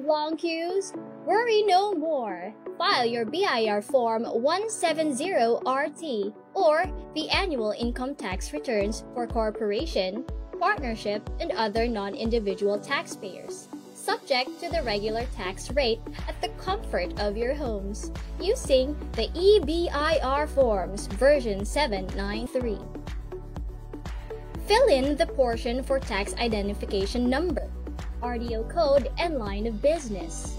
Tired of long queues? Worry no more. File your BIR Form 170RT or the annual income tax returns for corporation, partnership, and other non-individual taxpayers, subject to the regular tax rate at the comfort of your homes, using the eBIR Forms version 793. Fill in the portion for tax identification number, RDO code, and line of business.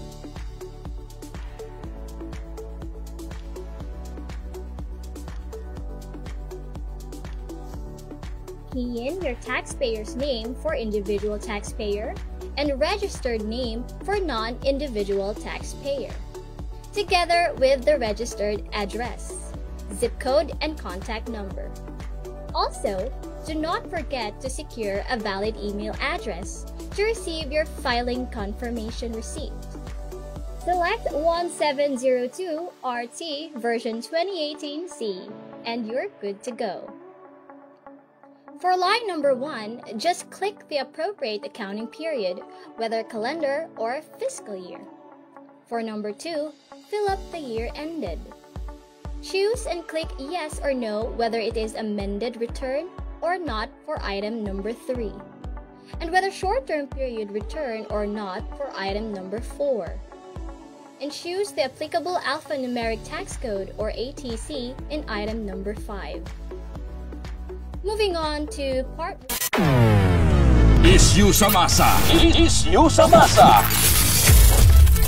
Key in your taxpayer's name for individual taxpayer and registered name for non-individual taxpayer, together with the registered address, zip code, and contact number. Also, do not forget to secure a valid email address to receive your filing confirmation receipt. Select 1702 RT version 2018C and you're good to go. For line number 1, just click the appropriate accounting period, whether calendar or fiscal year. For number 2, fill up the year ended. Choose and click yes or no whether it is amended return or not for item number 3, and whether short-term period return or not for item number 4. And choose the applicable alphanumeric tax code or ATC in item number 5. Moving on to part Issue sa masa. Issue sa masa.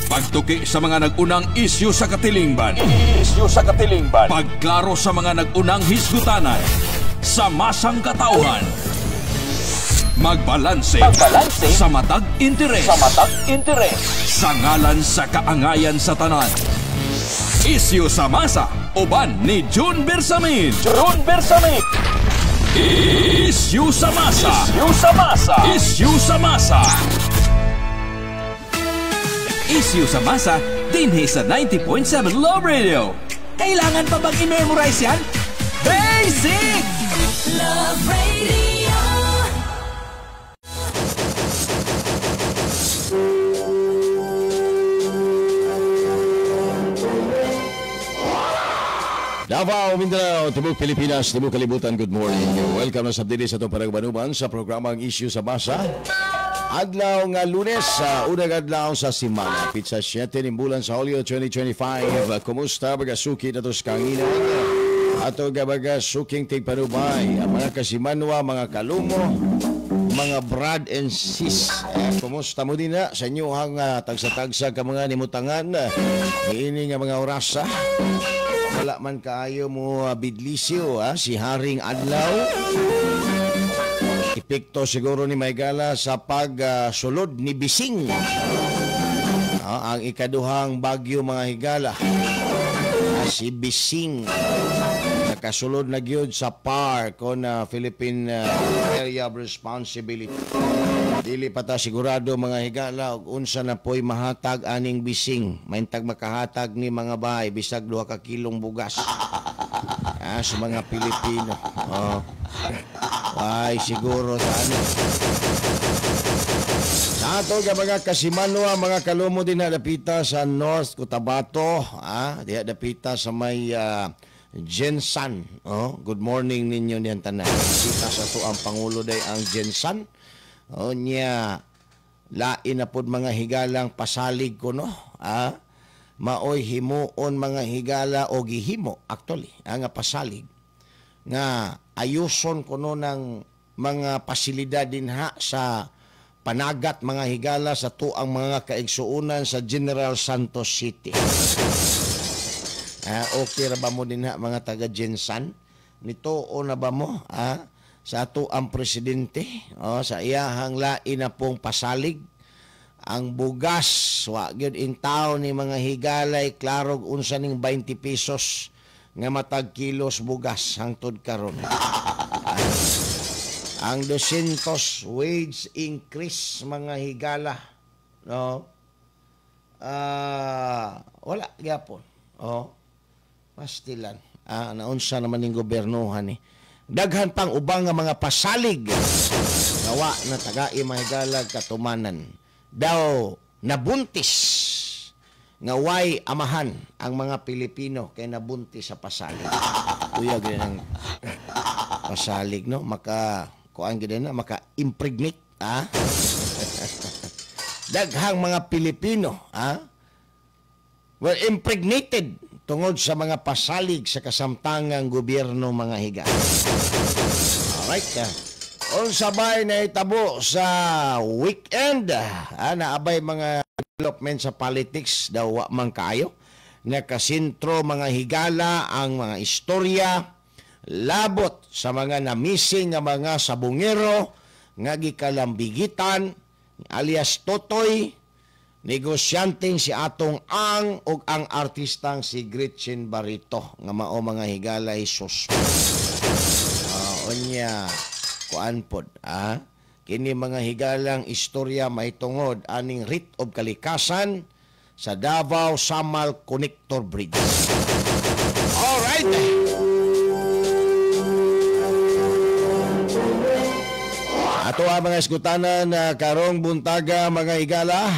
Pagtuki sa mga nag-unang issue sa katilingban. Issue sa katilingban. Pagklaro sa mga nag-unang hisgutanan. Sa masang katauhan. Magbalanse. Magbalanse. Sa matag interes. Sa matag interes. Sa ngalan sa kaangayan sa tanan. Issue sa masa. Uban ni June Bersamin. June Bersamin. Issue sa masa. Issue sa masa. Issue sa masa. Issue sa masa dinhi sa 90.7 Love Radio. Kailangan pa bang i-memorize yan? Basic! Love Radio. Davao, Mindanao, Tibok Pilipinas, Tibok Kalibutan, good morning. Welcome na sa dili sa itong panagbanuban sa programang Issue sa Masa. Adlaw nga Lunes, sa unang adlaw sa simana, pizza 7 ng bulan sa Hulyo 2025. Kumusta baga suki na to sa kanginan? Ato baga suking tigpanubay, ang mga kasimanwa, mga kalumo, mga brad and sis. Kumusta mo din na sa inyong tagsa-tagsa ka mga nimutangan, niini nga mga orasa. Wala man kaayo mo bidlisyo si Haring Adlaw. Epekto siguro ni Maygala sa pagsulod ni Bising. Ang ikaduhang bagyo mga higala. Si Bising nakasulod na gyud sa PAR kon Philippine Area of Responsibility. Dili pa ta sigurado mga higala og unsa na po'y mahatag aning Bising. Maintag makahatag ni mga bahay bisag 2 ka kilong bugas. Sa mga Pilipino. Oh. Ay siguro sa ano. Sa ato nga mga kasimanwa, mga kalumo din na dapita sa North Cotabato, diha dapita sa may Jensan. Oh, good morning ninyo niyan tanan. Kita sa to ang pangulo day ang Jensan. O niya lain na pod mga higalang pasalig ko no. Maoy himuon mga higala o gihimo actually ang pasalig nga ayuson kuno ng mga pasilidad dinha sa panagat mga higala sa tuang mga kaigsuonan sa General Santos City. Okay ra ba mo dinha mga taga Jensan? Nituo na ba mo sa ato ang presidente sa iyahang lain na pong pasalig ang bugas wa gyud in town ni mga higalay klarog unsa ning 20 pesos nga matag kilos bugas hangtod karon. Ang 200 wage increase mga higala no, wala gyapon. Oh, pastilan. Naunsa naman ning gobernohan ni. Daghan pang ubang nga mga pasalig gawa na tagai mahigalag katumanan. Daw nabuntis nga way amahan ang mga Pilipino kay nabuntis sa pasalig. Uyag rin ang pasalig, no? Maka kuan gid na, maka impregnate, ah? Daghang mga Pilipino, ah, were impregnated tungod sa mga pasalig sa kasamtangang gobyerno, mga higa. Alright. Unsa bay nahitabo sa weekend? Ah, naabay mga development sa politics daw wa man kaayo. Nakasentro, mga higala, ang mga istorya labot sa mga namising nga mga sabungero nga gikalambigitan alias Totoy, negosyanteng si Atong Ang ug ang artistang si Gretchen Barretto nga mao, mga higala, sus. Unya kuan pod, ah, kini, mga higalang istorya mahitungod aning writ of kalikasan sa Davao Samal Connector Bridge. All right. Ato ang mga isgutanan na karong buntaga, mga higala.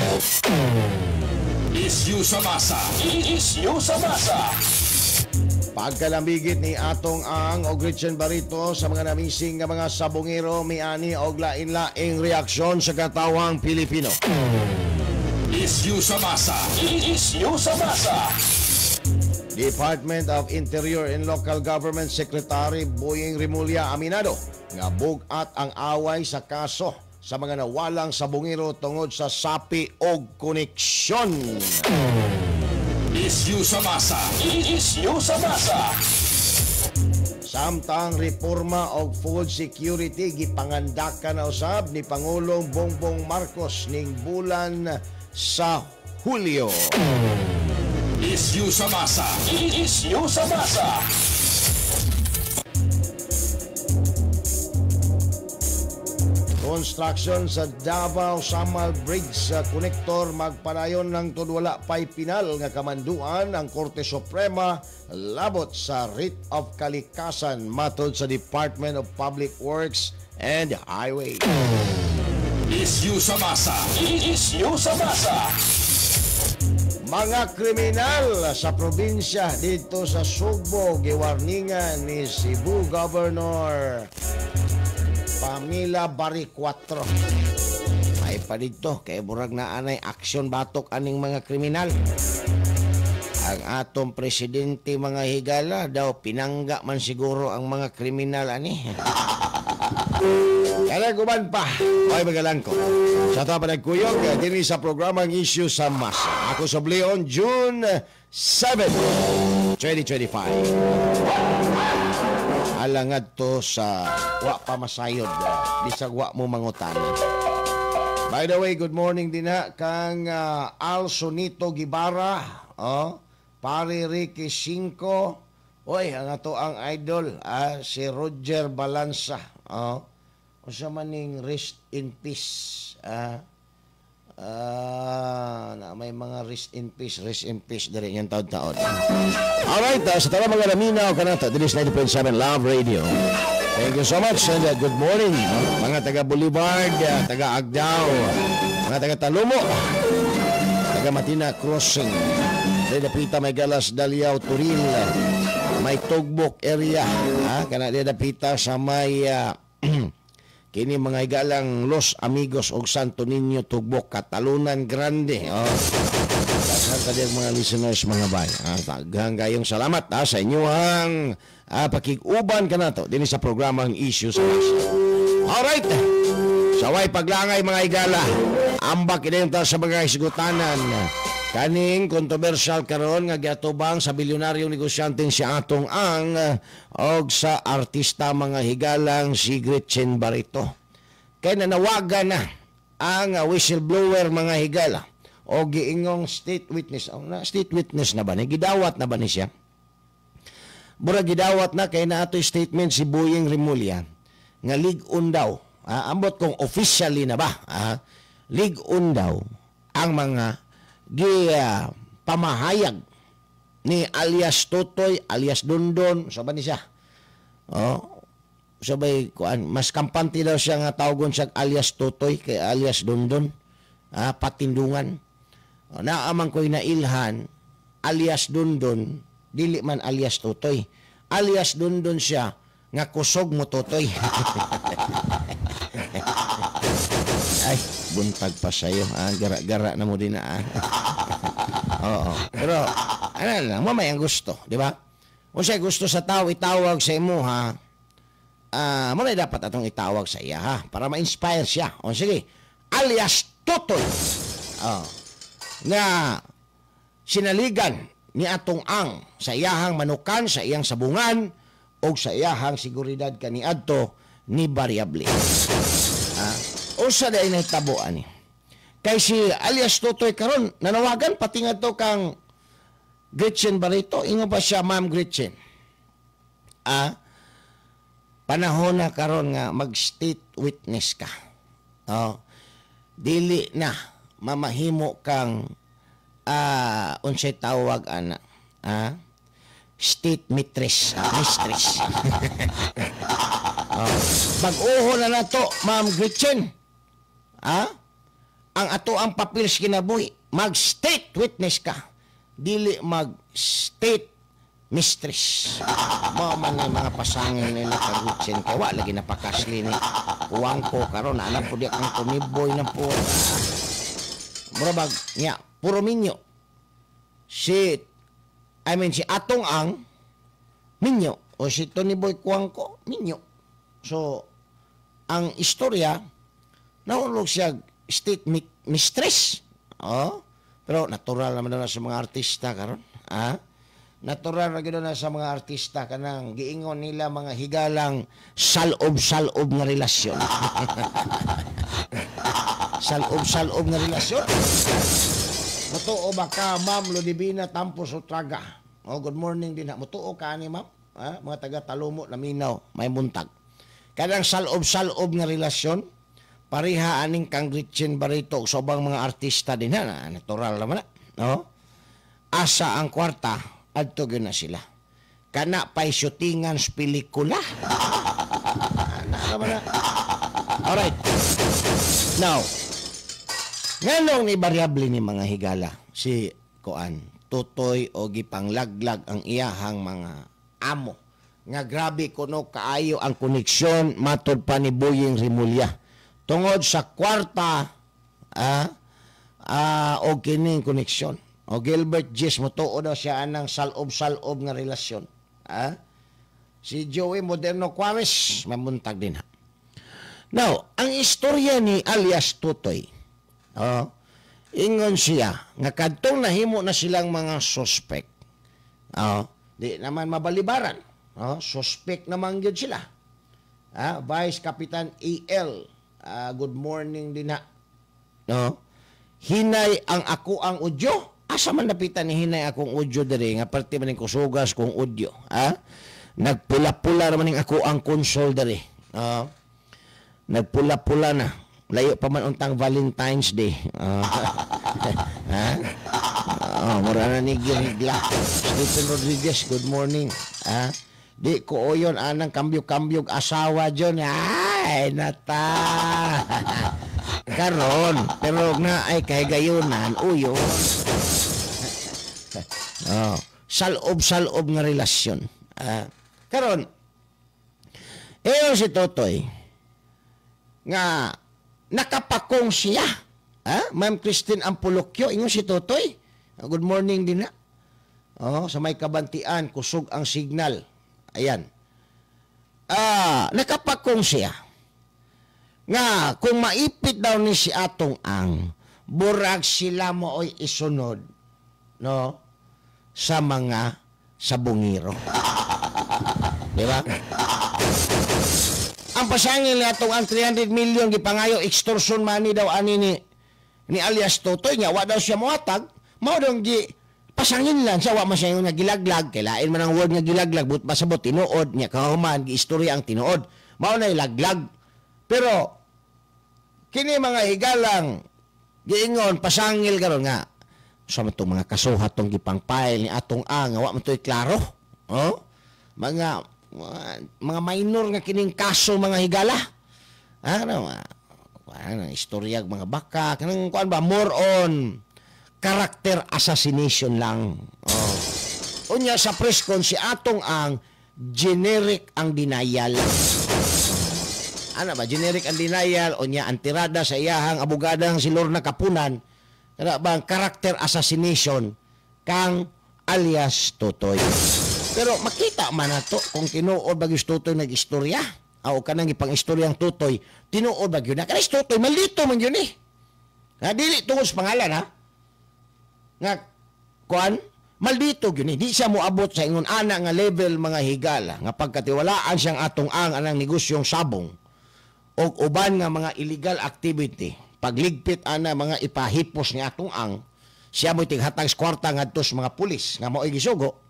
Isyu sa masa. Isyu sa masa. Pagkalambigit ni Atong Ang o Gretchen Barretto sa mga namising nga mga sabongero, miani og lain-laing reaksyon sa katawang Pilipino. Isyu sa masa. Isyu sa masa. Department of Interior and Local Government Secretary Boying Remulla aminado nga bug-at ang away sa kaso sa mga nawalang sabongero tungod sa sapi og koneksyon. Isyu sa masa. Isyu sa masa. Samtang reforma og food security gipangandakan na usab ni Pangulong Bongbong Marcos ning bulan sa Hulyo. Isyu sa masa. Isyu sa masa. Construction sa Davao Samal Bridge sa connector magpadayon ng tudwala pay pinal nga kamanduan ang Korte Suprema labot sa writ of kalikasan matod sa Department of Public Works and Highway. Isyu sa masa. Isyu sa masa. Mga kriminal sa probinsya dito sa Sugbo giwarningan ni Cebu Governor Pamela Baricuatro. May pa dito kay murag na anay aksyon batok aning mga kriminal. Ang atong presidente, mga higala, daw pinangga man siguro ang mga kriminal ani. Kaya guban pa, ay magalang ko. Sa ito pa nagkuyog, dinhi sa programang Issue sa Masa. Ako sa Leon, June 7, 2025. Alangad to sa wa pa masayod, bisag wa mo mangutana. By the way, good morning din ha kang Al Sonito Gibara, oh, Pare Ricky Cinco, oy, ang ato ang idol, si Roger Balansa, oh. Unsa man ning rest in peace, na may mga rest in peace diri ngayong taon-taon. Alright, sa tanang mga naminaw kanata, diri sa 90.7 Love Radio. Thank you so much and good morning, mga taga Boulevard, taga Agdao, mga taga Talomo, taga Matina Crossing, diri dapita may Galas, Daliao, Turil, may Tugbok area, kana diri dapita sa may kini, mga higalang, Los Amigos og Santo Niño Tugbok, Catalunan Grande. Oh. Daghan ka mga listeners, mga bay. Daghang kayong salamat sa inyong pakig-uban kanato dinhi sa programang Issue sa Masa. Alright. Sa way paglangay, mga higala, ambak ini ta sa mga isgutanan. Kaning kontrobersyal karon nga giatubang sa bilyonaryo negosyanteng si Atong Ang og sa artista, mga higalang, si Gretchen Barretto. Kay nanawagan na ang whistleblower, mga higala, o giingong state witness. Oh, na state witness na ba ni? Gidawat na ba ni siya? Mura gidawat na kay naatoy statement si Boying Remulla nga lig-on daw. Ambot kung officially na ba? Lig-on daw ang mga gi pamahayag ni alias Totoy, alias Dondon, sa ba ni siya? Oh, sabay kuan, mas kampante daw siya nga tawgon siya alias Totoy kay alias Dondon. Patindungan. O, naaman ko'y nailhan alias Dundon, dili man alias Totoy. Alias Dundon siya nga kusog mo Totoy. Ay, buntag pa sa'yo. Ah, gara-gara na mo din na. Ah. Oo. Pero, ano lang, mamay ang gusto, di ba? Kung siya gusto sa tao, itawag sa imo, ha? Ah, mo na dapat atong itawag sa iya, ha? Para ma-inspire siya. O, sige. Alias Totoy. Oh. Nga, sinaligan ni atong ang sa iyahang manukan, sa iyang sabungan, o sa iyahang seguridad kaniadto ni Variable. Ah, usa dai nahitabo ani. Kay si alias Totoy karon nanawagan pati ngadto kang Gretchen Barreto, ingon pa siya, Ma'am Gretchen. Ah, panahon na karon nga mag-state witness ka. Oh, dili na mamahimo kang unsay tawag ana? Ah, state mistress, mistress. Oh, bag-oho na nato, Ma'am Gretchen. Ah? Ang ato ang papel sa kinabuhi, mag-state witness ka. Dili mag-state mistress. Mao man ni mga pasangil nila ka Gretchen kay wa lagi napakasli ni Kuwangko karon alam po di kang tumiboy na po. Mura bag nya puro minyo. Si I mean si Atong Ang minyo o si Tony Boy Kuwangko minyo. So ang istorya nahulog siya state mistress. Oh, pero natural naman na sa mga artista karon. Ah? Natural ra gyud na sa mga artista kanang giingon nila mga higalang salob-salob nga relasyon. Salob-salob nga relasyon. Mutuo ba ka, Ma'am Ludivina Tampos Otraga? Oh, good morning din ha. Mutuo ka ani, ma'am? Ah, mga taga Talumo, Laminaw, may buntag. Kanang salob-salob nga relasyon, pareha aning kang Gretchen Barreto sa ubang mga artista din ha, na, natural naman na. No? Asa ang kwarta, adto gyud na sila. Kana pa'y shootingan sa pelikula. Ana naman na. Alright. Now, nganong ni variable ni mga higala si Kuan, Totoy o gipanglaglag ang iyahang mga amo nga grabe kuno kaayo ang koneksyon matod pa ni Boying Remulla tungod sa kwarta og kining koneksyon. O Gilbert Gis motuo daw siya anang salob-salob nga relasyon. Ah? Si Joey Moderno Quares mamuntag din ha. Now, ang istorya ni alias Totoy, oh, ingon siya nga kadtong nahimo na silang mga suspect. Oh, di naman mabalibaran. Oh, suspect naman gyud sila. Ah, Vice Kapitan AL, good morning din ha. No? Hinay ang ako ang audio. Asa man napitan ni hinay akong audio diri nga parte man ning kusugas kong audio, ha? Nagpula-pula naman ning ako ang console diri. Nagpula-pula na. Layo pa man untang Valentine's Day. Ha? Oh, mura na ni Girigla. Stephen Rodriguez, good morning. Ha? Di ko oyon anang kambyo-kambyo asawa dyon. Ay, nata. Karon, pero nga ay kahigayunan, uyon. Oh, salob-salob nga relasyon. Karon, eyon si Totoy, nga nakapakong siya. Ma'am Christine Ampulokyo, ingon si Totoy. Good morning din na. Oh, sa may kabantian, kusog ang signal. Ayan. Nakapakong siya. Nga, kung maipit daw ni si Atong Ang, burag sila mo oy isunod, no, sa mga sabungiro. Di ba? Ang pasangil ni Atong Ang 300 million gipangayo extortion money daw ani ni alias Totoy nga wa daw siya mohatag, mao daw gi pasangin lang siya, wa man siya nga gilaglag, kay lain man ang word nga gilaglag, but pasabot tinuod nya kahuman giistorya ang tinuod. Mao na laglag. Pero kini mga higalang giingon pasangil karon nga sa man tong mga kasuhat tong gipang-file ni Atong Ang wa man to'y klaro. Oh? Mga minor nga kining kaso mga higala. Ah, ano, ano, istoryag mga baka kanang kuan ba more on Character assassination lang. Oh. Unya sa press con si Atong Ang, generic ang denial. Ano ba? Generic ang denial. Unya ang tirada sa iyahang abogadang si Lorna Kapunan, kana ba ang character assassination kang alias Totoy. Pero makita man nato kung tinuod ba gyud Totoy nag-istorya o kanang ipang-istoryang Totoy, tinuod ba gyud na? Kanang Totoy, maldito man yun eh. Ha, dili tungod sa pangalan ha. Nga, kuan, maldito gyud ni. Di siya moabot sa ingon ana nga level, mga higala, nga pagkatiwalaan siyang Atong Ang anang negosyong sabong o uban nga mga illegal activity, pagligpit ana mga ipahipos ni Atong Ang, siya mo'y tighatag sa kwarta ngadto sa mga pulis nga mao'y gisugo.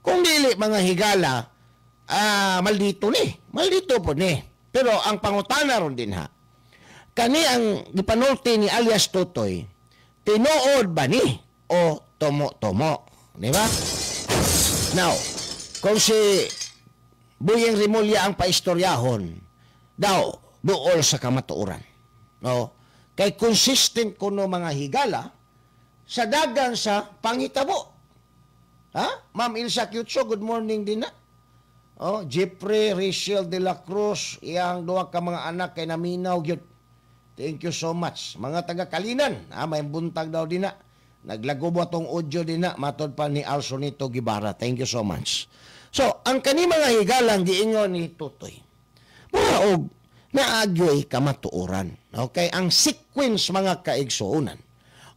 Kung dili, mga higala, maldito ni, maldito po ni. Pero ang pangutana ron din ha, kani ang gipanulti ni alias Totoy, tinuod ba ni o tomo-tomo? Di ba? Now, kung si Boyeng Remulla ang paistoryahon, daw, duol sa kamatuoran. No? Kay consistent kuno, mga higala, sa dagan sa panghitabo. Ha? Ma'am Ilsa Cutso, good morning din na. Oh, Jeffrey Rachel de la Cruz, iyang duha ka mga anak kay naminaw gyud. Thank you so much. Mga taga Kalinan, ha, may buntag daw din na. Naglagobo atong audio din na, matod pa ni Alsonito Gibara. Thank you so much. So, ang kani, mga higalang, giingon ni Totoy, mura og naagyoy kamatuoran. Okay, ang sequence, mga kaigsuonan,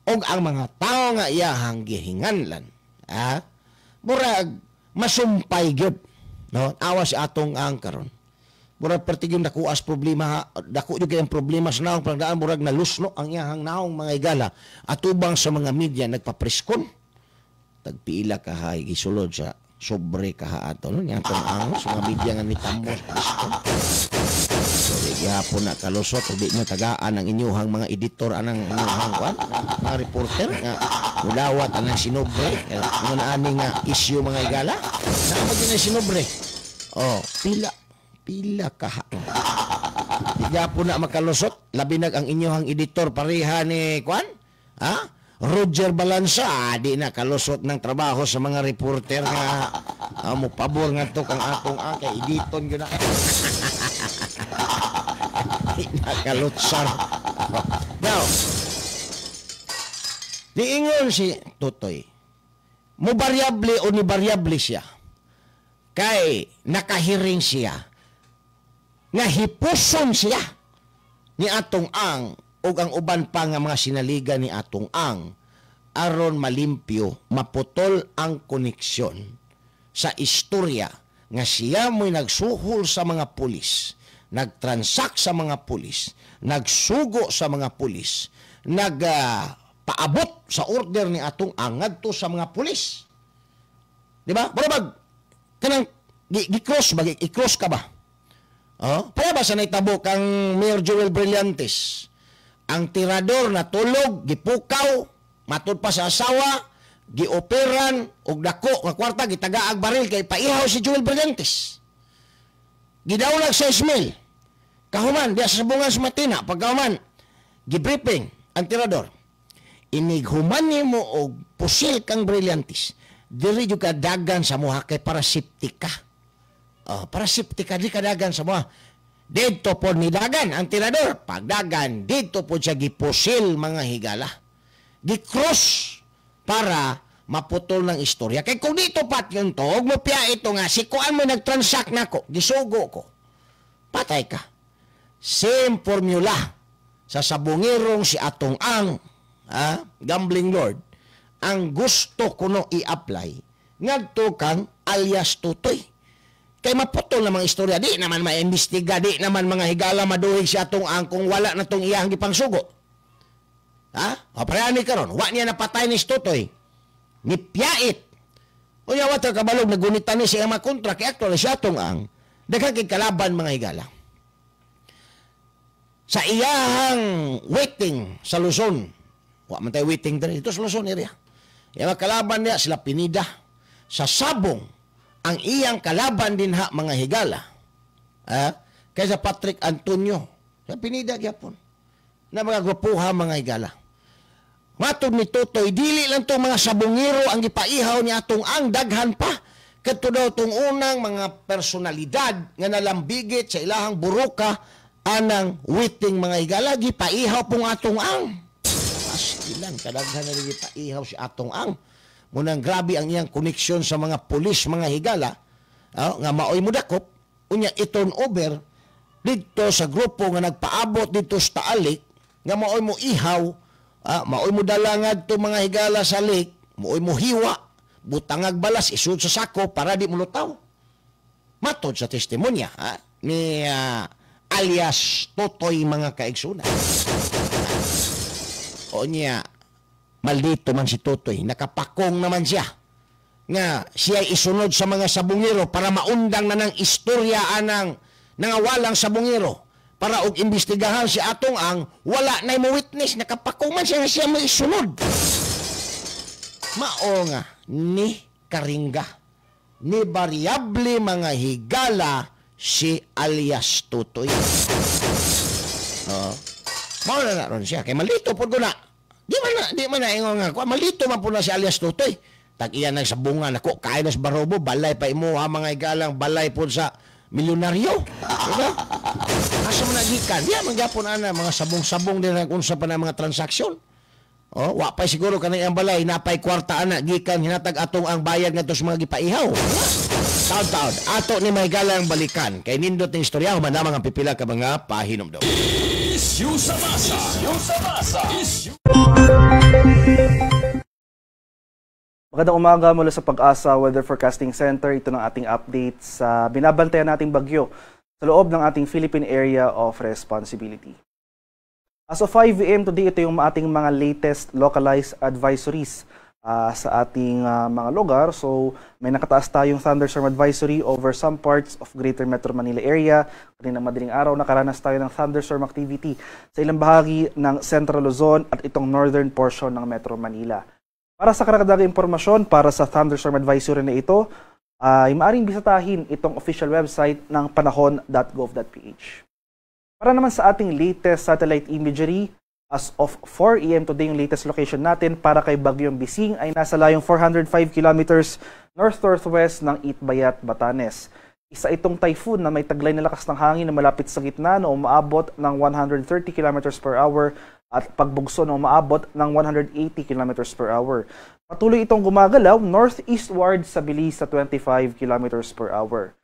og ang mga tao nga iyahang gihinganlan, ha, murag masumpay gyud. No, awa si Atong Ang karon. Murag perti yung dakuas problema, dako gyud kayong problema sa naong pagdaan, murag nalusno ang iyahang naong, mga higala, atubang sa mga media nagpapreskon. Tagpila ka hay gisulod sa sobre kaha ato no ni Atong Ang sa mga media nga nitambo sa preskon. So di gihapon na kalusot ug di nyo tagaan ang inyuhang mga editor anang inyuhang kuan, mga reporter nga mudawat anang sinobre ngon ani nga issue, mga higala. Naa ba gyud na sinobre? Oh, pila pila kaha. Di gihapon na makalusot, labi nag ang inyuhang editor pareha ni kuan? Ha? Roger Balansa, di na kalusot ng trabaho sa mga reporter nga mo pabor nga to kang Atong Ang kay editon gyud na. Di na kalutsar. Now, niingon si Totoy, mo variable o ni variable siya kay nakahiring siya nga hipuson siya ni Atong Ang ug ang uban pa nga mga sinaligan ni Atong Ang aron malimpyo, maputol ang koneksyon sa istorya nga siya mo'y nagsuhol sa mga pulis, nagtransak sa mga pulis, nagsugo sa mga pulis, nagpaabot sa order ni Atong Ang ngadto sa mga pulis. Di ba? Mura kanang gi-cross ba, i-cross ka ba? Oh, kaya ba sa naitabo kang Mayor Joel Brillantes? Ang tirador na tulog, gipukaw, matud pa sa asawa, gioperan og dako nga kwarta, gitagaag baril kay paihaw si Joel Brillantes. Gidawlag sa Ismail. Kahuman, diya sa sabungan sa Matina, pagkahuman, gibriefing ang tirador. Inighuman nimo og pusil kang Brillantes, diri jud ka dagan sa muha kay para safety ka. Oh, para safety ka, di ka dagan sa muha. Dito po ni dagan ang tirador. Pagdagan, dito po siya gipusil, mga higala. Gi-cross para maputol ng istorya. Kay kung dito pat yun to, huwag mo piya ito nga, si kuan mo nagtransact na ko, gisugo ko. Patay ka. Same formula sa sabungirong si Atong Ang, ha, gambling lord, ang gusto kuno i-apply ngadto kang alias Totoy. Kay maputol na mga istorya, di naman maimbestiga, di naman, mga higala, maduhig si Atong Ang kung wala na tong iyang gipangsugo. Ha? O pareha karon, wa niya napatay ni Totoy. Ni piyait. Unya wa ta kabalog nagunitan ni siya mga kontra kay actually si Atong Ang daghan kay kalaban, mga higala. Sa iyahang waiting sa Luzon. Wa man tayo waiting diri dito sa Luzon area. Iya kalaban niya sila Pinida. Sa sabong ang iyang kalaban din ha, mga higala. Ha? Kaysa Patrick Antonio. Sa Pinida gyapon. Na mga grupuha, mga higala. Matod ni Totoy, dili lang tong mga sabungero ang gipaihaw ni Atong Ang, daghan pa. Kadto daw tong unang mga personalidad nga nalambigit sa ilahang buruka anang witing, mga higala, gipaihaw pong Atong Ang. Pastilan, kadaghan na gipaihaw si Atong Ang. Munang grabe ang iyang koneksyon sa mga pulis, mga higala, nga maoy mudakop, unya i-turn over didto sa grupo nga nagpaabot dito sa Taal Lake, nga maoy mo ihaw, maoy mo dala ngadto, mga higala, sa lake, maoy mo hiwa, butangag balas, isud sa sako para di mulutaw. Matod sa testimonya ni alias Totoy, mga kaigsunan. O niya, maldito man si Totoy, nakapakong naman siya nga siya isunod sa mga sabungero para maundang na ng istorya anang nangawalang sabungero para og imbestigahan si Atong Ang, wala na mo witness, nakapakong man siya nga siya may isunod. Mao nga ni karingga ni variable, mga higala, si alias Totoy. Oh. Mao na na ron siya kay malito pod ko na. Di man na ingon nga ko malito man po na si alias Totoy. Tag iya nang sabungan ako kay nas barobo balay pa imo ha, mga higalang, balay pod sa milyonaryo. Diba? Asa man nagikan? Di man gyapon ana mga sabong-sabong din ang unsa pa na mga transaksyon. Oh, wa pa siguro kanang iyang balay napay kwarta ana gikan hinatag Atong Ang bayad ngadto sa mga gipaihaw. Taon-taon ato ni mahigalang balikan kay nindot ning istorya human lamang ang pipila ka mga pahinomdom. Isyu sa masa. Isyu sa masa. Isyu. Magandang umaga mula sa PAGASA Weather Forecasting Center. Ito ng ating update sa binabantayan nating bagyo sa loob ng ating Philippine Area of Responsibility. As of 5 a.m. today, ito yung ating mga latest localized advisories sa ating mga lugar. So, may nakataas tayong thunderstorm advisory over some parts of Greater Metro Manila area. Kaninang madaling araw, nakaranas tayo ng thunderstorm activity sa ilang bahagi ng Central Luzon at itong northern portion ng Metro Manila. Para sa karagdagang impormasyon para sa thunderstorm advisory na ito, ay maaaring bisitahin itong official website ng panahon.gov.ph. Para naman sa ating latest satellite imagery, as of 4 a.m. today, yung latest location natin para kay Bagyong Bising ay nasa layong 405 kilometers north-northwest ng Itbayat, Batanes. Isa itong typhoon na may taglay na lakas ng hangin na malapit sa gitna na umaabot ng 130 kilometers per hour at pagbugso na umaabot ng 180 kilometers per hour. Patuloy itong gumagalaw northeastward sa bilis sa 25 kilometers per hour.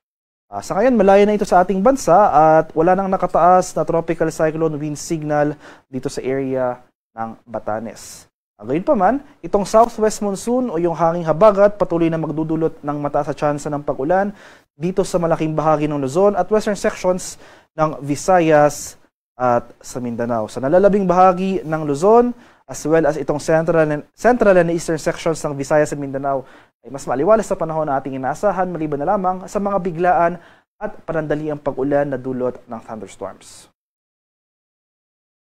Sa ngayon, malayo na ito sa ating bansa at wala nang nakataas na tropical cyclone wind signal dito sa area ng Batanes. Gayunpaman, itong southwest monsoon o yung hanging habagat patuloy na magdudulot ng mataas na tsansa ng pag-ulan dito sa malaking bahagi ng Luzon at western sections ng Visayas at sa Mindanao. Sa nalalabing bahagi ng Luzon, as well as itong central and eastern sections ng Visayas at Mindanao ay mas maliwalas sa panahon na ating inaasahan maliban na lamang sa mga biglaan at panandaliang pag-ulan na dulot ng thunderstorms.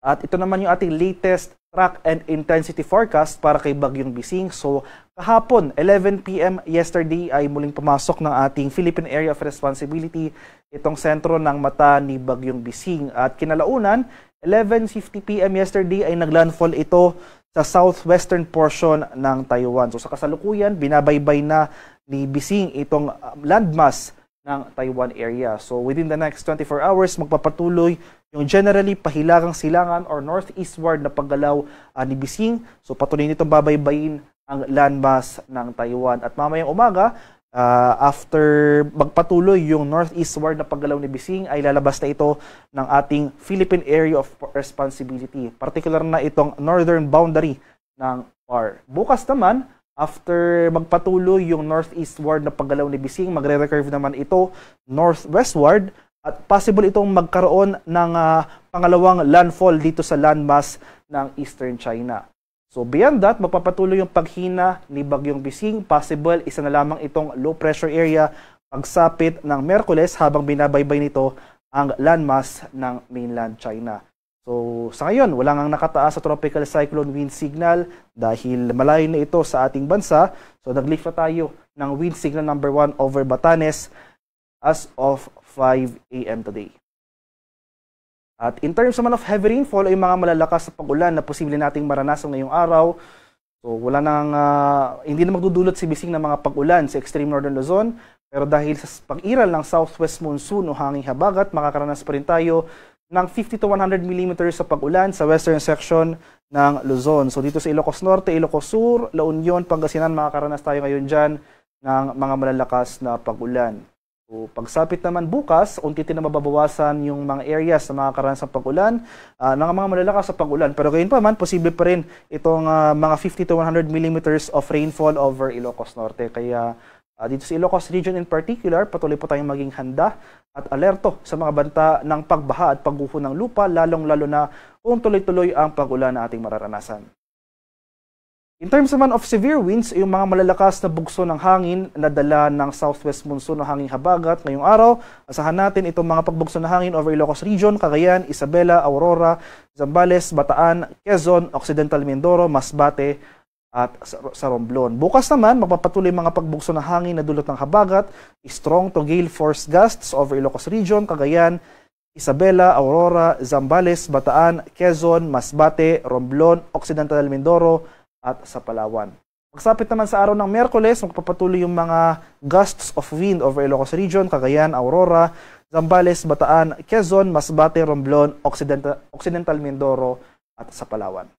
At ito naman yung ating latest track and intensity forecast para kay Bagyong Bising. So, kahapon, 11 p.m. yesterday ay muling pumasok ng ating Philippine Area of Responsibility itong sentro ng mata ni Bagyong Bising. At kinalaunan, 11:50 p.m. yesterday ay naglandfall ito sa southwestern portion ng Taiwan. So sa kasalukuyan, binabaybay na ni Bising itong landmass ng Taiwan area. So within the next 24 hours, magpapatuloy yung generally pahilagang silangan or northeastward na paggalaw ni Bising. So patuloy nitong babaybayin ang landmass ng Taiwan. At mamayang umaga, after magpatuloy yung northeastward na paggalaw ni Bising, ay lalabas na ito ng ating Philippine Area of Responsibility. Particular na itong northern boundary ng PAR. Bukas naman, after magpatuloy yung northeastward na paggalaw ni Bising, magre-recurve naman ito northwestward at possible itong magkaroon ng pangalawang landfall dito sa landmass ng Eastern China. So beyond that, magpapatuloy yung paghina ni Bagyong Bising. Possible isa na lamang itong low pressure area pagsapit ng Miyerkules habang binabaybay nito ang landmass ng mainland China. So sa ngayon, wala nang nakataas sa tropical cyclone wind signal dahil malayo na ito sa ating bansa. So naglift na tayo ng wind signal number 1 over Batanes as of 5 a.m. today. At in terms naman of heavy rainfall, ay mga malalakas na pag-ulan na posible nating maranasan ngayong araw. So wala nang hindi na magdudulot si Bising ng mga pag-ulan sa extreme northern Luzon, pero dahil sa pag-iral ng southwest monsoon o hanging habagat, makakaranas pa rin tayo ng 50 to 100 millimeters sa pag-ulan sa western section ng Luzon. So dito sa Ilocos Norte, Ilocos Sur, La Union, Pangasinan, makakaranas tayo ngayon dyan ng mga malalakas na pag-ulan. So, pagsapit naman bukas, unti-unti na mababawasan yung mga areas na makakaranas ng pag-ulan, ng mga malalakas sa pag-ulan. Pero gayon pa man, posible pa rin itong mga 50 to 100 millimeters of rainfall over Ilocos Norte. Kaya dito sa Ilocos region in particular, patuloy po tayong maging handa at alerto sa mga banta ng pagbaha at pagguho ng lupa, lalong-lalo na kung tuloy-tuloy ang pag-ulan na ating mararanasan. In terms naman of severe winds, yung mga malalakas na bugso ng hangin na dala ng southwest monsoon o hanging habagat ngayong araw, asahan natin itong mga pagbugso ng hangin over Ilocos Region, Cagayan, Isabela, Aurora, Zambales, Bataan, Quezon, Occidental Mindoro, Masbate at sa Romblon. Bukas naman, magpapatuloy mga pagbugso ng hangin na dulot ng habagat, strong to gale force gusts over Ilocos Region, Cagayan, Isabela, Aurora, Zambales, Bataan, Quezon, Masbate, Romblon, Occidental Mindoro at sa Palawan. Pagsapit naman sa araw ng Miyerkules, magpapatuloy yung mga gusts of wind over Ilocos Region, Cagayan, Aurora, Zambales, Bataan, Quezon, Masbate, Romblon, Occidental Mindoro at sa Palawan.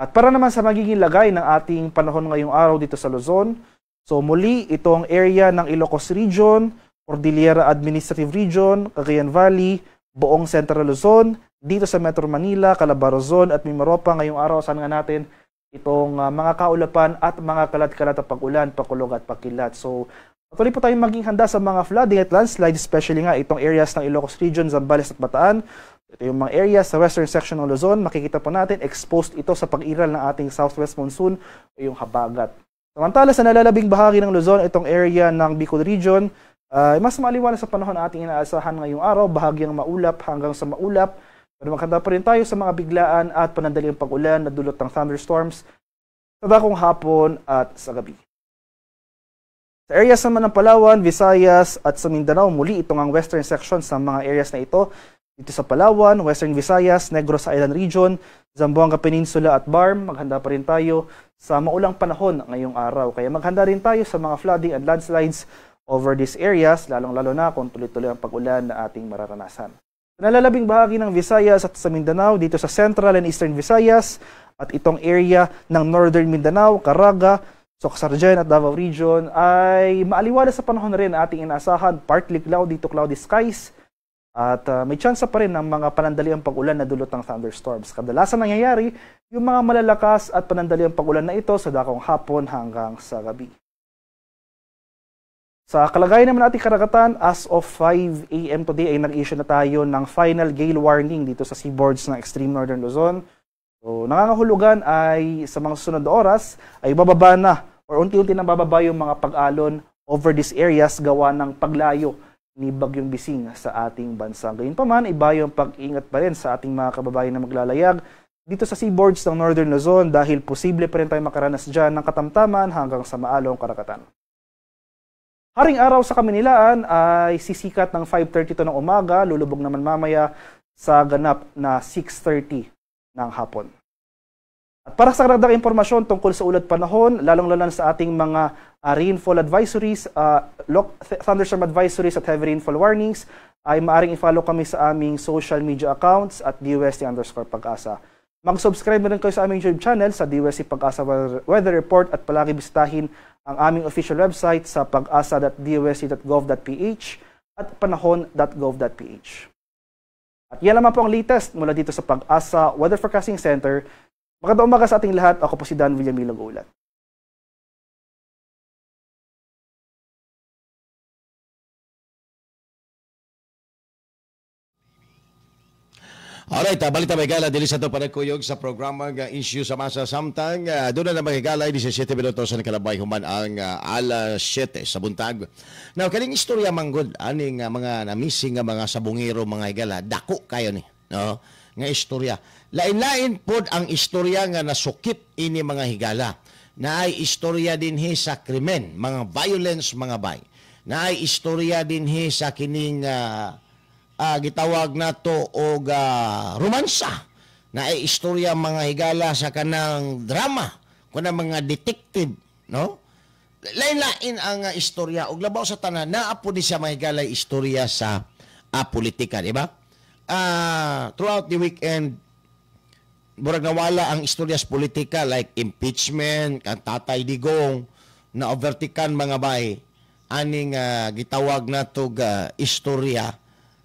At para naman sa magiging lagay ng ating panahon ngayong araw dito sa Luzon, so muli itong area ng Ilocos Region, Cordillera Administrative Region, Cagayan Valley, buong Central Luzon, dito sa Metro Manila, Calabarzon at Mimaropa ngayong araw, saan nga natin itong mga kaulapan at mga kalat-kalat na pag-ulan, pakulog at pagkilat. So patuloy po tayong maging handa sa mga flooding at landslides, especially nga itong areas ng Ilocos Region, Zambales at Bataan. Ito yung mga areas sa western section ng Luzon. Makikita po natin, exposed ito sa pag-iral ng ating southwest monsoon o yung habagat. Samantala sa nalalabing bahagi ng Luzon, itong area ng Bicol Region, mas maaliwalas sa panahon na ating inaasahan ngayong araw, bahagyang maulap hanggang sa maulap. Pero maghanda pa rin tayo sa mga biglaan at panandaliang pag-ulan na dulot ng thunderstorms sa dakong hapon at sa gabi. Sa areas naman ng Palawan, Visayas at sa Mindanao, muli itong ang western section sa mga areas na ito. Dito sa Palawan, Western Visayas, Negros Island Region, Zamboanga Peninsula at Barm, maghanda pa rin tayo sa maulang panahon ngayong araw. Kaya maghanda rin tayo sa mga flooding and landslides over these areas, lalong-lalo na kung tuloy-tuloy ang pag-ulan na ating mararanasan. Sa nalalabing bahagi ng Visayas at sa Mindanao, dito sa Central and Eastern Visayas, at itong area ng Northern Mindanao, Caraga, Socsargen at Davao Region ay maaliwalas sa panahon na rin ating inaasahan, partly cloudy to cloudy skies, at may chance pa rin ng mga panandaliang pag-ulan na dulot ng thunderstorms. Kadalasan nangyayari yung mga malalakas at panandaliang pag-ulan na ito sa dakong hapon hanggang sa gabi. Sa kalagayan naman nating karagatan, as of 5 a.m. today ay nag-issue na tayo ng final gale warning dito sa seaboards ng extreme northern Luzon. So, nangangahulugan ay sa mga susunod na oras ay bababa na or unti-unti na bababa yung mga pag-alon over these areas gawa ng paglayo ni Bagyong Bising sa ating bansa. Gayunpaman, iba yung pag-ingat pa rin sa ating mga kababayan na maglalayag dito sa seaboards ng Northern Luzon dahil posible pa rin tayo makaranas dyan ng katamtaman hanggang sa maalong karagatan. Haring araw sa Kaminilaan ay sisikat ng 5:32 ng umaga, lulubog naman mamaya sa ganap na 6:30 ng hapon. At para sa karagdagang impormasyon tungkol sa ulat panahon, lalong-lalo sa ating mga rainfall advisories, thunderstorm advisories at heavy rainfall warnings, ay maaaring i-follow kami sa aming social media accounts at DOST_Pag-asa. Mag-subscribe na rin kayo sa aming YouTube channel sa DOST Pag-asa Weather Report at palagi bisitahin ang aming official website sa pagasa.dost.gov.ph at panahon.gov.ph. At yan lamang po ang latest mula dito sa Pag-asa Weather Forecasting Center. Magandang umaga sa ating lahat. Ako po si Dan Villamilog Ulat. Alright, balita may gala dili sa to panagkuyog sa programa nga issue sa masa samtang doon na maghigalay 17 minutos sa nakalabay human ang alas 7 sa buntag. Now kaning istorya manggod aning mga na-missing nga mga sabungero mga higala dako kayo ni, no? Nga istorya. Lain-lain pod ang istorya nga nasukip ini mga higala. Naay istorya dinhi sa krimen, mga violence mga bay. Naay istorya dinhi sa kining gitawag nato og romansa, naay istorya mga higala sa kanang drama, kunang mga detective, no? Lain-lain ang istorya ug labaw sa tanan naa po ni siya mga higala istorya sa politika, di ba? Throughout the weekend murag nawala ang istorya sa politika like impeachment, kang Tatay Digong, na overtikan mga bay aning gitawag nato istorya,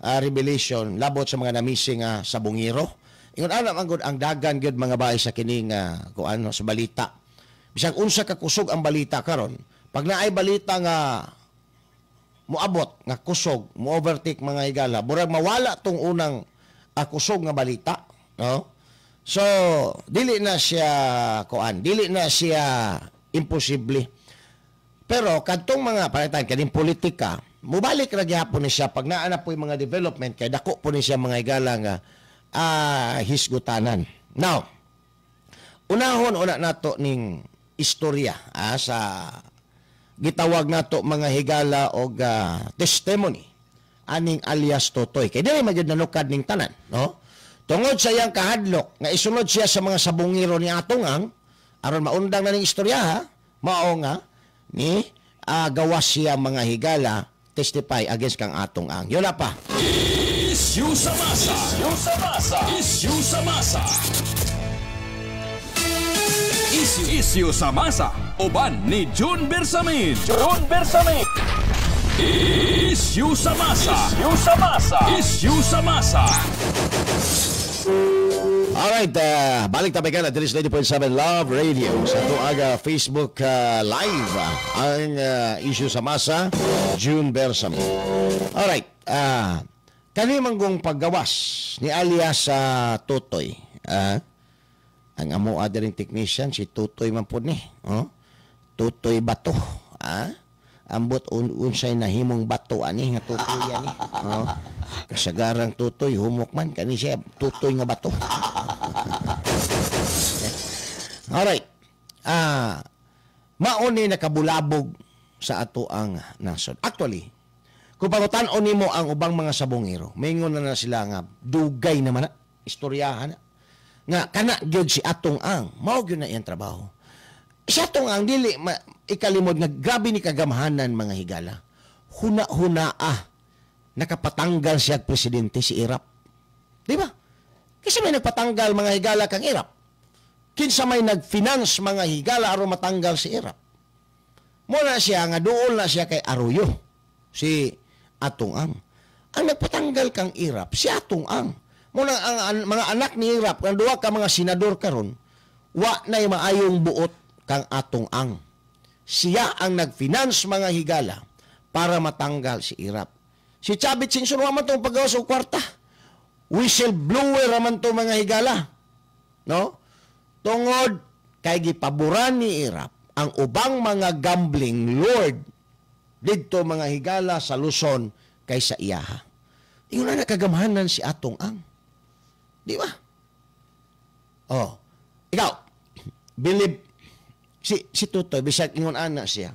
revelation labot sa mga namising sabungero. Ingon ana man gud ang dagan gyud mga bay sa kining kuan sa balita. Bisag unsa ka kusog ang balita karon, pag naay balita nga moabot nga kusog, mo overtake mga higala, murag mawala tong unang kusog nga balita, no? So, dili na siya kuan, dili na siya imposible. Pero kadtong mga palitan kaning politika, mubalik ra gyapon ni siya pag naa na po'y mga development kay dako po ni siya mga higala nga hisgutanan. Now, unahon una nato ning istorya sa gitawag nato mga higala og testimony aning alias Totoy. Kay dili man gyud nanukad ning tanan, no? Tungod sa iyang kahadlok nga isunod siya sa mga sabungero ni Atong Ang aron maundang na ning istorya ha, mao nga ni gawas siya mga higala testify against kang Atong Ang. Yun na pa. Issue sa masa. Issue sa masa. Issue sa masa. Issue, issue sa masa. Uban ni June Bersamin. June Bersamin. Issue sa masa. Issue sa masa. Issue sa masa. Alright, balik tabi ka na diri sa 90.7 Love Radio sa tuaga Facebook Live ang issue sa masa, June Bersamin. Alright, kani manggong paggawas ni alias Totoy, ang amo ring technician si Totoy man pud ni, oh? Totoy Bato, ambot unsay nahimong bato ani nga Totoy ani, oh? Kasagarang Totoy humok man kani siya Totoy nga bato. Alright. Mao ni nakabulabog sa ato ang nasod. Actually, kung pangutan-on nimo ang ubang mga sabongero, maingon na sila nga dugay naman na istoryahan na nga kana gyud si Atong Ang, mao gyud na iyang trabaho. Si Atong Ang dili ikalimod nga grabe ni kagamhanan mga higala. Huna-huna nakapatanggal siya presidente si Erap. Di ba? Kasi may nagpatanggal mga higala kang Erap. Kinsa may nag-finance mga higala aron matanggal si Erap. Muna siya nga duol na siya kay Arroyo, si Atong Ang. Ang nagpatanggal kang Erap, si Atong Ang. Muna ang mga anak ni Erap, ang duha ka mga senador karon, wa na'y maayong buot kang Atong Ang. Siya ang nag-finance mga higala para matanggal si Erap. Si Chavit Singson wa man tong paggawas og kwarta. Whistleblower man to mga higala. No? Tungod kay gipaboran ni Erap ang ubang mga gambling lord didto mga higala sa Luzon kaysa iyaha. Ingon na nakagamhanan si Atong Ang. Di ba? Oh. Ikaw, believe si Totoy bisag ingon ana siya.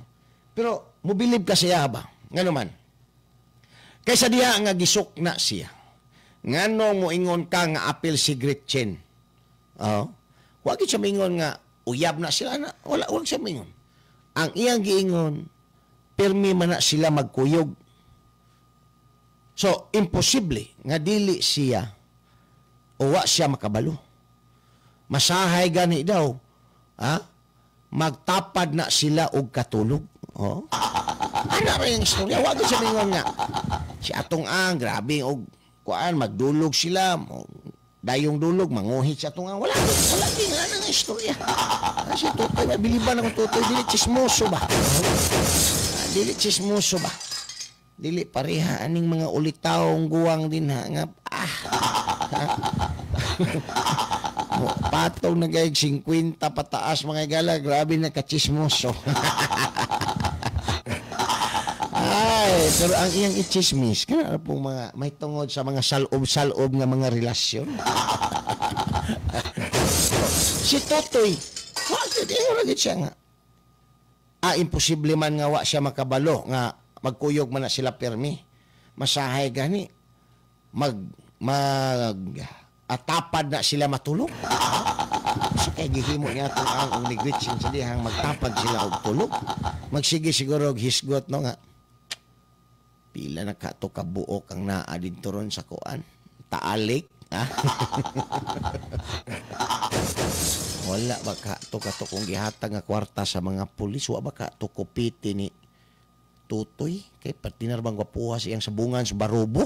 Pero mo-believe ka siya ba? Ngano man? Kaysa diha nga gisok na siya. Ngano moingon ka nga apil si Gretchen? Oh. Wa gid siya moingon nga uyab na sila na. Wala, wag siya moingon. Ang iyang giingon, pirmi man na sila magkuyog. So, imposible nga dili siya o wa siya makabalo. Masahay gani daw, ha? Magtapad na sila og katulog. Oh. Ana ra yung istorya. Wa gid siya moingon nga si Atong Ang, grabe og kuan magdulog sila, dayong dulog manguhit si Atong Ang. Wala din ana nga istorya. Si Totoy mabiliban ako Totoy, dili chismoso ba? Dili chismoso ba? Dili pareha aning mga ulitawong guwang din ha nga patong na gayeg 50 pataas mga higala, grabe na kachismoso. Ay, pero ang iyang ichismis, kana pong mga may tungod sa mga salob-salob nga mga relasyon. Si Totoy, wala gid siya nga. Imposible man nga wa siya makabalo nga magkuyog man na sila pirmi. Masahay gani. Mag mag atapad na sila matulog. So kay gihimo niya atong ang og ni Gretchen sa dihang magtapad sila og tulog. Magsige siguro og hisgot, no, nga pila na ka to kabuok ang naa didto ron sa kuan. Taalik. Ah? Wala ba ka to kato kung gihatag nga kwarta sa mga pulis, wa ba ka to kupiti ni Tutoy kay patinar bang gwapuha siyang sabungan sa barubo?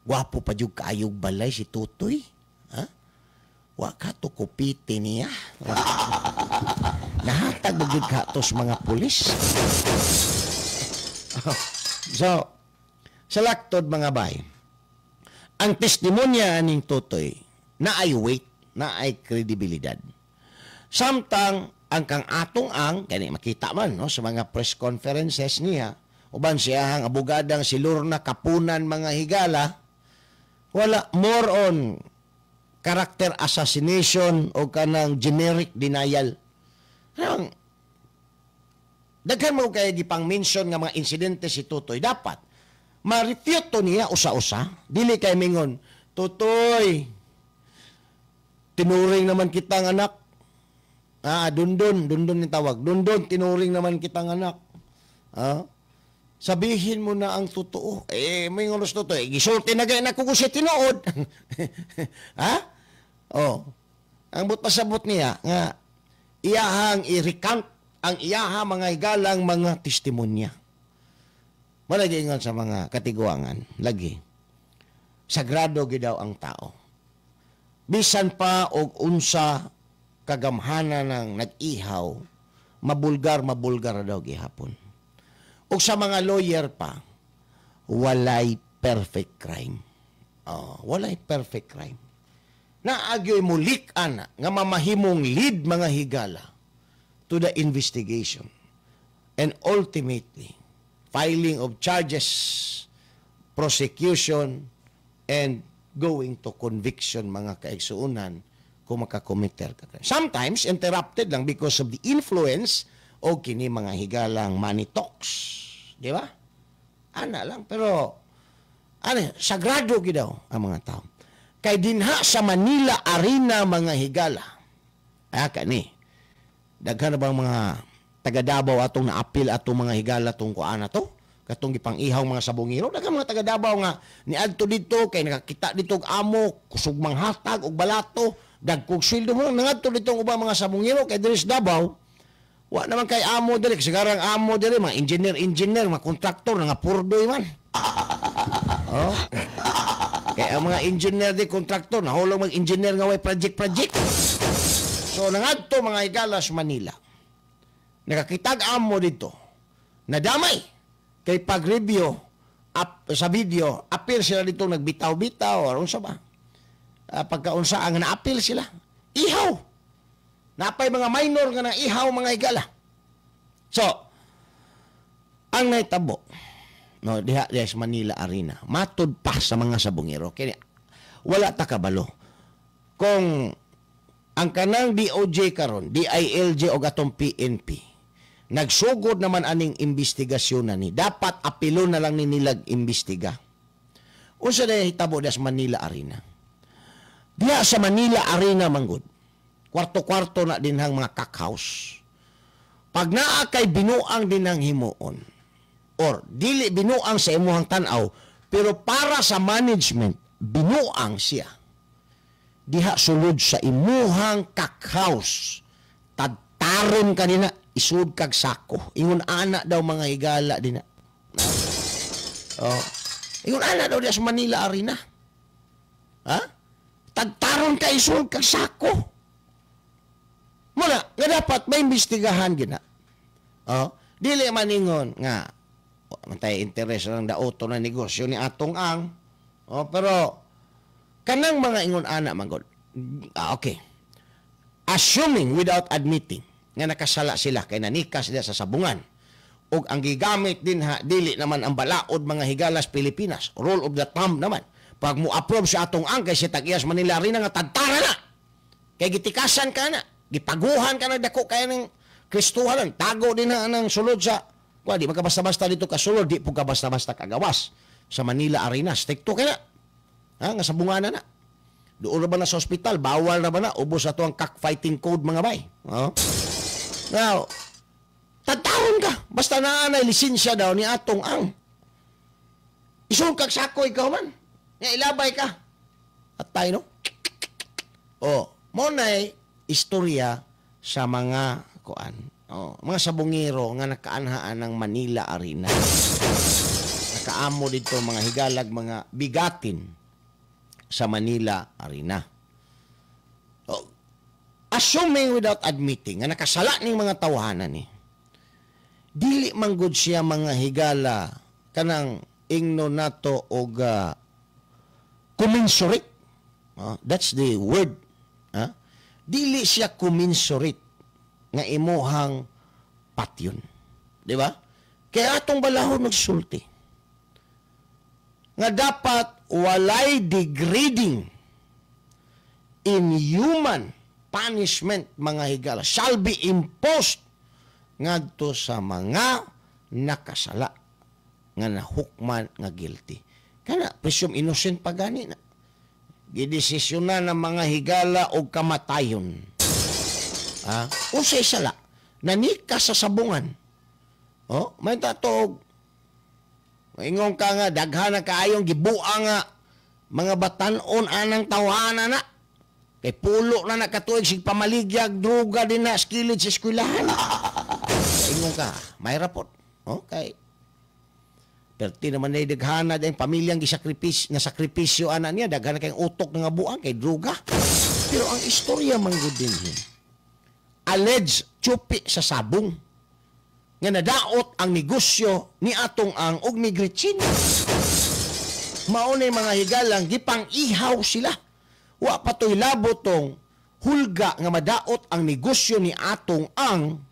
Gwapo pa jud kaayog balay si Tutoy. Ha? Wa ka to kupiti niya. Nahatag ba jud ka to sa mga pulis? So, sa laktod, mga bay, ang testimonya ning Tutoy na ay weight, na ay kredibilidad. Samtang ang kang atong ang, kani makita man, no, sa mga press conferences niya, uban siya ang abogadang si Lorna Kapunan, mga higala, wala, more on character assassination o kanang generic denial. Anong, daghan mo kay gipang mention nga mga insidente si Tutoy, dapat ma-refute to niya usa-usa. Dili kay mingon, "Tutoy, tinuring naman kitang anak." Ah, dundon, dundon ni tawag. "Dundon, tinuring naman kitang anak. Ah, sabihin mo na ang totoo." Eh, may ngulos Tutoy, "Gisulti na gay na ko siya tinuod." Ha? Oh. Ang but pasabot niya nga iyahang i-recount ang iyaha, mga higalang, mga testimonya. Wala ingon sa mga katiguangan, lagi. Sagrado gid daw ang tao. Bisan pa og unsa kagamhana ng nag-ihaw, mabulgar, mabulgar daw gihapon. Og sa mga lawyer pa, walay perfect crime. Oh, walay perfect crime. Naagyoy mulik ana nga mamahimong lead, mga higala, to the investigation and ultimately filing of charges, prosecution, and going to conviction, mga kaigsuunan, kung makakomiter ka. Sometimes interrupted lang because of the influence o kini, mga higalang, money talks. Di ba? Ana lang. Pero, ano, sagrado gid daw ang mga tao. Kay dinha sa Manila Arena, mga higala. Ah, kani. Daghan na bang mga taga Davao atong naapil atong, mga higala, tong kuan na to? Katong gipang-ihaw mga sabongero, daghan mga taga Davao nga niadto didto kay nakakita dito og amo, kusog manghatag og balato, dagkog sweldo mo nangadto dito ang ubang mga sabongero kay diri sa Davao wa naman kay amo diri, sigarang amo diri mga engineer engineer, mga kontraktor nga purdoy man. Oh. Kaya ang mga engineer di kontraktor, nahulog mag-engineer nga way project project. So nangadto, mga higala, sa Manila. Nakakitag amo dito. Nadamay kay pag-review up, sa video, appear sila dito nagbitaw-bitaw or unsa ba? Pagkaunsa ang naapil sila. Ihaw. Napay mga minor nga na ihaw, mga higala. So, ang nahitabo, no, diha diha sa Manila Arena, matud pa sa mga sabongero, kaya wala ta kabalo. Kung ang kanang DOJ karon, DILG o atong PNP, nagsugod naman aning investigasyon na ni, dapat apilo na lang ni nilag imbestiga. Unsa na hitabo diha sa Manila Arena? Diha sa Manila Arena manggod, kwarto-kwarto na din hang mga cockhouse. Pag naa kay binuang din ang himuon, or dili binuang sa imuhang tan-aw, pero para sa management, binuang siya. Diha sulod sa imuhang cockhouse, tadtaron ka nina, isud kag sako. Ingon ana daw, mga higala, dina. Oh. Ingon ana daw diha sa Manila Arena. Ha? Tadtaron ka, isud kag sako. Muna, nga dapat may imbestigahan gina. Oh, dili man ingon nga wa man tay interes lang daoto na negosyo ni atong ang. Oh, pero kanang mga ingon ana man gud. Ah, okay. Assuming without admitting nga nakasala sila kay nanikas sila sa sabungan. Og ang gigamit din ha dili naman ang balaod, mga higalas, Pilipinas. Rule of the thumb naman. Pag mo approve sa atong ang kay si tag-iyas Manila Arena nga tadtara na. Kay gitikasan ka na. Gipaguhan ka na dako kay ng Kristuhan lang. Tago din na ng sulod sa kwa, di makabasta-basta dito ka sulod, di po ka basta-basta kagawas sa Manila Arena. Strikto kay na. Ha, nga sabungana na. Doon na ba na sa ospital? Bawal na ba na? Ubos na to ang cockfighting code, mga bay. Oh. Now, tadtaron ka. Basta naa na lisensya daw ni atong ang. Isungkag sako ikaw man. Nga ilabay ka. At tayo, no? Oh, mo na'y istorya sa mga kuan. Oh, mga sabungero nga nakaanhaan ng Manila Arena. Nakaamo dito mga higalag, mga bigatin sa Manila Arena. Oh, assuming without admitting nga nakasala ning mga tawhanan ni. Dili man gud siya, mga higala, kanang ingno nato og commensurate. Oh, that's the word. Ha? Dili siya commensurate nga imuhang patyon. Di ba? Kaya atong balahon nagsulti nga dapat walay degrading, inhuman punishment, mga higala, shall be imposed ngadto sa mga nakasala nga nahukman nga guilty. Kana presume innocent pa gani na. Gidesisyonan ng mga higala og kamatayon. Ha? Unsay sala? Nanika sa sabungan. Oh, may tatog. Ingon ka nga daghan na kaayong gibuang nga mga batan-on anang tawhana na. Kay pulo na nakatuig sig pamaligyag droga din na skilid sa eskwelahan. Ingon ka, may rapot. Okay. Perti naman na daghana din pamilyang gisakripisyo na sakripisyo ana niya, daghan na kayong utok nga buang kay droga. Pero ang istorya man gud din, alleged chupi sa sabong nga nadaot ang negosyo ni atong ang og ni Gretchen. Mao ni, mga higalang, gipang-ihaw sila. Wa pa to'y labo tong hulga nga madaot ang negosyo ni atong ang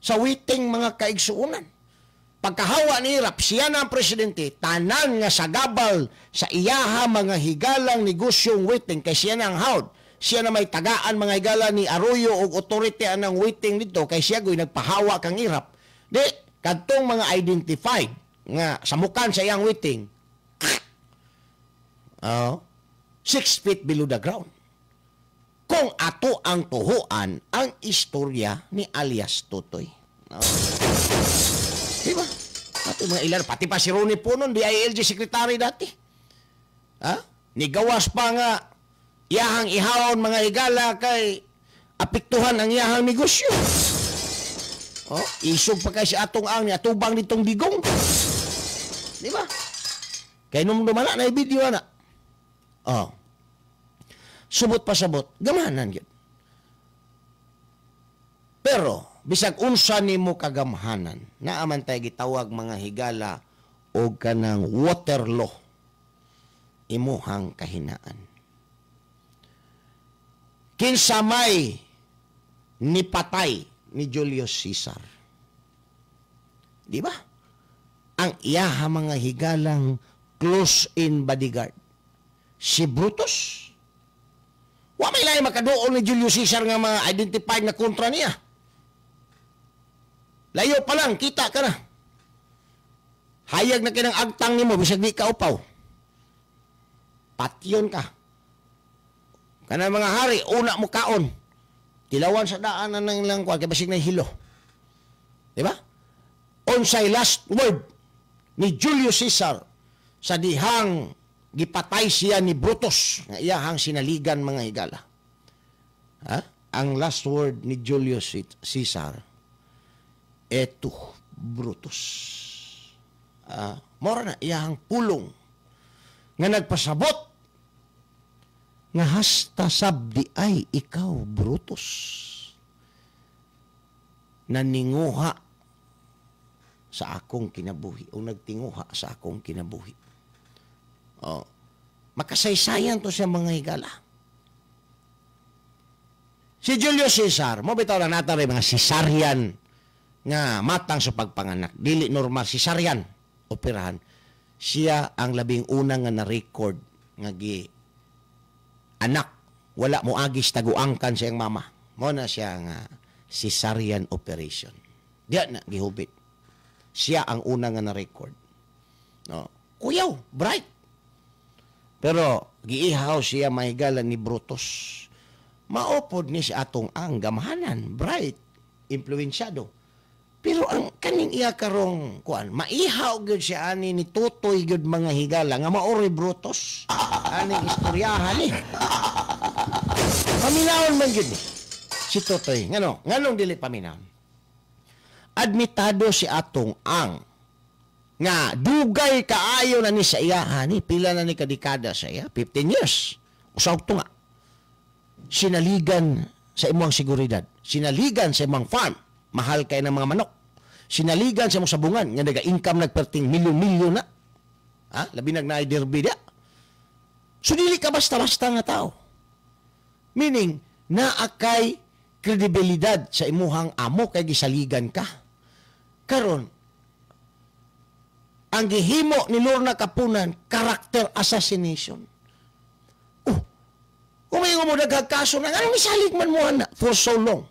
sa witing, mga kaigsuonan. Pagkahawa ni Erap, siya na ang presidente, tanan nga sagabal sa iyaha, mga higalang, negosyong waiting, kay siya na ang hawd. Siya na may tagaan, mga higala, ni Arroyo og authority anang waiting dito kay siya goy nagpahawa kang Erap. Di, kadtong mga identified nga samukan sa iyang waiting, oh, 6 feet below the ground. Kung ato ang tuhuan ang istorya ni alias Totoy. Oh. Di ba? Ato mga ilan, pati pa si Ronnie Punon, DILG secretary dati. Ha? Nigawas pa nga iyahang ihawon, mga higala, kay apektuhan ang iyahang negosyo. Oh, isog pa kay si atong ang ni atubang nitong digong. Di ba? Kay nung dumala na video na. Oh. Subot pa sabot, gamanan gyud. Pero bisag unsa nimo kagamhanan, naa man tay gitawag, mga higala, og kanang Waterloo imuhang kahinaan. Kinsa may nipatay ni Julius Caesar? Di ba? Ang iyaha, mga higalang, close-in bodyguard. Si Brutus. Wa may lahi makaduol ni Julius Caesar nga mga identified na kontra niya. Layo pa lang, kita ka na. Hayag na kinang agtang nimo bisag di ka upaw. Patyon ka. Kana mga hari, una mo kaon. Tilawan sa daan na nang lang kay basig na hilo. Di ba? Unsay last word ni Julius Caesar sa dihang gipatay siya ni Brutus nga iyahang sinaligan, mga higala? Ha? Ang last word ni Julius Caesar, "Et tu, Brutus." Ah, mora na iyahang pulong nga nagpasabot nga hasta sabdi ay ikaw, Brutus, naninguha sa akong kinabuhi o nagtinguha sa akong kinabuhi. Oh. Makasaysayan to siya, mga higala. Si Julius Caesar, mo bitaw lang natin mga cesarean nga matang sa pagpanganak. Dili normal, cesarean operahan. Siya ang labing una nga na-record nga gi anak wala mo agis taguangkan sa iyang mama. Mo na siya nga cesarean operation. Diya na gihubit. Siya ang una nga na-record. No. Kuyaw, bright. Pero giihaw siya, mahigala, ni Brutus. Mao pod ni si Atong Ang gamhanan, bright, impluensyado. Pero ang kaning iya karong kuan, maihaw gyud siya ani ni Totoy gyud, mga higala, nga mao ray Brutus. Aning istoryahan ni. Paminawon man gyud ni si Totoy. Ngano? Nganong dili paminawon? Admitado si Atong Ang nga dugay kaayo na ni sa iya ani, pila na ni kadekada sa iya, 15 years usaw nga sinaligan sa imong seguridad, sinaligan sa imong farm, mahal kay ng mga manok, sinaligan sa imong sabungan nga naga-income nagperting milyon-milyon na, ha, labi nag naay derby dia. So dili ka basta-basta nga tao, meaning naa kay kredibilidad sa imuhang amo kay gisaligan ka. Karon, ang gihimo ni Lorna Kapunan, character assassination. Oh, kung mo daghang kaso na, nganong misalig man mo ana for so long?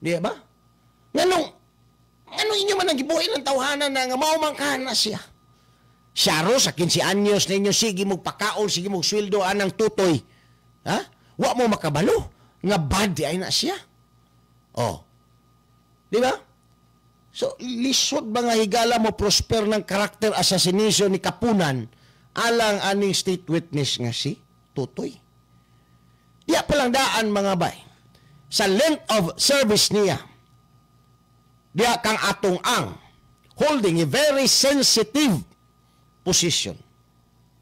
Di ba? Nganong inyo man ang gibuhi ng tawhanan na nga mao man kana siya? Siya ro sa 15 anyos ninyo, sige mo pakaon, sige mo sweldo anang Tutoy. Ha? Wa mo makabalo nga bad ay na siya. Oh. Di ba? So, lisod mga higala mo prosper ng character assassination ni Kapunan alang aning state witness nga si Tutoy. Diya pa lang daan, mga bay. Sa length of service niya, diya kang Atong Ang holding a very sensitive position.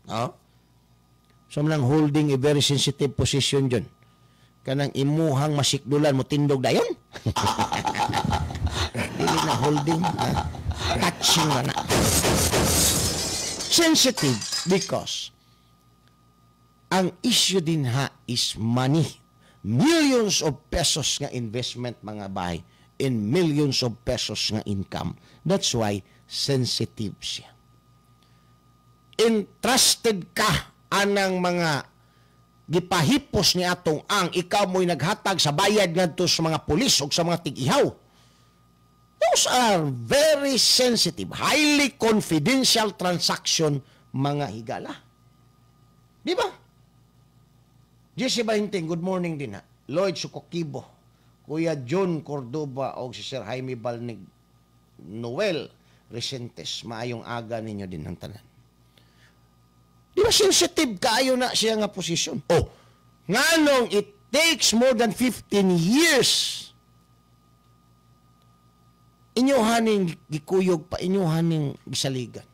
No? So, manang holding a very sensitive position dyan. Kanang imuhang masikdulan mo tindog dayon. Dili na holding, ha? Touching na na. Sensitive because ang issue din ha is money. Millions of pesos nga investment, mga bay, in millions of pesos nga income. That's why sensitive siya. Entrusted ka anang mga gipahipos ni Atong Ang, ikaw mo'y naghatag sa bayad ngadto sa mga pulis o sa mga tig-ihaw. Those are very sensitive, highly confidential transaction, mga higala. Di ba? Jesse Bahinting, good morning din ha. Lloyd Sukokibo, Kuya John Cordoba o si Sir Jaime Balnig, Noel Resentes, maayong aga ninyo din ang tanan. Di ba sensitive kaayo na siya nga posisyon? Oh, nganong it takes more than 15 years inyo haning gikuyog pa, inyo haning gisaligan?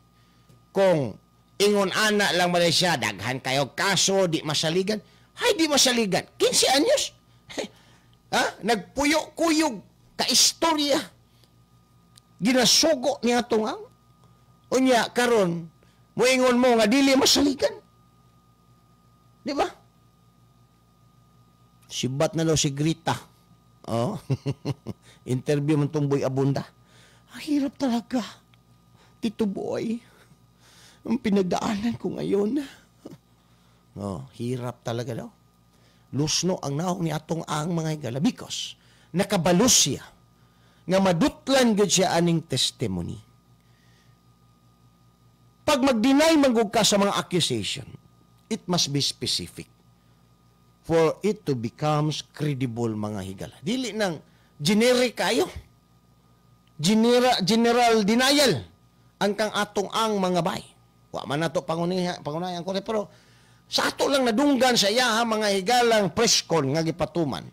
Kung ingon ana lang man siya, daghan kayo kaso, di masaligan. Hay, di masaligan. 15 anyos. Ha? Nagpuyo-kuyog ka istorya. Ginasugo niya Atong Ang. Unya, karon muingon mo nga dili masaligan. Di ba? Sibat na daw si Grita. Oh. Interview man tong Boy Abunda. Ang hirap talaga, Tito Boy. Ang pinagdaanan ko ngayon. Oh, hirap talaga daw. Lusno ang naong ni Atong Ang, mga higala, because nakabalo siya nga madutlan gyud siya aning testimony. Pag mag-deny man gud ka sa mga accusation, it must be specific for it to becomes credible, mga higala. Dili nang generic kayo. General denial ang kang Atong Ang, mga bay. Wa man nato pangunayan ko, pero sa ato lang nadunggan sa iyaha, mga higalang, press con nga gipatuman.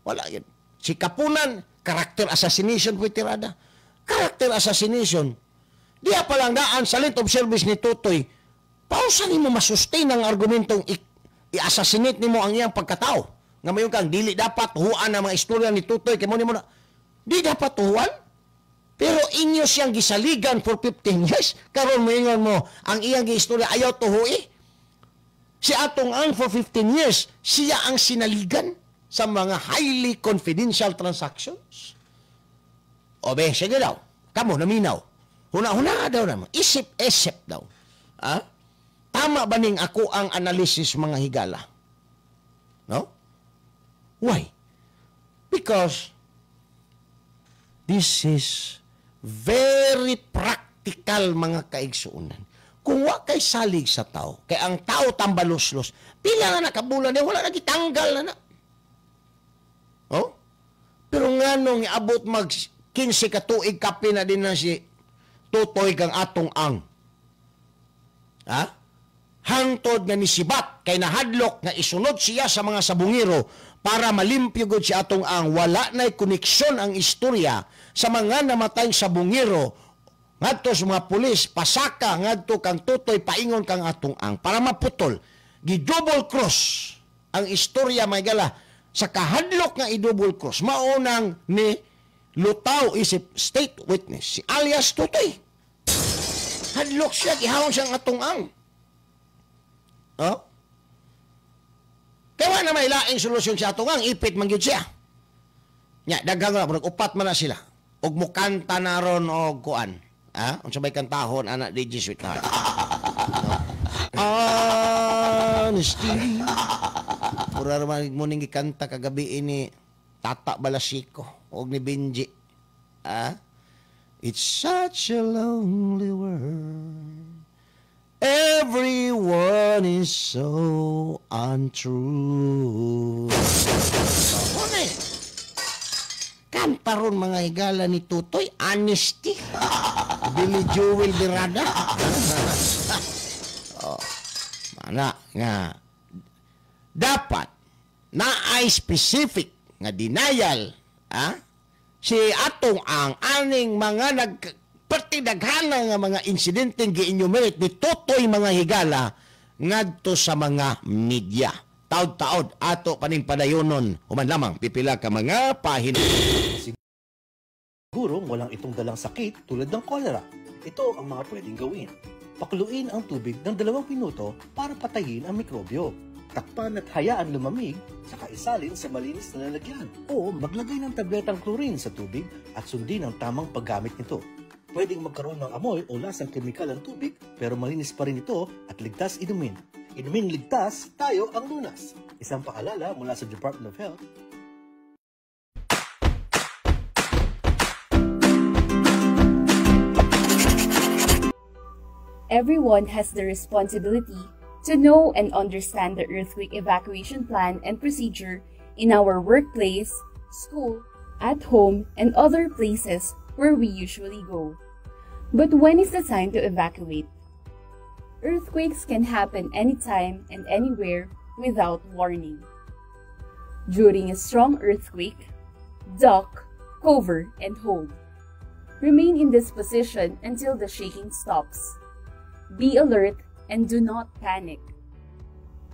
Wala yun. Si Kapunan, character assassination po tirada. Character assassination. Diya pa lang daan sa length of service ni Tutoy, pausa nimo masustain ang argumentong i-assassinate nimo ang iyang pagkatao? Nga mayon kang dili dapat huan ang mga istorya ni Tutoy kay mo nimo na di dapat huan. Pero inyo siyang gisaligan for 15 years. Karon moingon mo ang iyang giistorya ayaw tuhui. Si Atong Ang for 15 years, siya ang sinaligan sa mga highly confidential transactions. O be, sige daw. Kamo, naminaw. Huna-huna daw naman. Isip-isip daw. Ha? Tama ba ning ako ang analysis, mga higala? No? Why? Because this is very practical, mga kaigsuunan. Kung wa kay salig sa tao, kay ang tao tambaluslos, pila nga nakabulan eh, wala na gitanggal na na. Oh? Pero nga nung iabot mag 15 ka tuig kape na din na si Totoy kang atong ang. Ha? Hangtod nga ni Sibat kay nahadlok nga isunod siya sa mga sabungero para malimpyo gud si atong ang, wala na'y koneksyon ang istorya sa mga namatay sabungero ngadto sa mga pulis, pasaka ngadto kang Totoy paingon kang atong ang para maputol. Gi-double cross ang istorya, may gala sa kahadlok nga i-double cross maunang ni lutaw isip state witness si alias Totoy. Hadlok siya, gihawon siyang atong ang. Oh? Kaya na may laing solusyon sa atong ang, ipit man gyud siya. Nya, daghang na, murag upat man na sila. Og mukanta na ron og kuan. Ha? Unsa may kantahon ana DJ Sweetheart? No? Honesty. Pura ra man mo ning gikanta kagabi ini Tata Balasiko og ni Benji. Ha? It's such a lonely world. Everyone is so untrue. Ano eh? Kanta ron mga higala ni Totoy, honesty. Billy Joel Birada. Oh, mana nga dapat naay specific nga denial, ha? Si atong ang aning mga nag pertidaghana nga mga insidente gi-enumerate ni Totoy mga higala ngadto sa mga media. Taod-taod ato paning padayonon human lamang pipila ka mga pahina. Siguro walang itong dalang sakit tulad ng cholera. Ito ang mga pwedeng gawin. Pakuluin ang tubig ng 2 minuto para patayin ang mikrobyo. Takpan at hayaan lumamig, saka isalin sa malinis na lalagyan. O maglagay ng tabletang chlorine sa tubig at sundin ang tamang paggamit nito. Pwedeng magkaroon ng amoy o lasang kemikal ang tubig pero malinis pa rin ito at ligtas inumin. Inumin ligtas, tayo ang lunas. Isang paalala mula sa Department of Health. Everyone has the responsibility to know and understand the earthquake evacuation plan and procedure in our workplace, school, at home, and other places where we usually go. But when is the time to evacuate? Earthquakes can happen anytime and anywhere without warning. During a strong earthquake, duck, cover, and hold. Remain in this position until the shaking stops. Be alert and do not panic.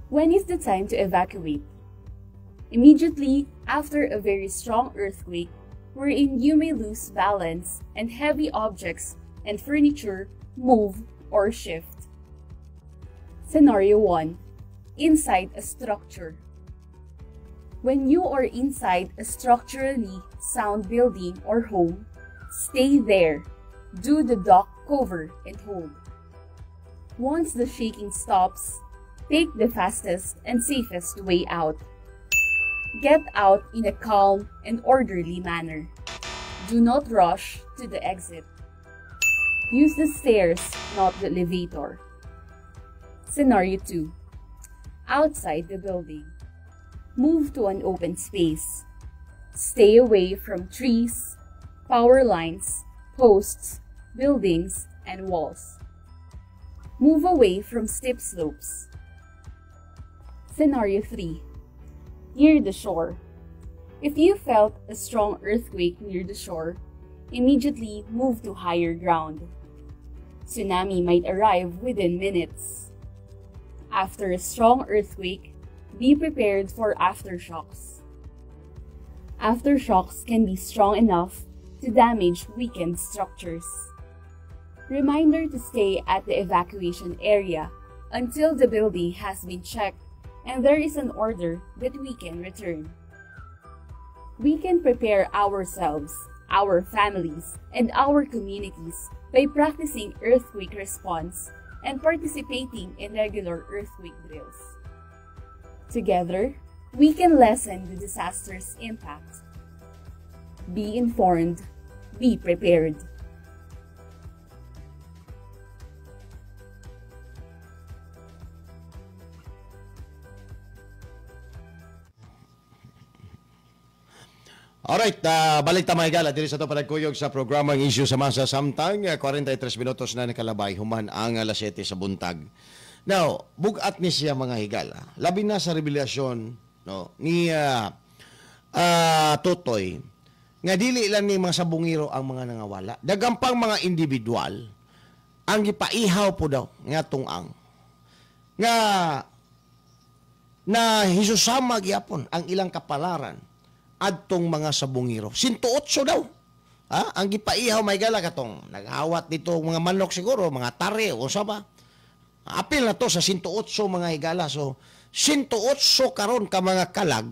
When is the time to evacuate? Immediately after a very strong earthquake, wherein you may lose balance and heavy objects and furniture move or shift. Scenario 1. Inside a structure. When you are inside a structurally sound building or home, stay there. Do the duck, cover, and hold. Once the shaking stops, take the fastest and safest way out. Get out in a calm and orderly manner. Do not rush to the exit. Use the stairs, not the elevator. Scenario 2. Outside the building. Move to an open space. Stay away from trees, power lines, posts, buildings, and walls. Move away from steep slopes. Scenario 3. Near the shore. If you felt a strong earthquake near the shore, immediately move to higher ground. Tsunami might arrive within minutes. After a strong earthquake, be prepared for aftershocks. Aftershocks can be strong enough to damage weakened structures. Reminder to stay at the evacuation area until the building has been checked and there is an order that we can return. We can prepare ourselves, our families, and our communities by practicing earthquake response and participating in regular earthquake drills. Together, we can lessen the disaster's impact. Be informed, be prepared. Alright, balik ta, mga higala, diri sa ato panagkuyog sa programang Issue sa Masa samtang 43 minutos na nakalabay human ang alas 7 sa buntag. Now, bugat ni siya, mga higala. Labi na sa revelasyon, no, ni Totoy nga dili lang ni mga sabungiro ang mga nangawala. Daghan pang mga individual ang gipaihaw po daw nga tungang nga na hisusama gyapon ang ilang kapalaran adtong mga sabungiro. 108 daw. Ha? Ang gipaihaw, may gala, katong naghawat dito mga manok siguro, mga tare o sa ba. Apil na to sa 108, mga higala. So 108 karon ka mga kalag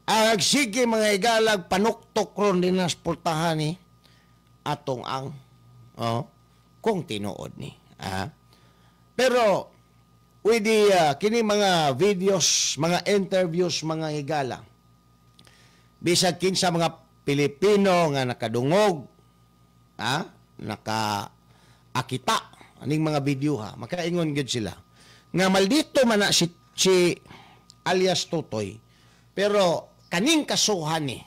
ang sige, mga higalag, panuktok ron din na pultahan ni atong ang, oh, kung tinuod ni. Ah. Pero with the, kini mga videos, mga interviews, mga higala, bisag kinsa mga Pilipino nga nakadungog, ha, naka akita aning mga video, ha, makaingon gyud sila nga maldito man na si alias Totoy, pero kaning kasuhan ni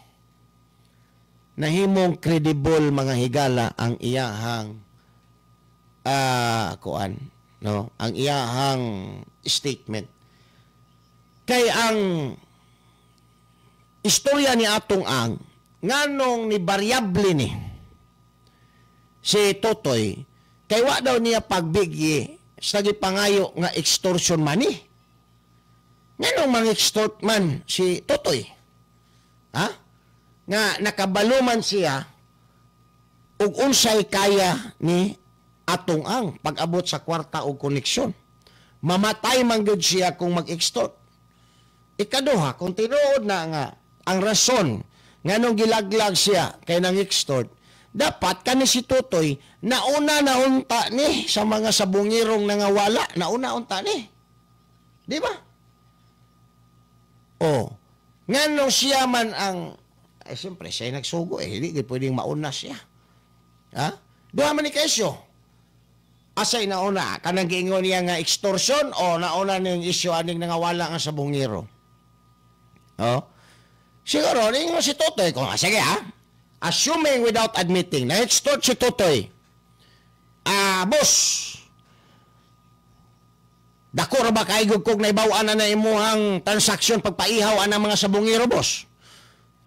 nahimong credible, mga higala, ang iyahang kuan, no, ang iyahang statement, kay ang istorya ni atong ang nganong ni variable ni si Totoy kay wa daw niya pagbigyi sa gipangayo nga extortion money. Nganong mang extort man si Totoy, ha, nga nakabalo man siya ug unsay kaya ni atong ang pag-abot sa kwarta o koneksyon? Mamatay man gyud siya kung mag-extort. Ikaduha, kung tinuod na nga ang rason nganong gilaglag siya kay nang extort, dapat kani si Totoy nauna na unta ni sa mga sabungirong nangawala, nauna unta ni. Di ba? Oh, nganong siya man ang eh, siyempre siya nagsugo eh, hindi gid pwedeng mauna siya. Ha? Duha man ni kesyo. Asay nauna, kanang giingon niya nga extortion o nauna ning isyu aning nangawala nga sabungiro? Oh? Siguro, ningon si Totoy, kung, sige ha, assuming without admitting, na-extort si Totoy, ah, boss, dako ra ba kaigog kog naibaw-an na na imuhang transaction pagpaihaw anang mga sabungiro, boss?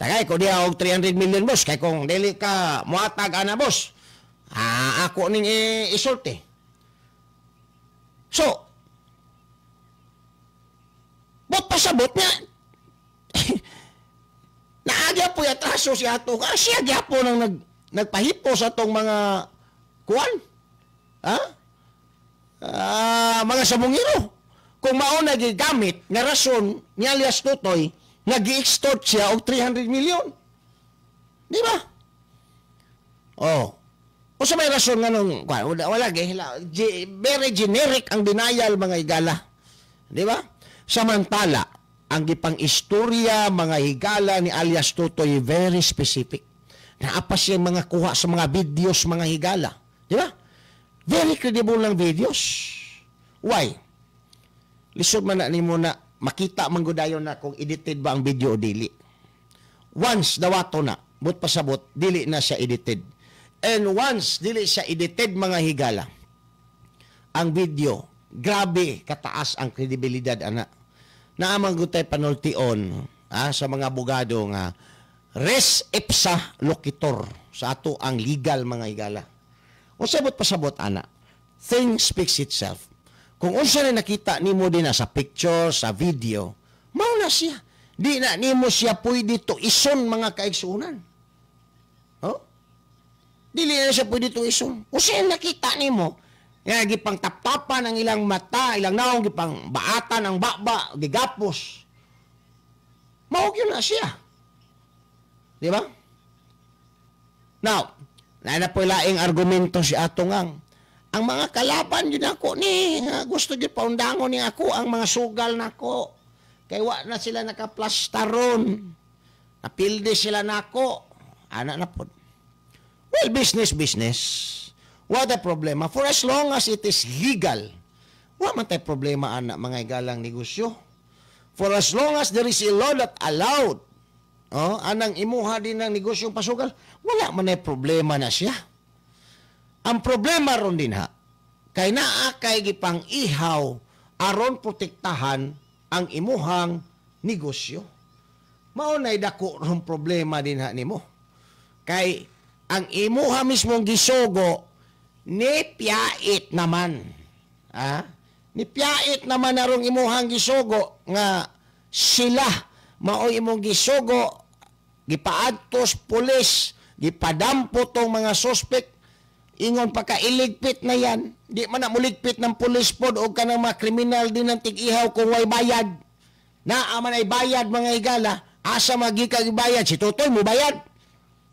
Tagay ko diha og 300 million, boss, kay kung dili ka muatag ana, boss, ako ning isulti. So, bot pasabot niya, naagya po atraso si ato. Ah, siya gyapon ang nagpahipo sa atong mga kuan. Ha? Ah, mga sabungiro. Kung mao na gigamit nga rason ni alias Totoy nga gi-extort siya og 300 million. Di ba? Oh. O sa may rason nga nung kuan, wala, wala very generic ang denial, mga higala. Di ba? Samantala, ang gipang istorya, mga higala, ni alias Totoy, very specific. Naa pa siya mga kuha sa mga videos, mga higala. Di ba? Very credible ng videos. Why? Lisod man na nimo na makita man gud dayon na kung edited ba ang video o dili. Once dawato na, but pasabot, dili na siya edited. And once dili siya edited, mga higala, ang video, grabe kataas ang kredibilidad ana. Naa man gud tay panultion sa mga abogado nga res ipsa loquitur sa ato ang legal, mga higala. Unsa bot pasabot ana? Thing speaks itself. Kung unsa na nakita nimo din na sa picture, sa video, mao na siya. Di na nimo siya pwede to ison, mga kaigsunan. Oh? Dili na siya pwede to ison. Unsa na nakita nimo, nga gipang taptapan ang ilang mata, ilang naong, gipang baatan ang baba, gigapos. Mao gyud na siya. Di ba? Now, na po laing argumento si ato ngang ang mga kalaban yun ako ni nga gusto gyud paundangon ni ako ang mga sugal nako kay wa na sila nakaplastaron, napildi sila nako ana na pod. Well, business, business, what a problema. For as long as it is legal, wa man tay problema ana, mga igalang negosyo, for as long as there is a law that allowed. Oh, anang imuha din ang negosyong pasugal, wala man ay problema na siya. Ang problema ron din ha, kay naa kay gipang ihaw aron protektahan ang imuhang negosyo. Mao nay dako ron problema din ha nimo. Kay ang imuha mismong gisugo ni piyait naman. Ha? Ni piyait naman arong imuhang gisugo nga sila maoy imong gisugo, gipaadtos pulis, gipadampo tong mga suspek, ingon pa ka iligpit na yan. Di man na muligpit ng pulis pod o kanang mga kriminal din ng tig-ihaw kung way bayad. Naa man ay bayad mga higala, asa magikag bayad? Si Totoy mo bayad.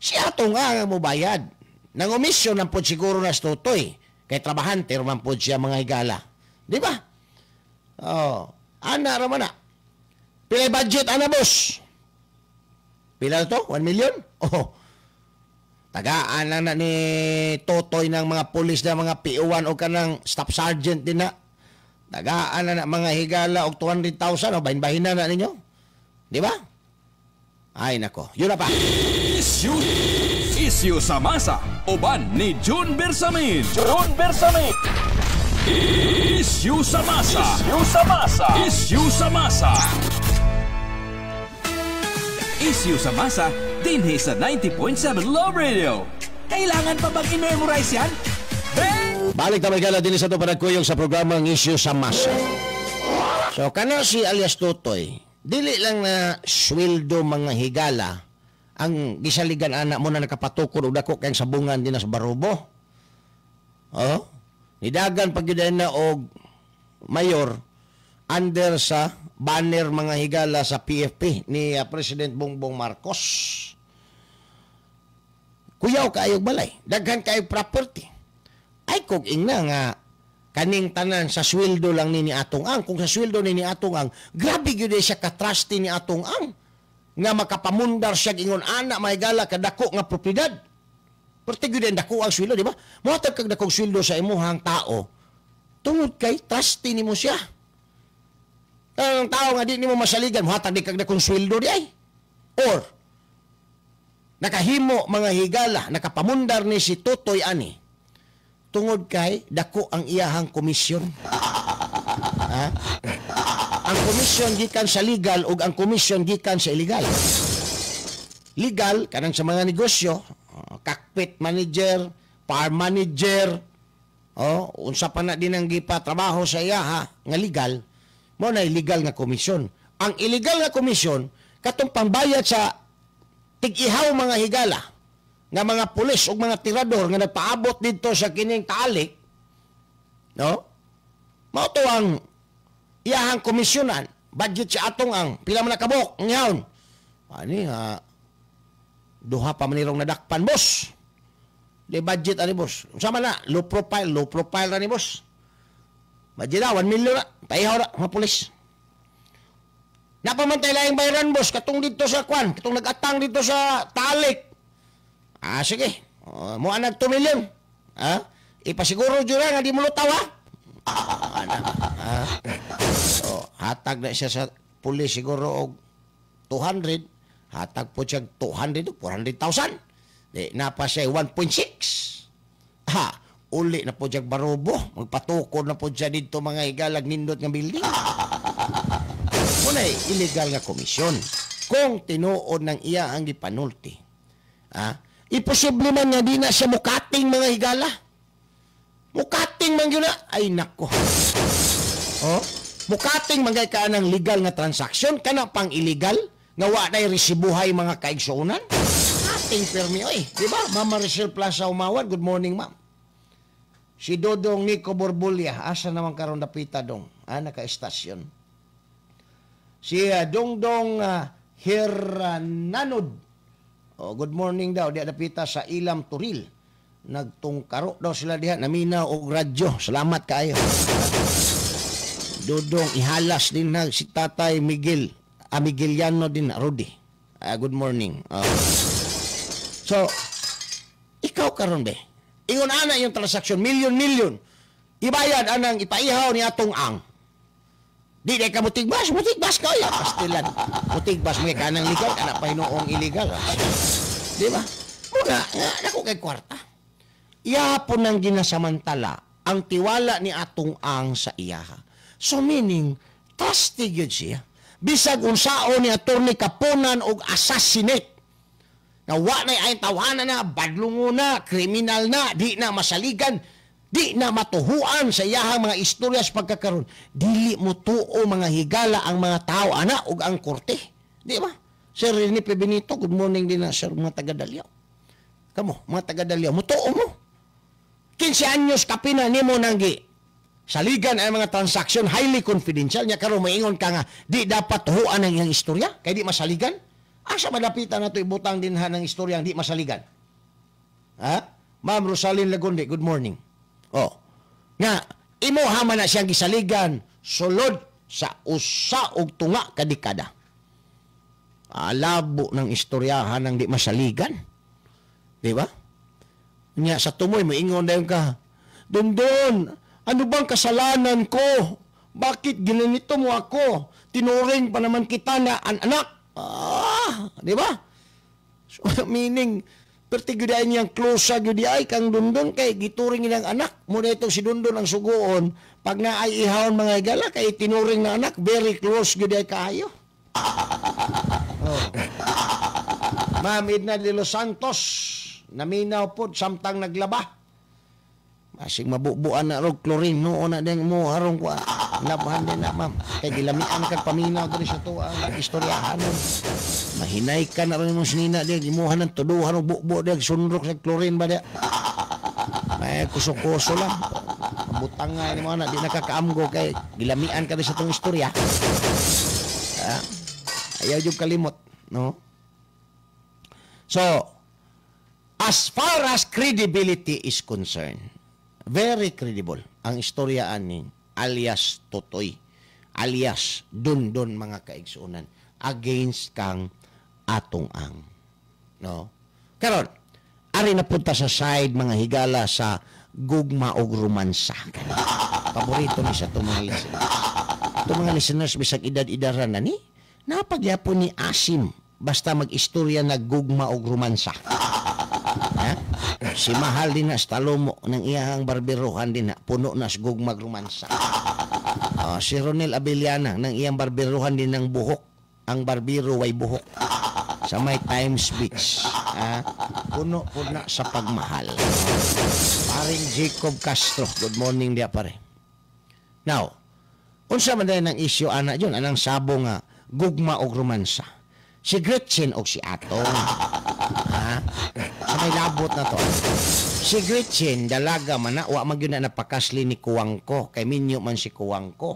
Si Atong nga mo bayad. Nangumisyon ang pod siguro na si Totoy. Kay trabahante man pod siya mga higala. Di ba? Oh, ana ra man na. Pila budget ana boss? Pila to? 1 million? Oh. Tagaan lang na ni Totoy ng mga pulis na mga PO1 o kanang staff sergeant din na. Tagaan na na mga higala og 200,000 o bahin-bahin na na ninyo. Di ba? Ay nako, yun na pa. Issue sa masa, uban ni June Bersamin. June Bersamin. Issue sa masa. Issue sa masa. Issue sa masa. Issue sa masa, dinhi sa 90.7 Love Radio. Kailangan pa bang i-memorize yan? Balik na may gala din sa ito panagkuyog sa programang Issue sa Masa. So, kana si alias Totoy, dili lang na sweldo mga higala ang gisaligan anak mo na nakapatukod o dako kayang sabungan din na sa barubo. Oh? Nidagan pag yun na og mayor under sa banner mga higala sa PFP ni President Bongbong Marcos. Kuyaw kaayog balay, daghan kaayog property. Ay kog ingna nga kaning tanan sa sweldo lang ni Atong Ang. Kung sa sweldo ni Atong Ang, grabe gyud siya ka-trusty ni Atong Ang nga makapamundar siya ingon ana mahigala kadako nga propiedad. Perti gyud ang dako ang sweldo, di ba? Mohatag kag dakong sweldo sa imuhang tao tungod kay trusty nimo siya. Ang tao nga di nimo masaligan, mohatag di kag dakong sweldo di ay. Or nakahimo mga higala, nakapamundar ni si Totoy ani tungod kay dako ang iyahang komisyon. Ha? Ang komisyon gikan sa legal ug ang komisyon gikan sa illegal. Legal kanang sa mga negosyo, cockpit manager, farm manager, oh, unsa pa na din ang gipatrabaho sa iya ha, nga legal, mo na illegal nga komisyon. Ang illegal nga komisyon katong pambayad sa tig-ihaw mga higala nga mga pulis ug mga tirador nga nagpaabot didto sa kining taalik, no? Mao to ang iyahang komisyonan, budget sa Atong Ang, pila man nakabok ngayon. Ani nga duha pa man nirong nadakpan, boss. Di budget ani boss. Unsa man na, low profile ra ni boss. Budget na 1 million na, paihaw ra mga pulis. Napamantay laing bayaran boss katong didto sa kwan, katong nagatang didto sa talik. Ah, sige. Mo anag 2 million. Ha? Ipasiguro jud nga di mo lutaw ha. Ah, so, hatag na siya sa pulis siguro og 200, hatag po siya 200 400,000. Di napa siya 1.6. Ha, uli na po siya barubo, magpatukod na po siya didto mga higalag nindot nga building. Muna'y illegal nga komisyon. Kung tinuod ng iya ang gipanulti. Ha? Imposible man nga di na siya mukating mga higala. Mukating man yun na. Ay nako. Oh? Mukating man kay ka ng legal nga transaksyon, kana pang illegal, nga wa na'y resibuhay mga kaigsuonan. Ating permi, oy. Di ba? Mama Maricel Plaza Umawan, good morning ma'am. Si Dodong Nico Borbulia, asa naman karon dapita dong? Ah, naka-estasyon. Si Dongdong Hirananod. Oh, good morning daw, diha dapita sa Ilam Turil. Nagtungkaro daw sila diha, namina og radyo. Salamat kaayo. Dodong ihalas din na si Tatay Miguel, Migueliano din na, Rudy. Good morning. Oh. So, ikaw karon be. Ingon ana yung transaksyon, milyon-milyon. Ibayad anang ipaihaw ni Atong Ang. Di ka mutigbas, mutigbas ka ya pastilan. Mutigbas mo kanang legal, kana pa hinuong illegal. Di ba? Muna, nga nako kay kwarta. Iya po nang ginasamantala ang tiwala ni atong ang sa iyaha. So meaning, trusted yun siya. Bisag unsaon ni Attorney Kapunan og assassinate. Na wa na ay tawanan na, badlungo na, kriminal na, di na masaligan, di na matuhuan sa iyahang mga istorya sa pagkakaroon. Dili mo tuo mga higala ang mga tao, ana, ug ang korte. Di ba? Sir Rene P. Benito, good morning din na, sir, mga taga-Dalyaw. Kamo, mga taga-Dalyaw, mutuo mo. 15 anyos kapina nimo nanggi saligan ang mga transaction highly confidential nya karon maingon ka nga di dapat tuhuan ang iyang istorya kay di masaligan. Asa madapitan nato ibutang dinha ng istorya ang di masaligan? Ha? Ma'am Rosalyn Lagunde, good morning. Oh. Nga imo man na siyang gisaligan sulod sa usa og tunga ka dekada. Alabo ng istoryahan ang di masaligan. Di ba? Nya sa tumoy moingon dayon ka, Dondon, ano bang kasalanan ko? Bakit ginanito mo ako? Tinuring pa naman kita na anak. Ah, di ba? So, meaning, perti gyud ay niyang close gyud ay kang Dondon kay gituring nilang anak. Muna itong si Dondon ang sugoon, pag naay ihawon mga higala kay tinuring na anak, very close gyud ay kaayo. Oh. Ma'am Edna de los Santos, naminaw pod samtang naglaba. Masig mabubuan na rog chlorine no na ding mo harong kwa. Labhan din na ma'am. Kay gilamian kag paminaw diri sa tuwa ang istoryahan. Mahinay ka na ron imong sinina di imuha ng tuduhan og bubo di sunrok sa chlorine ba di. May kuso-kuso lang. Butang nga ni mo na di nakakaamgo kay gilamian ka sa tong istorya. Ayaw jud kalimot, no? So, as far as credibility is concerned, very credible ang istorya ani alias Totoy, alias Dundon mga kaigsuonan against kang atong ang, no? Karon, ari na punta sa side mga higala sa gugma og romansa. Paborito ni sa itong mga listeners. Itong mga listeners bisag edad-edaran na ni, napagyapon ni Asim basta mag-istorya na gugma og romansa. Ha? Si Mahal din na sa Talomo ng iyahang barberohan din na puno na sa gugma og romansa. Si Ronel Abellana ng iyang barberohan din ng buhok. Ang barbero way buhok. Sa may Times Beach. Puno po na sa pagmahal. Paring Jacob Castro, good morning dia pare. Now, unsa man din ang issue ana yun, anang sabo nga gugma og romansa. Si Gretchen og si Atong. Ha? Sa may labot na to. Si Gretchen, dalaga man na, wa man gyud na napakasli ni Kuwangko, kay minyo man si Kuwangko.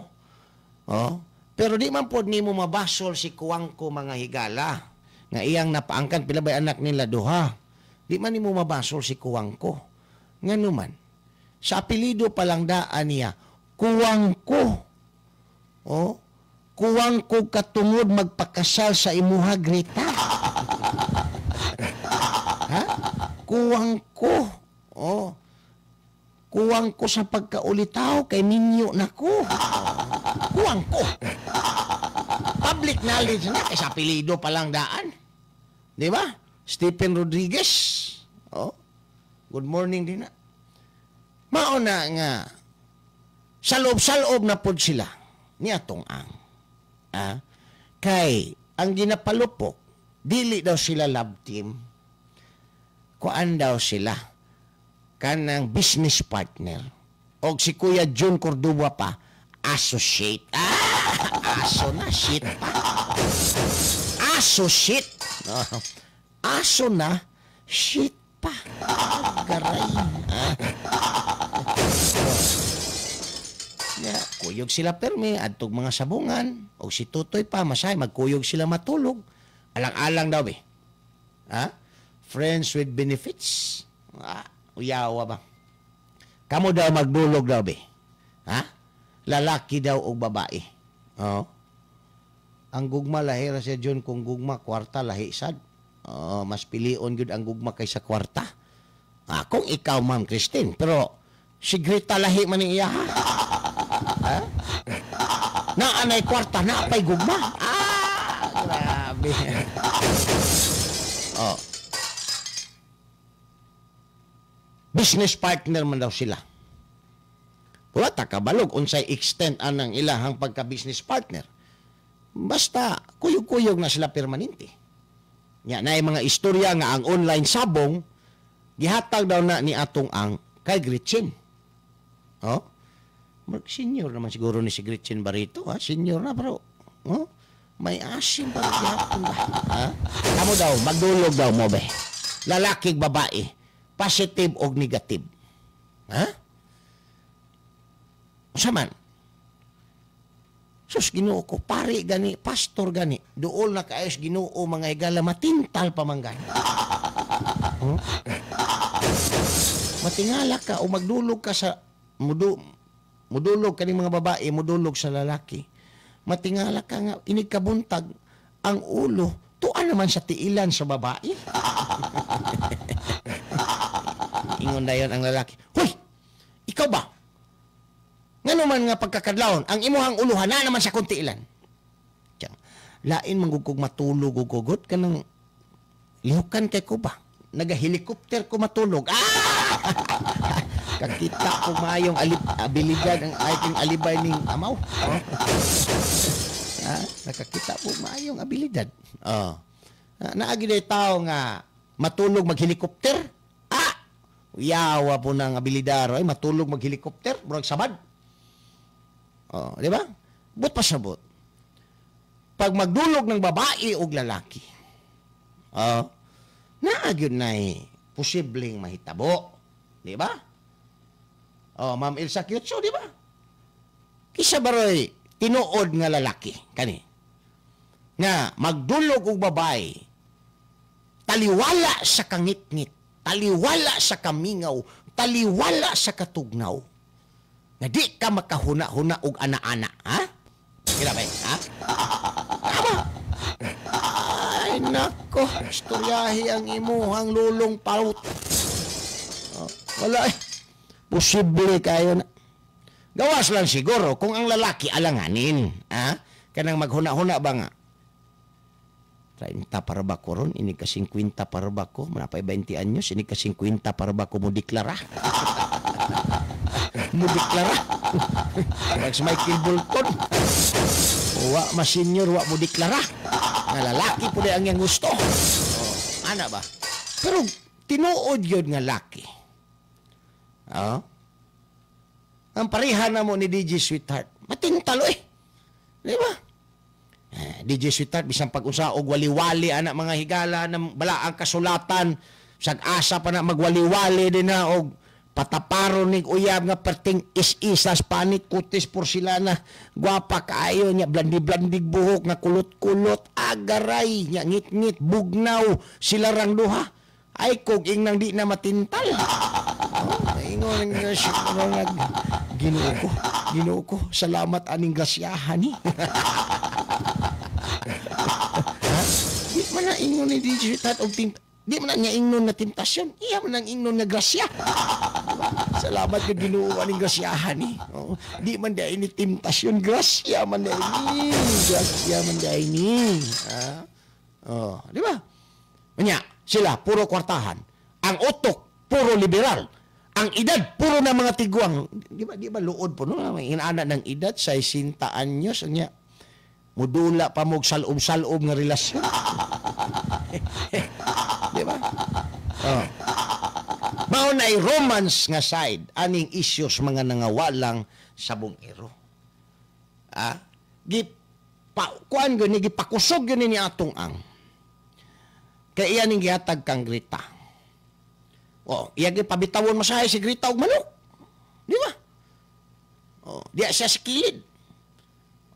Oh? Pero di man pod nimo mabasol si Kuwangko mga higala. Nga iyang napaangkan, pila bay anak nila duha. Di man nimo mabasol si Kuwangko. Ngano man, sa apelyido pa lang daan niya, Kuwangko. Oh? Kuwangko katungod magpakasal sa imuha, Greta. Ha? Kuwangko. Oh. Kuwangko sa pagkaulitaw kay minyo na ko. Kuwangko. Public knowledge na kay sa apelyido pa lang daan. Di ba? Stephen Rodriguez. Oh. Good morning din na. Mauna nga sa loob-sa-loob na pod sila ni atong ang. Ah, kay ang ginapalupok dili daw sila love team. Kuan daw sila kanang business partner. Og si Kuya Jun Cordova pa associate. Ah, aso na shit pa. Associate. Oh, aso na shit pa. Garay. Ah. Ya, kuyog sila permi adtog mga sabungan og si Tutoy pa masay magkuyog sila matulog. Alang-alang daw be. Ha? Friends with benefits. Ah, uyawa ba? Kamo daw magdulog daw be. Ha? Lalaki daw og babae. Oh. Ang gugma lahi ra siya John kung gugma kwarta lahi sad. Oh, mas pilion gyud ang gugma kaysa kwarta. Ah, kung ikaw Ma'am Christine, pero si Greta lahi man ni iya ha. Ha? Naanay kwarta, naapay gugma. Ah, grabe. Oh. Business partner man daw sila. Wala ta kabalog unsay extent anang ilahang pagka-business partner. Basta kuyog-kuyog na sila permanente. Nya naay mga istorya nga ang online sabong gihatag daw na ni atong ang kay Gretchen. Oh? Senior naman siguro ni si Gretchen Barito, ha? Senior na pero oh? May asim pa gihapon ba? Ha? Kamo daw magdulog daw mo be. Lalaki babae, positive og negative. Ha? Unsa man? Sus, Ginoo ko, pare gani, pastor gani, duol na kaayos Ginoo mga higala, matintal pa man gani. Huh? Matingala ka o magdulog ka sa mudulog kaning mga babae, mudulog sa lalaki. Matingala ka nga inig kabuntag ang ulo, tuan naman sa tiilan sa babae. Ingon dayon ang lalaki. Hoy, ikaw ba? Ngano man nga pagkakadlawon, ang imuhang uluhan na naman sa kuntiilan. Tiyang, lain manggugkog matulog og hugot kanang lihukan kay ko ba? Naga-helicopter ko matulog. Ah! Kakita ko maayong abilidad ang aking alibay ning amaw. Oh. Ah, nakakita ko maayong abilidad. Oh. Naagi day tao nga matulog mag-helicopter. Ah! Yawa po ng abilidad ay matulog mag-helicopter, murag sabad. Oh, di ba? But pasabot. Pag magdulog ng babae og lalaki, oh, naa gyud nay posibleng mahitabo, di ba? Oh, Ma'am Elsa Kyutso, di ba? Kisa baroy tinuod nga lalaki kani nga magdulog og babae, taliwala sa kangitngit, taliwala sa kamingaw, taliwala sa katugnaw, nga di ka makahuna-huna og ana-ana, ha? Grabe, ha? Tama. Ay, nako, istoryahi ang imuhang lulong paut. Oh, wala eh. Posible kayo na. Gawas lang siguro kung ang lalaki alanganin, ha? Kanang maghuna-huna ba nga? 30 para ba ko ron? Ini ka 50 para ba ko? Manapay 20 anyos, ini ka 50 para ba ko mo deklara? Mo deklara. Parang si Michael Bolton. Wa ma senior, wa mo deklara. Nga lalaki po ang iyang gusto. Oh, ana ba? Pero tinuod yun nga laki. Oh? Ang pareha na mo ni DJ Sweetheart, matintalo eh. Di ba? DJ Sweetheart, bisan pag-unsa og wali-wali anak mga higala ng balaang kasulatan, sag-asa pa na magwali-wali din na og pataparo ning uyab nga perting is-isas panit kutis porselana, gwapa kaayo nya, blandi-blandig buhok nga kulot-kulot, agaray nya, ngit-ngit bugnaw sila rang duha. Ay kog ingnang di na matintal. Oh, ingon nga siya nag Ginoo ko, Ginoo ko, salamat aning grasyahan ni. Ha? Di man na ingon ni DJ Sweetheart og di man na niya ingnon na temptasyon, iya man ang ingnon nga grasya. Salamat kay Ginoo aning grasyahan ni. Oh, di man dai ni temptasyon, grasya man dai ni. Grasya man dai ni. Ha? Oh, di ba? Unya, sila puro kwartahan. Ang utok puro liberal. Ang edad puro na mga tiguang. Di ba luod po no? Inana ng edad 60 anyos unya. Mudula pa mo salob-salob nga relasyon. Di ba? Oh. Mao nay romance nga side aning issues mga nangawalang sabongero. Ah, gi pa kuan gyud ni gipakusog gyud ni atong ang. Kay iya ning gihatag kang Greta. Oh, iya gyud pabitawon masahay si Greta og manok. Di ba? Oh, diya siya sa kilid.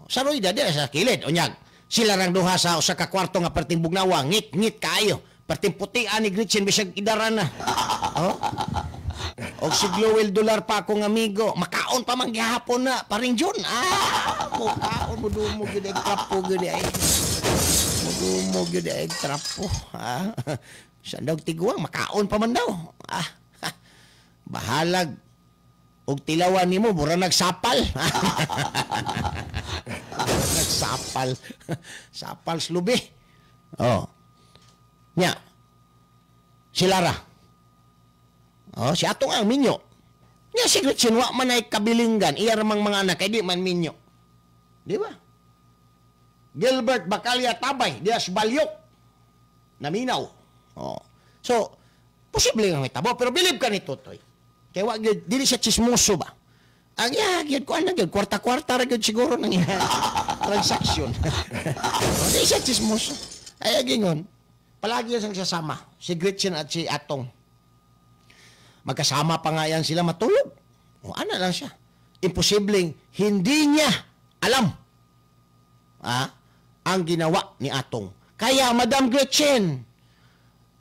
Sa Roida, diya siya sa kilid. Unyag, sila rang duha sa usa ka kwarto nga perting bugnawa, ngit-ngit kaayo. Perting puti ani Gretchen bisag idaran na. Oh. Og si Glowell Dolar pa akong amigo, makaon pa man gihapon na, paring Jun. Ah, mukaon mudumog gyud ang trapo gyud ay. Mudumog gyud ay trapo, ha. Sa daw tiguang makaon pa man daw. Ah, ha. Bahalag og tilawan nimo mura nagsapal. Sapal. Sapal slubi. Oh. Nya. Si Lara. Oh, si Atong ang minyo. Nya si Gretchen wa man ay kabilinggan, iya ramang mga anak kay di man minyo. Di ba? Gilbert Bacalla Tabay, dias Balyok. Naminaw. Oh. So, posible nga may tabo, pero bilib ka ni Totoy. Kaya wa gyud dili siya chismoso ba? Ang iya gyud kuan na gyud kwarta-kwarta ra gyud siguro nang iya transaction. Oh, di siya chismoso. Ay gingon, palagi yan siyang sasama, si Gretchen at si Atong. Magkasama pa nga yan sila matulog. O, ana lang siya. Imposibleng hindi niya alam ang ginawa ni Atong. Kaya, Madam Gretchen,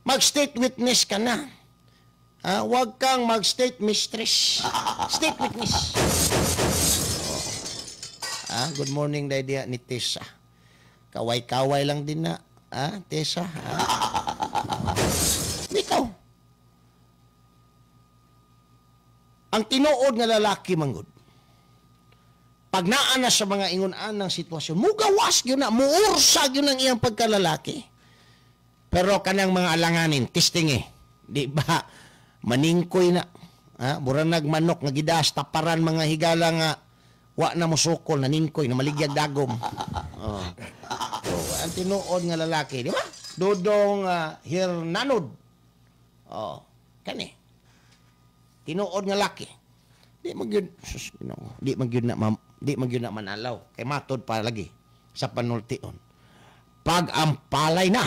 mag-state witness ka na. Ah, huwag kang mag-state mistress. State witness. Oh. Ah, good morning, Daidia ni Tessa. Kaway-kaway lang din na. Ah, Tessa. Ah. Ikaw. Ang tinuod nga lalaki manggod. Pag naa na sa mga ingon-anang sitwasyon, mugawas gyud na, muursa gyud ang iyang pagkalalaki. Pero kanang mga alanganin, testing eh. Di ba? Maningkoy na. Ha? Mura nagmanok nga gidas, taparan mga higala nga wa na mosukol, naningkoy, na maligyag dagom. Oh. So, ang tinuod nga lalaki, di ba? Dodong Hirnanod. Oh, kani. Tinuod nga laki. Di man gyud, sus, Ginoo, di man gyud na di man gyud na manalaw kay matod pa lagi sa panultion. Pag ang palay na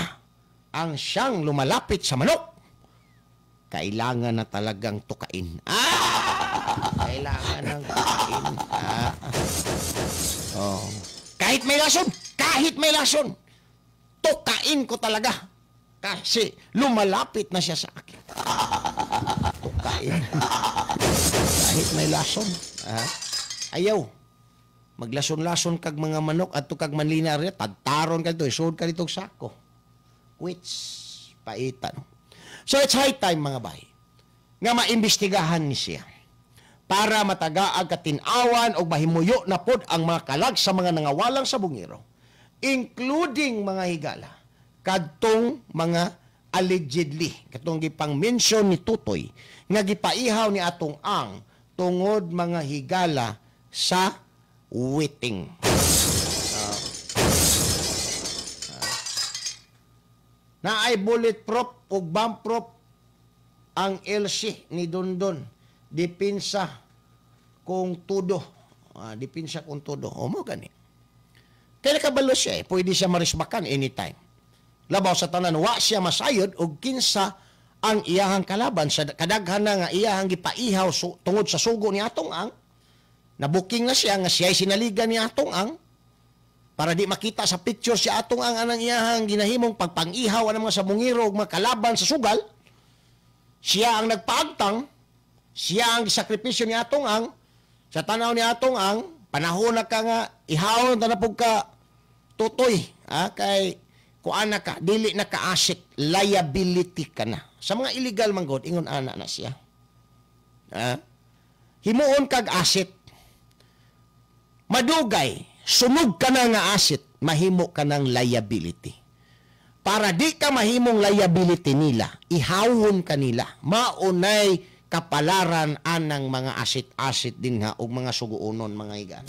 ang siyang lumalapit sa manok, kailangan na talagang tukain. Ah! Kailangan ng tukain. Ah. Oh. Kahit may lason, kahit may lason, tukain ko talaga. Kasi lumalapit na siya sa akin. Tukain. Kahit may lason. Ah. Ayaw. Maglason-lason kag mga manok at kag manlina rin, tagtaron ka dito, isuod ka dito sako. Which, paita. No? So it's high time mga bay, nga maimbestigahan ni siya para matagaag katinawan o mahimuyo na pod ang mga kalag sa mga nangawalang sa bungiro, including mga higala, kadtong mga allegedly, katong gipang mention ni Totoy, nga gipaihaw ni Atong Ang tungod mga higala sa waiting. Naay bulletproof ug bomb-proof ang LC ni Dondon. Dipinsa kung tudo. Dipinsa kung tudo. O mo gani. Kaya nakabalo siya eh. Pwede siya marisbakan anytime. Labaw sa tanan, wa siya masayod og kinsa ang iyahang kalaban. Sa kadaghan na nga iyahang gipaihaw tungod sa sugo ni Atong Ang. Nabuking na siya nga siya'y sinaligan ni Atong Ang. Para di makita sa picture si Atong Ang anang iyahang ginahimong pagpangihaw ang mga sabungiro ug mga kalaban sa sugal. Siya ang nagpaagtang, siya ang sakripisyo ni Atong Ang. Sa tanaw ni Atong Ang, panahon na ka nga ihawon ta na pug ka tutoy, kay kuan na ka, dili na ka asset, liability ka na. Sa mga illegal man god, ingon ana na siya. Himuon kag asset. Madugay, sunog ka na nga asset, mahimo ka ng liability. Para di ka mahimong liability nila, ihawon ka nila. Maunay kapalaran anang mga asset-asset din nga og mga suguonon, mga higan.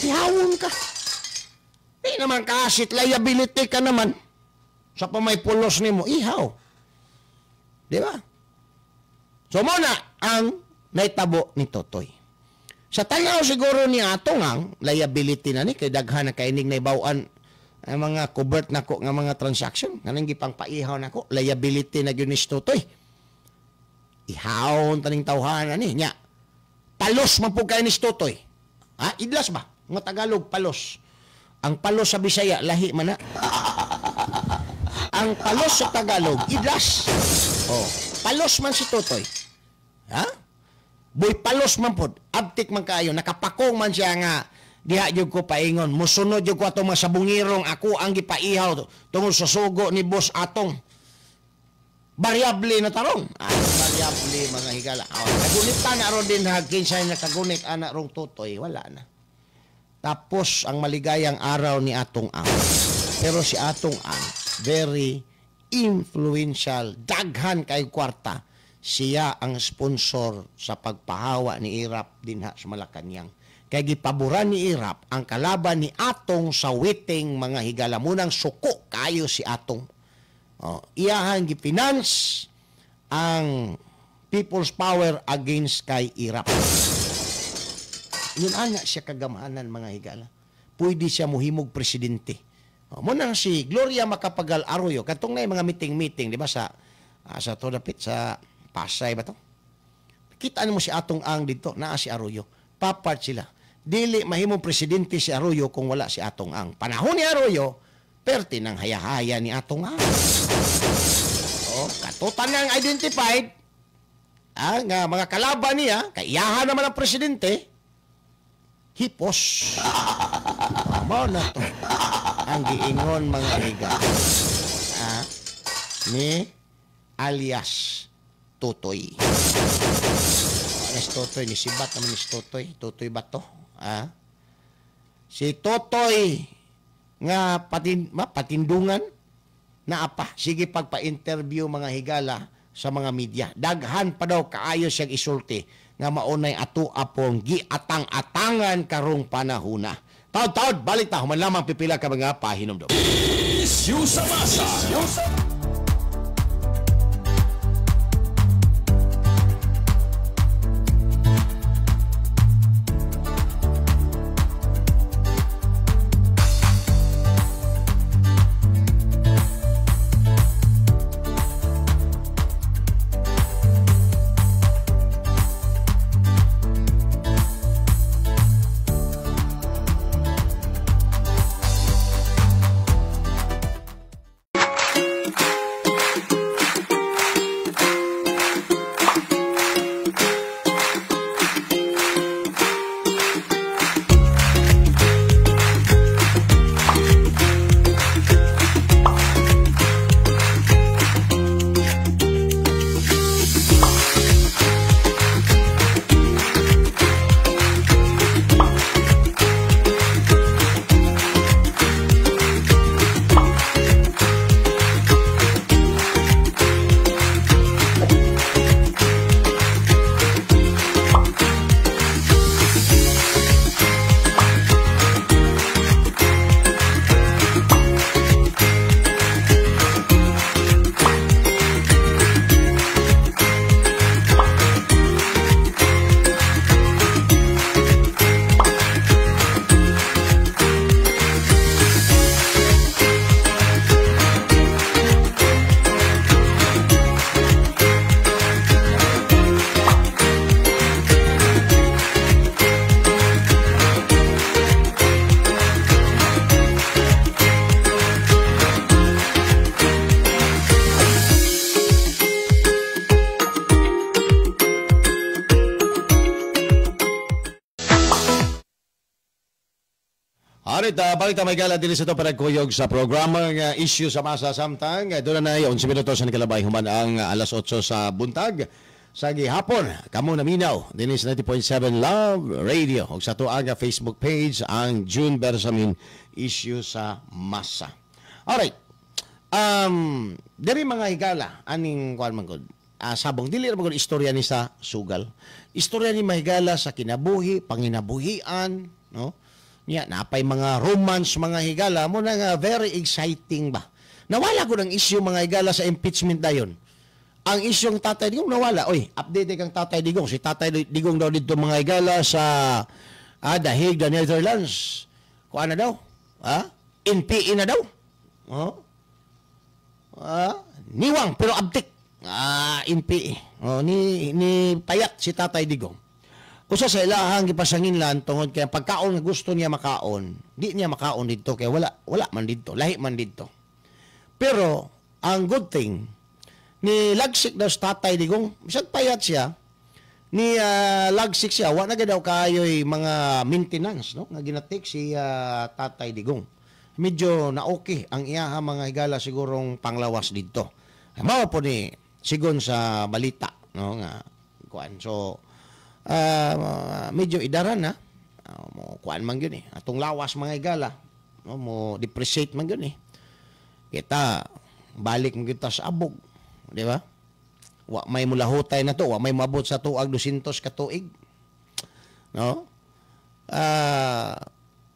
Ihawon ka. Di naman ka asset, liability ka naman. Sa pamay pulos nimo, ihaw. Di ba? So muna ang naitabo ni Totoy. Sa tanaw siguro ni Atong Ang, liability na ni, kay daghan na kainig na ibawan ang mga covert nako nga mga transaction. Kanang gipang paihaw nako, liability na gyud ni Totoy. Ihawon taning tawhan ani nya. Palos man pud kay ni Totoy. Ha, idlas ba? Nga Tagalog palos. Ang palos sa Bisaya lahi man na. Ang palos sa Tagalog idlas. Oh, palos man si Totoy. Ha? Boy palos man pod, abtik man kaayo, nakapakong man siya nga diha gyud ko paingon, mosunod gyud ko atong mga sabungirong ako ang gipaihaw tungod sa sugo ni Boss Atong. Variable na tarong. Ay, variable mga higala. Oh, kagunit ta na ron din ha, kinsay nakagunit ana rong Totoy, wala na. Tapos ang maligayang araw ni Atong Ang. Pero si Atong Ang, very influential, daghan kay kwarta. Siya ang sponsor sa pagpahawa ni Erap dinha sa Malacañang. Kay gipaboran ni Erap ang kalaban ni Atong sa waiting mga higala. Munang suko kayo si Atong. Oh, iyahan gifinance ang People's Power against kay Erap. Yun ana siya kagamhanan mga higala. Pwede siya muhimog presidente. Oh, munang si Gloria Macapagal Arroyo katong na mga meeting-meeting, di ba sa sa to dapit sa Pasay ba to? Kita mo si Atong Ang dito, naa si Arroyo. Papart sila. Dili mahimong presidente si Arroyo kung wala si Atong Ang. Panahon ni Arroyo, perti ng hayahaya ni Atong Ang. Oh, katutan nang identified nga mga kalaban niya, kaiyahan naman ang presidente, hipos. Mao na to ang giingon mga higa ni alias Totoy. Alias Totoy, ni sibat naman ni Totoy. Totoy ba to? Si Totoy nga patindungan na apa. Sige pagpa-interview mga higala sa mga media. Daghan pa daw kaayo siyang isulti nga maunay ato apong giatang-atangan karong panahuna. Taod-taod, balik ta, human lamang pipila ka mga pahinomdom. Issue sa masa. Alright, balik ta may gala dili sa ito panagkuyog sa programa nga issue sa masa samtang. Doon na 11 minuto sa nikalabay human ang alas 8 sa buntag sa gihapon. Kamo naminaw dinhi sa 90.7 Love Radio ug sa ato ang Facebook page ang June Bersamin issue sa masa. Alright. Diri mga higala aning kuan man gud. Sabong dili ra man gud istorya ni sa sugal. Istorya ni mahigala sa kinabuhi, panginabuhian, no? Niya, napay mga romance mga higala mo na nga very exciting ba. Nawala ko ng issue mga higala sa impeachment dayon. Ang issue ng Tatay Digong nawala. Oy, update kang Tatay Digong. Si Tatay Digong daw dito mga higala sa The Hague, the Netherlands. Kuan na daw? Ha? NPA na daw. Oh. Niwang pero abtik. NPA. Oh, ni payat si Tatay Digong. Usa sa ilahang gipasanginlan tungod kay pagkaon nga gusto niya makaon, di niya makaon didto kay wala man didto, lahi man didto. Pero ang good thing ni lagsik daw sa Tatay Digong, bisag payat siya, ni lagsik siya, wa na gid daw kaayoy mga maintenance no nga ginatik si Tatay Digong. Medyo na okay ang iyaha mga higala sigurong panglawas didto. Mao po ni sigon sa balita no nga kuan. So medyo idaran na. Mo kuan man gyud eh. Atong lawas, mga higala, no, mo depreciate man gyud eh. Kita balik man gyud ta sa abog, di ba? Wa may mulahutay na to, wa may moabot sa tuag 200 ka tuig. No?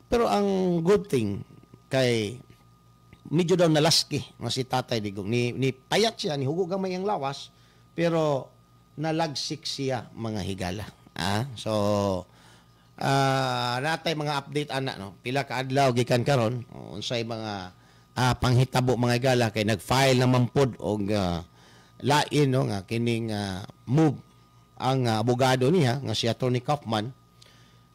Pero ang good thing kay medyo daw nalaski nga si Tatay Digong. Ni payat siya, ni hugo gamay ang lawas, pero nalagsik siya, mga higala. So natay mga update ana, no. Pila ka adlaw gikan karon unsay mga panghitabo, mga higala, kay nag-file naman pod og lain, no, nga kining move ang abogado niya nga si Attorney Kaufman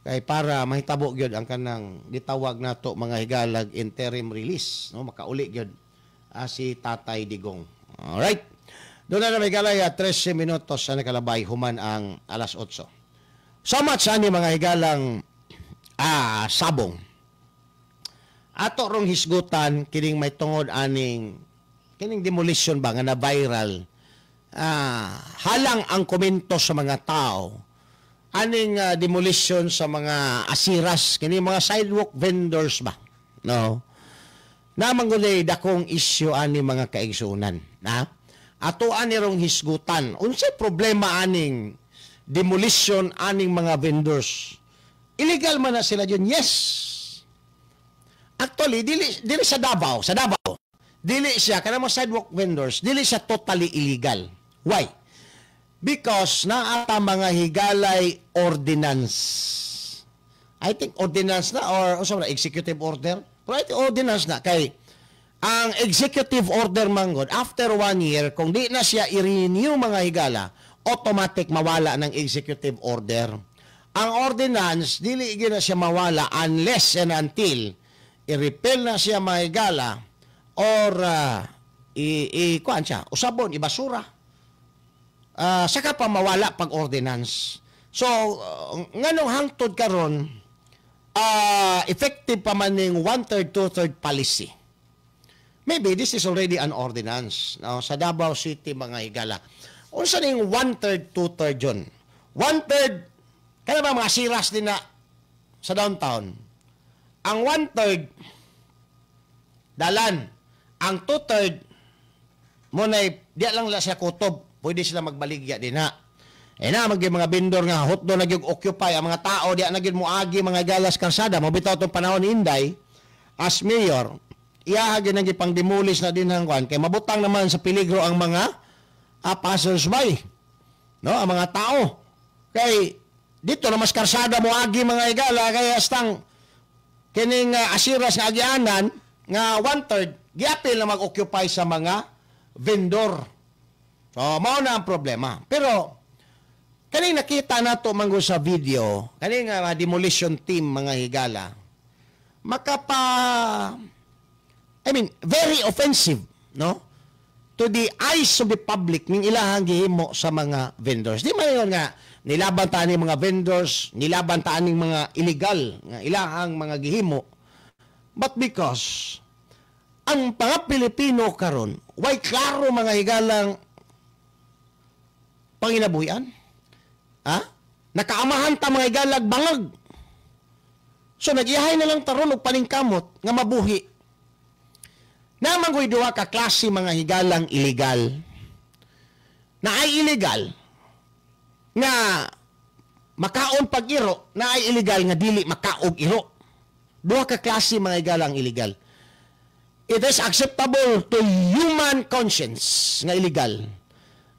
kay para mahitabo gyud ang kanang gitawag nato, mga higalag, interim release, no, makauli gyud si Tatay Digong. Alright. Doon na, mga higala, 13 minutos sa nakalabay human ang alas 8. So much ani, mga higalang sabong. Ato rong hisgutan kining may tungod aning kining demolition ba nga na viral. Halang ang komento sa mga tao aning demolition sa mga asiras, kini mga sidewalk vendors ba, no? Namang gulay dakong isyu ani, mga kaigsunan, na ato ani rong hisgutan unsay problema aning demolition aning mga vendors. Illegal man na sila yun? Yes, actually dili dili sa Davao dili siya, kanang mga sidewalk vendors, dili siya totally illegal. Why? Because naata, mga higalay, ordinance. I think ordinance na or unsa man, executive order. Pero I think ordinance na kay ang executive order manggod, after one year, kung di na siya i-renew, mga higala, automatic mawala ng executive order. Ang ordinance, dili gyud na siya mawala unless and until i-repeal na siya, mga higala, or i, i kuan siya, usabon, ibasura. Saka pa mawala pag ordinance. So, nganong hangtod karon effective pa man ning one-third, two-third policy? Maybe this is already an ordinance, no? Sa Davao City, mga higala. Unsa ning one-third, two-third yun? One-third, kaya ba mga siras din na sa downtown? Ang one-third, dalan. Ang two-third, mo na di lang la siya kutob. Pwede sila magbaligya din ha. Eh na, mag mga vendor nga hotdo na gyud occupy ang mga tao, di na gyud moagi, mga galas, karsada mo bitaw tong panahon ni Inday as mayor, iya gyud ang gipang demolish na din ang kwan kay mabutang naman sa peligro ang mga passers-by, no, ang mga tao, kay dito na mas karsada mo agi, mga higala, kay astang kining asiras nga agianan nga one-third giapil na mag-occupy sa mga vendor. So, mao na ang problema. Pero, kaning nakita nato manggo sa video, kaning demolition team, mga higala, makapa, I mean, very offensive, no? To the eyes of the public, ning ilahang gihimo sa mga vendors. Di man yun nga, nilaban ta ni mga vendors, nilaban ta ning mga illegal, nga ilahang mga gihimo. But because, ang mga Pilipino karon, way klaro, mga higalang, panginabuhian. Ha? Nakaamahan ta, mga higalag, bangag. So nag-ihay na lang taron og paningkamot nga mabuhi. Naman ko'y duha ka klase, mga higalang, illegal. Na ay illegal nga makaon pag iro, na ay illegal nga dili makaog iro. Duha ka klase, mga higalang, illegal. It is acceptable to human conscience nga illegal.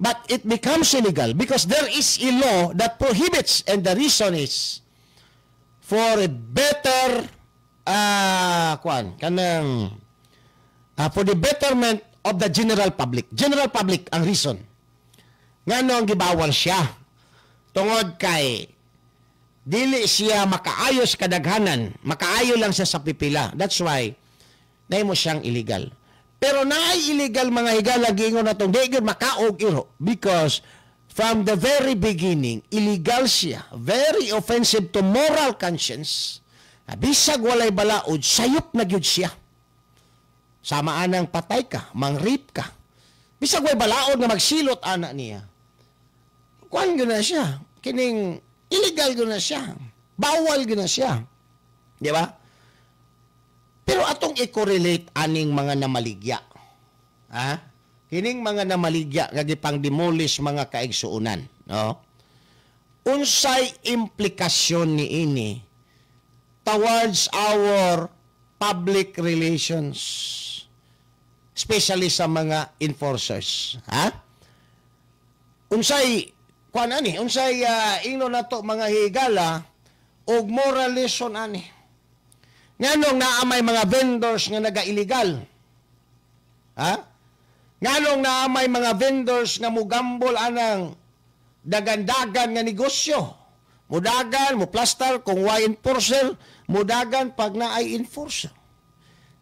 But it becomes illegal because there is a law that prohibits, and the reason is for a better kuan kanang for the betterment of the general public. General public ang reason. Ngano ang gibawal siya? Tungod kay dili siya makaayo sa kadaghanan, makaayo lang siya sa pipila. That's why nahimo siyang illegal. Pero naay illegal, mga higala, giingon natong di gyud makaog iro because from the very beginning illegal siya, very offensive to moral conscience. Bisag walay balaod, sayop na gyud siya. Sama anang patay ka, mang-rape ka. Bisag walay balaod nga magsilot ana niya. Kuan gyud na siya. Kining illegal gyud na siya. Bawal gina siya. Di ba? Pero atong i-correlate aning mga namaligya. Ha? Kining mga namaligya nga gipang demolish, mga kaigsuonan, no? Unsay implikasyon ni ini towards our public relations, especially sa mga enforcers, ha? Unsay kuan ani, unsay ingno nato, mga higala, og moral lesson ani? Nganong naa may mga vendors nga naga-illegal, ha? Nganong naa may mga vendors nga mugambol anang dagandagan nga negosyo? Mudagan, mo plastar kung why enforcer, mudagan pag naay enforcer.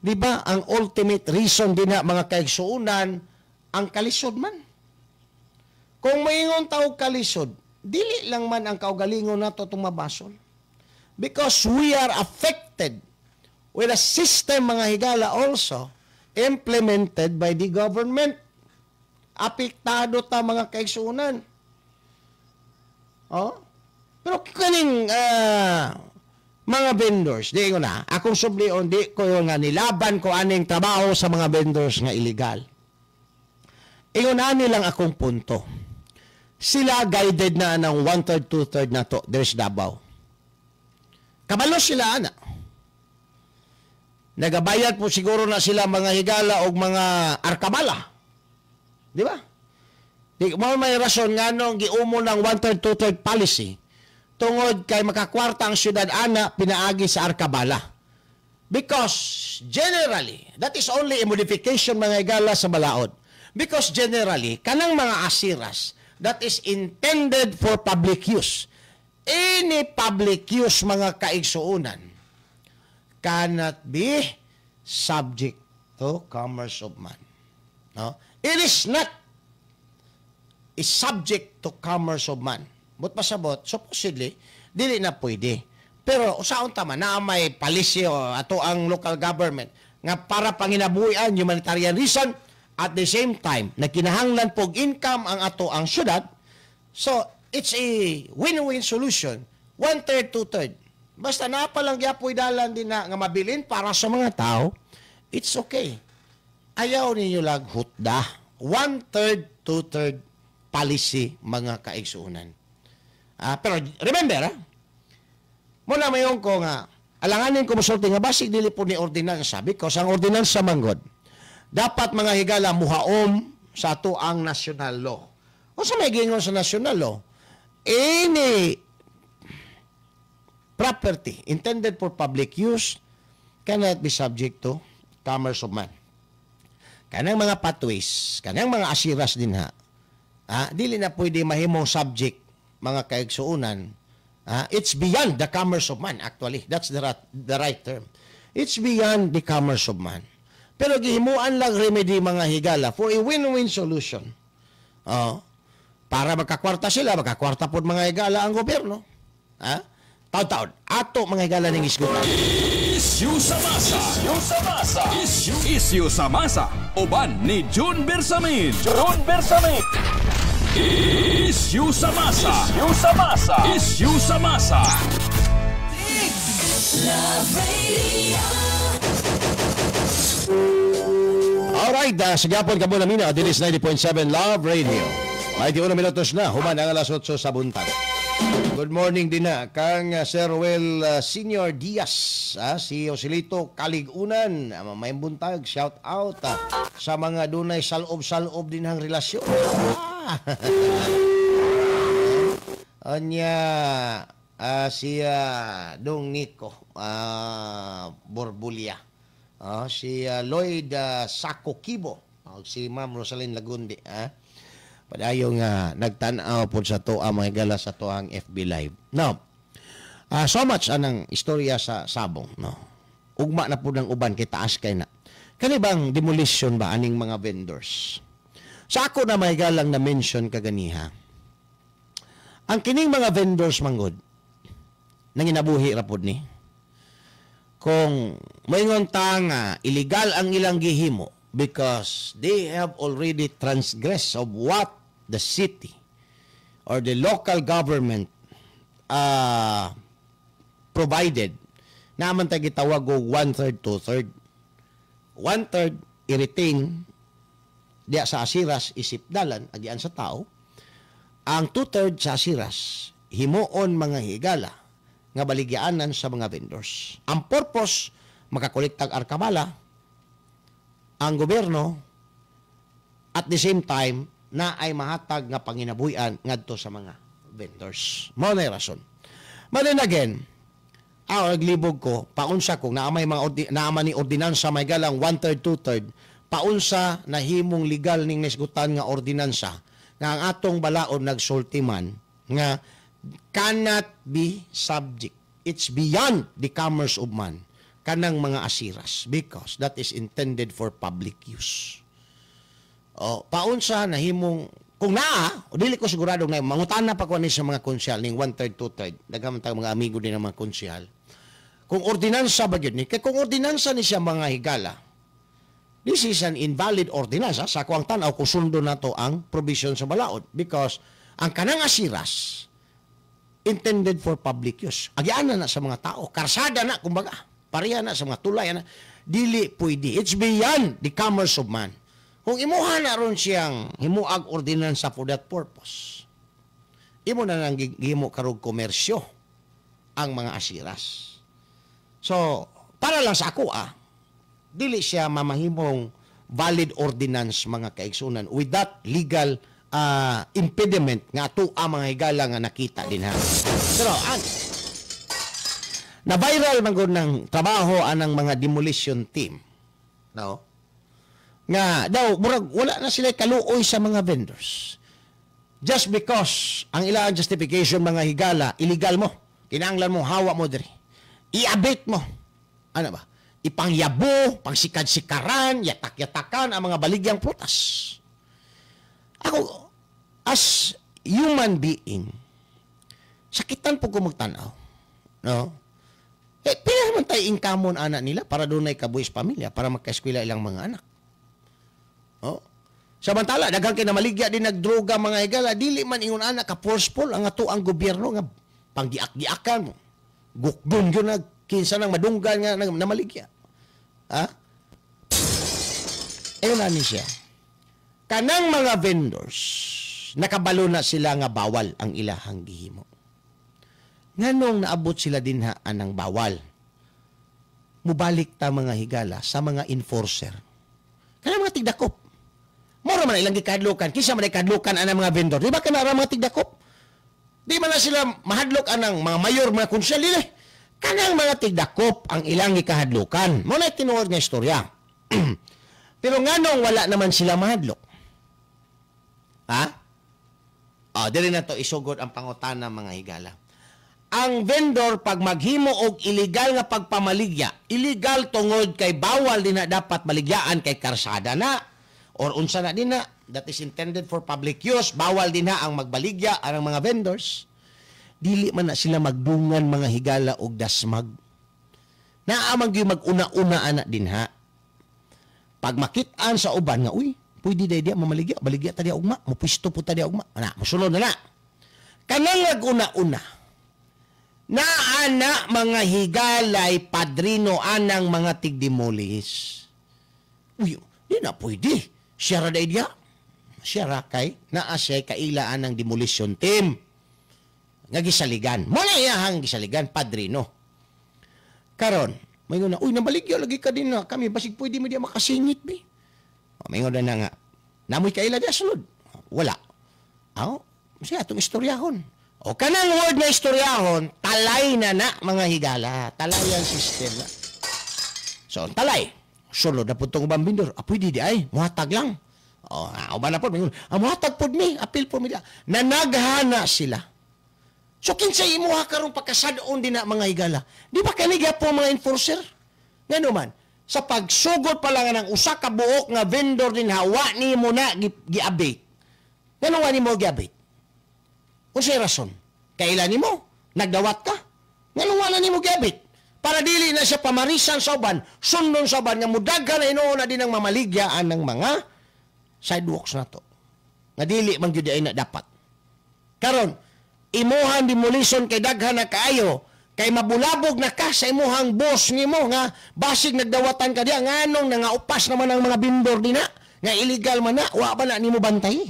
Di ba ang ultimate reason din na, mga kaigsuunan, ang kalisod man? Kung maingon tao kalisod, dili lang man ang kaugalingon nato itong mabasol. Because we are affected with a system, mga higala, also implemented by the government. Apektado ta, mga kaigsuunan. Oh? Pero kaning mga vendors, di ko na, akong sublion, di ko yung nga nilaban ko aning trabaho sa mga vendors nga illegal. Ingon ani lang akong punto. Sila guided na ng one-third, two-third na to, there's Davao. Kabalo sila ana. Nagabayad po siguro na sila, mga higala, og mga arkabala. Di ba? Di mo may rason nga nung giumo ng one-third, two-third policy tungod kay makakwarta ang syudad ana pinaagi sa arkabala. Because generally, that is only a modification, mga higala, sa balaod. Because generally, kanang mga asiras, that is intended for public use. Any public use, mga kaigsuunan, cannot be subject to commerce of man. No? It is not is subject to commerce of man. But pasabot, supposedly, dili na pwede. Pero usaon tama na may policy o ato ang local government nga para panginabuhian, humanitarian reason, at the same time nagkinahanglan pog income ang ato ang syudad, so it's a win-win solution, one third, two third, basta naa pa lang gyapoy dalan din na nga mabilin para sa mga tao, it's okay. Ayaw ninyo lag hutda one third, two third policy, mga kaigsuunan. Pero remember, muna mayon ko nga alanganin ko mosulti nga basig dili po ni ordinansa, because ang ordinansa manggod dapat, mga higala, muhaom sa ato ang national law. O sa may gingon sa national law, any property intended for public use cannot be subject to commerce of man. Kanang mga pathways, kanang mga asiras din ha, dili na pwede mahimong subject, mga kaigsuunan. It's beyond the commerce of man actually. That's the right term. It's beyond the commerce of man. Pero gihimuan lang remedy, mga higala, for a win-win solution. Oh, para magkakwarta sila, magkakwarta po, mga higala, ang gobyerno. Ha? Taon-taon. Ato, mga higala, ning isgutan. Issue sa masa. Issue sa masa. Issue. Issue sa masa. Uban ni June Bersamin. June Bersamin. Issue sa masa. Issue sa masa. Issue sa masa. Love Radio. Alright, sa gyapon kamo namina, this is 90.7 Love Radio. 21 minutos na, human ang alas 8 sa buntag. Good morning din na kang Sir Will Senior Diaz, si Joselito Kaligunan, may buntag, shout out sa mga dunay salob-salob din ang relasyon. Anya, si Dong Nico Borbulia. Si Lloyd Sako Kibo, si Ma'am Rosalyn Lagundi. Padayon nga nagtan-aw po sa to ang mga gala sa to ang FB Live. Now, so much anang istorya sa sabong, no. Ugma na po ng uban kay taas kay na. Kani bang demolition ba aning mga vendors? Sa ako na may galang na mention kaganiha. Ang kining mga vendors manggod nanginabuhi ra pod ni. Kung moingon ta nga illegal ang ilang gihimo because they have already transgressed of what the city or the local government Provided naman tayo gitawag og one-third, two-third. One-third i-retain diya sa asiras isip dalan agian sa tao. Ang two-third sa asiras himuon, mga higala, nga baligyaanan sa mga vendors. Ang purpose, makakolektag arkabala ang gobyerno, at the same time na ay mahatag nga panginabuhian ngadto sa mga vendors. Mao na rason. But then again, naglibog ko, paunsa kung naamay mga naama ni ordinansa may galang one-third, two-third, paunsa nahimong legal ning nisgutan nga ordinansa nga ang atong balaod nagsulti man nga cannot be subject. It's beyond the commerce of man kanang mga asiras because that is intended for public use. O, paunsa nahimong kung naa, o dili ko sigurado na mangutana pa ko ni sa mga konsyal ning one-third, two-third. Daghan man tayong mga amigo din ng mga konsyal. Kung ordinansa ba gyud ni? Kay kung ordinansa ni siya, mga higala, this is an invalid ordinance sa akuang tan-aw kung sundo nato ang provision sa balaod because ang kanang asiras intended for public use. Agian na sa mga tao, karsada na kumbaga, pareha na sa mga tulay na dili pwede. It's beyond the commerce of man. Kung imuha na ron siyang himuag ordinansa for that purpose, imo na nang gihimo karog komersyo ang mga asiras. So, para lang sa ako dili siya mamahimong valid ordinance, mga kaigsunan, with that legal impediment nga ato ang mga higala nga nakita din ha. Pero an na viral man gud ng trabaho anang mga demolition team. No? Nga daw murag wala na sila kaluoy sa mga vendors. Just because ang ilang justification, mga higala, illegal mo. Kinahanglan mo hawa mo diri. I-abate mo. Ano ba? Ipangyabo, pangsikad-sikaran, yatak-yatakan ang mga baligyang prutas. Ako, as human being, sakitan po ko magtanaw. No? Eh, pila man tayo income ana nila para dunay kabuhis pamilya, para magkaeskwela ilang mga anak. Oh. Samantala, daghang kay namaligya din nagdroga, mga higala, dili man ingon ana ka forceful ang ato ang gobyerno nga panggiak-giakan mo. Gukdon gyud na kinsa nang madunggan nga namaligya. Ha? Ayun na ni siya. Kanang mga vendors, nakabalo na sila nga bawal ang ilahang gihimo. Nganong naabot sila dinha anang bawal? Mubalik ta, mga higala, sa mga enforcer. Kanang mga tigdakop. Mura man ilang gikadlukan. Kinsa man ay kadlukan anang mga vendor? Di ba kanara mga tigdakop? Di man na sila mahadlok anang mga mayor, mga konsyal, dili. Kanang mga tigdakop ang ilang gikahadlukan. Mo na tinuod nga istorya. Pero nganong wala naman sila mahadlok? Ha? Ah, dili na to isugod ang pangutana, mga higala. Ang vendor pag maghimo og illegal nga pagpamaligya, illegal tungod kay bawal din na dapat maligyaan kay karsada na or unsa na din na that is intended for public use, bawal din na ang magbaligya ang mga vendors. Dili man na sila magdungan, mga higala, og dasmag. Naa man gyud mag-una-una ana din ha. Pag makit-an sa uban nga, uy, pwede day diya mamaligya, baligya ta diya ugma, mupwisto po ta diya ugma. Ana, mosulod na na. Kanang nag-una-una, naa na, mga higalay, padrino anang mga tigdemolis. Uy, di na pwede. Siya ra day diya. Siya ra kay naa siya kaila anang demolition team. Nga gisaligan. Mo na iyahang gisaligan, padrino. Karon, may na, uy, nabaligya lagi ka din na kami, basig pwede mo diya makasingit, bi. O, may na nga, namoy kaila diya sulod. Wala. Aw, siya atong istoryahon. O kanang word na istoryahon, talay na na, mga higala. Talay ang system na. So, talay. Sulod na po itong ubang vendor. Ah, pwede di ay, muhatag lang. O, uban na po. Muhatag po mi, apil po mi. Nanaghana sila. So, kinsa imuha karong pagkasad-on din na, mga higala? Di ba kanigya po mga enforcer? Ngano man, sa pagsugod pa lang ng usa ka buok nga vendor din hawa nimo na gi-abate. Ngano wa nimo gi-abate? Unsay rason? Kailan nimo? Nagdawat ka? Ngano wa na nimo gi-abate? Para dili na siya pamarisan sa uban, sundon sa uban nga mudaghan na hinuon na din ang mamaligyaan ng mga sidewalks na to. Nga dili man gyud ay na dapat. Karon, imuhan demolition kay daghan na kaayo, Kay mabulabog na ka sa imuhang boss nimo nga basig nagdawatan ka diya, nganong nangaupas naman ang mga bindor dina nga illegal man na, wa ba na nimo bantay?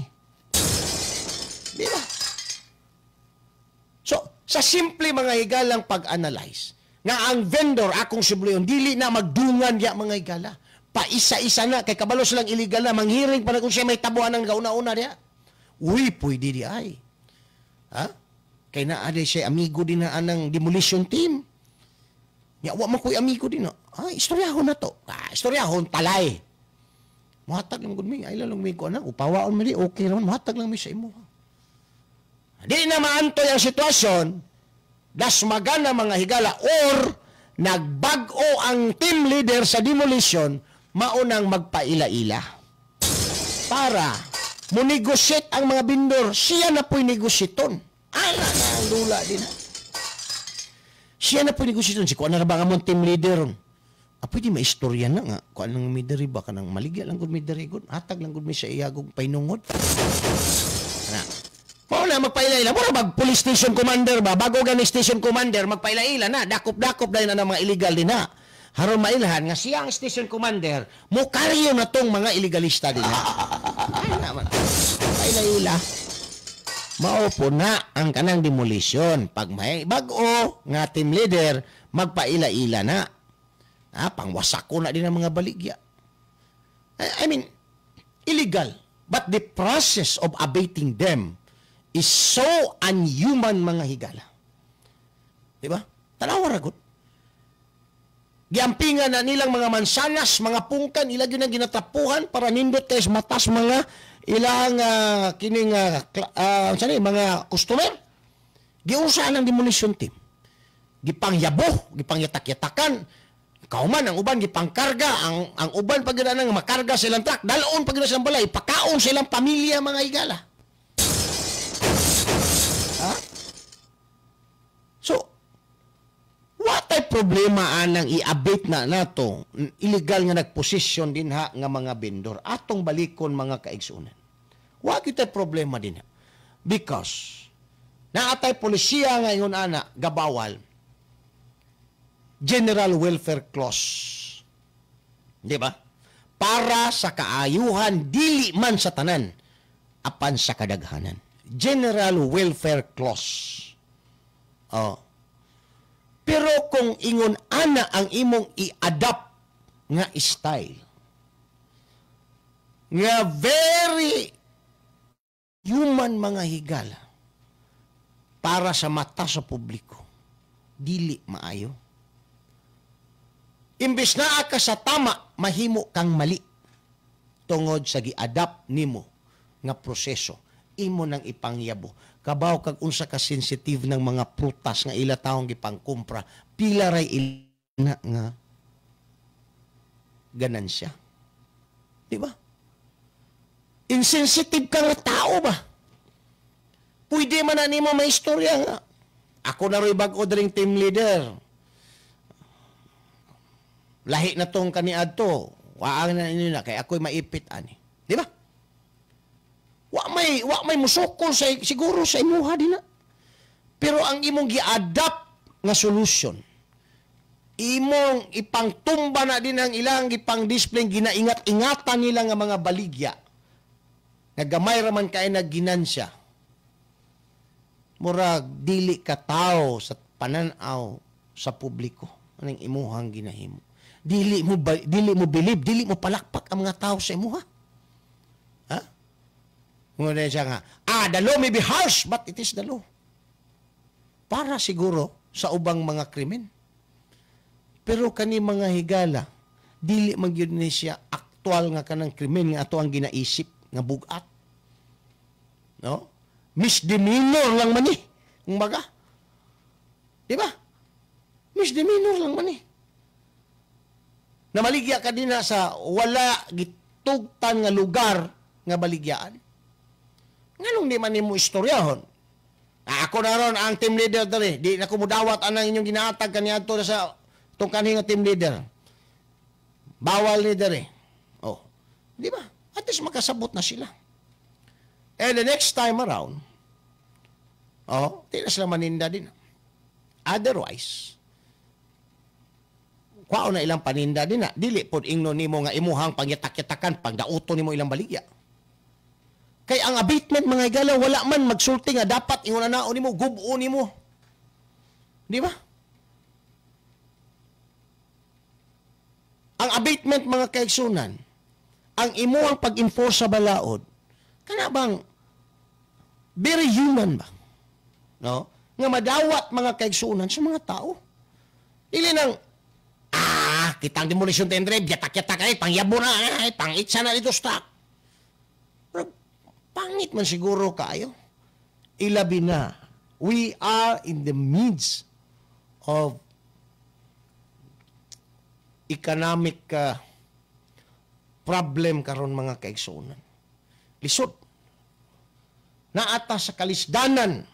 Di ba? So, sa simple, mga higalang pag-analyze, nga ang vendor akong sibluyon, dili na magdungan diya, mga higala. Pa isa-isa na, kay kabalo silang illegal na, manghiring pa na kung siya may tabuan ng gauna-una diya. Uy, pwede di ay. Ha? Kay naa di siya amigo din na anang demolition team. Ya, wa man ko'y amigo din na. Ah, istoryahon na to. Ah, istoryahon, talay. Muhatag lang gud mi, ay lang mi ko anak, upawaon mi di, okay naman, muhatag lang mi sa imo. Di na maantoy ang sitwasyon, dasmagan na, mga higala, or nagbag-o ang team leader sa demolition, maunang magpaila-ila. Para mo-negotiate ang mga bindor, siya na po'y negosyaton. Ala na ang dula din. Siya na po'y negosyaton. Si kuan na ba nga mong team leader? Ah, pwede maistorya na nga. Kuan lang mi diri ba, kanang maligya lang gud mi diri gud. Hatag lang gud mi sa iyagog painungod. Ana. Mao na magpaila-ila. Mura bag police station commander ba? Bago gani station commander, magpaila-ila na. Dakop-dakop dahil na ng mga illegal din na. Haron mailhan nga siya ang station commander, mo karyo na tong mga illegalista din na. Ay naman. Paila-ila. Mao po na ang kanang demolition. Pag may bag-o nga team leader, magpaila-ila na. Ah, pangwasak ko na din ang mga baligya. I mean, illegal. But the process of abating them is so unhuman, mga higala. Di ba? Tanawa ra gud. Giampingan na nilang mga mansanas, mga pungkan, ila gyud ang ginatapuhan para nindot kay matas mga ilang kining unsa ni, mga customer. Giusa ang demolition team. Gipangyabo, gipangyatak-yatakan. Kauman ang uban gipangkarga, ang uban pag nang makarga sa ilang truck, dalon pag silang balay, pakaon sa ilang pamilya, mga higala. Ha? So, what ay problema anang i-abate na nato illegal nga nagposisyon din ha nga mga vendor? Atong balikon, mga kaigsunan. Wa kita problema din ha. Because naatay polisiya nga ingon ana gabawal General Welfare Clause. Di ba? Para sa kaayuhan, dili man sa tanan, apan sa kadaghanan. General Welfare Clause. Oh. Pero kung ingon ana ang imong i-adapt nga style, nga very human, mga higala, para sa mata sa publiko, dili maayo. Imbes naa ka sa tama, mahimo kang mali. Tungod sa gi-adapt nimo nga proseso, imo nang ipangyabo. Kabaw kag unsa ka sensitive ng mga prutas nga ila taong gipangkumpra, pila ray ila nga ganansya. Di ba? Insensitive ka nga tao ba? Pwede man na nimo may istorya nga. Ako na ro'y bag-o dring team leader. Lahi na tong kaniadto. Waang na inyo na kay ako'y maipit ani. Di ba? Wa may musukol sa siguro sa imuha din na. Pero ang imong gi-adapt nga solution, imong ipangtumba na din ang ilang gipang-display, ginaingat-ingatan nila nga mga baligya. Nga gamay ra man kay nagginansya. Murag dili ka tao sa pananaw sa publiko. Anong imuhang ginahimo? Dili mo believe, dili mo palakpak ang mga tao sa imuha. Ha? Ngunit siya nga, the law may be harsh, but it is the law. Para siguro sa ubang mga krimen. Pero kani, mga higala, dili man gyud ni siya aktual nga kanang krimen nga ato ang ginaisip nga bugat. No? Misdemeanor lang man ni. Kumbaga. Di ba? Misdemeanor lang man eh. Namaligya ka din na sa wala gitugtan nga lugar nga baligyaan. Nganong di man nimo istoryahon? Ah, ako na ron ang team leader dali. Di na ko mudawat anang inyong ginahatag kaniadto na sa tong kanhi nga team leader. Bawal ni diri. Oh. Di ba? At least makasabot na sila. And the next time around, oh, di na sila maninda din. Otherwise, kuwaon na ilang paninda din na, dili pod ingno nimo nga imuhang pangyatak-yatakan, pagdauto nimo ilang baligya. Kay ang abatement, mga higala, wala man magsulti nga dapat ingon na nimo, gubo nimo. Di ba? Ang abatement, mga kaigsunan, ang imuhang pag-enforce sa balaod, kana bang very human ba? No? Nga madawat, mga kaigsunan, sa mga tao. Dili nang kitang demolition tender, yatak-yatak ay, pangyabo na, ay, pangitsa na dito stock. Pero, pangit man siguro kayo. Ilabi na, we are in the midst of economic problem karon, mga kaigsunan. Lisod. Naata sa kalisdanan,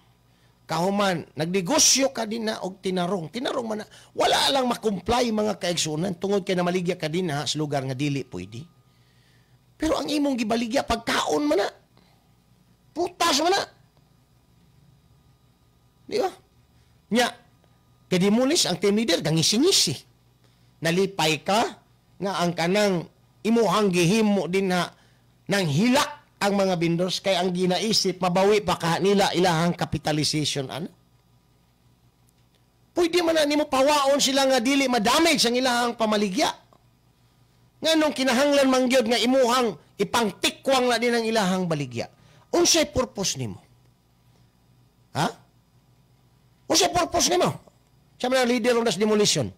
kahuman, nagnegosyo ka din na og tinarong. Tinarong man na, wala lang makomply, mga kaigsunan, tungod kay namaligya ka din na sa lugar nga dili pwede. Pero ang imong gibaligya, pagkaon man na, putas man na. Di ba? Nya, kadimulis ang team leader, gangisi-ngisi. Nalipay ka nga ang kanang imuhang gihimo din na nang hilak ang mga vendors kay ang ginaisip mabawi pa ka nila ilahang capitalization ana. Pwede man na nimo pawaon sila nga dili ma-damage ang ilahang pamaligya. Nganong kinahanglan man gyud nga imuhang ipangtikwang na din ang ilahang baligya? Unsay purpose nimo? Ha? Unsay purpose nimo? Siya man ang leader of das demolition.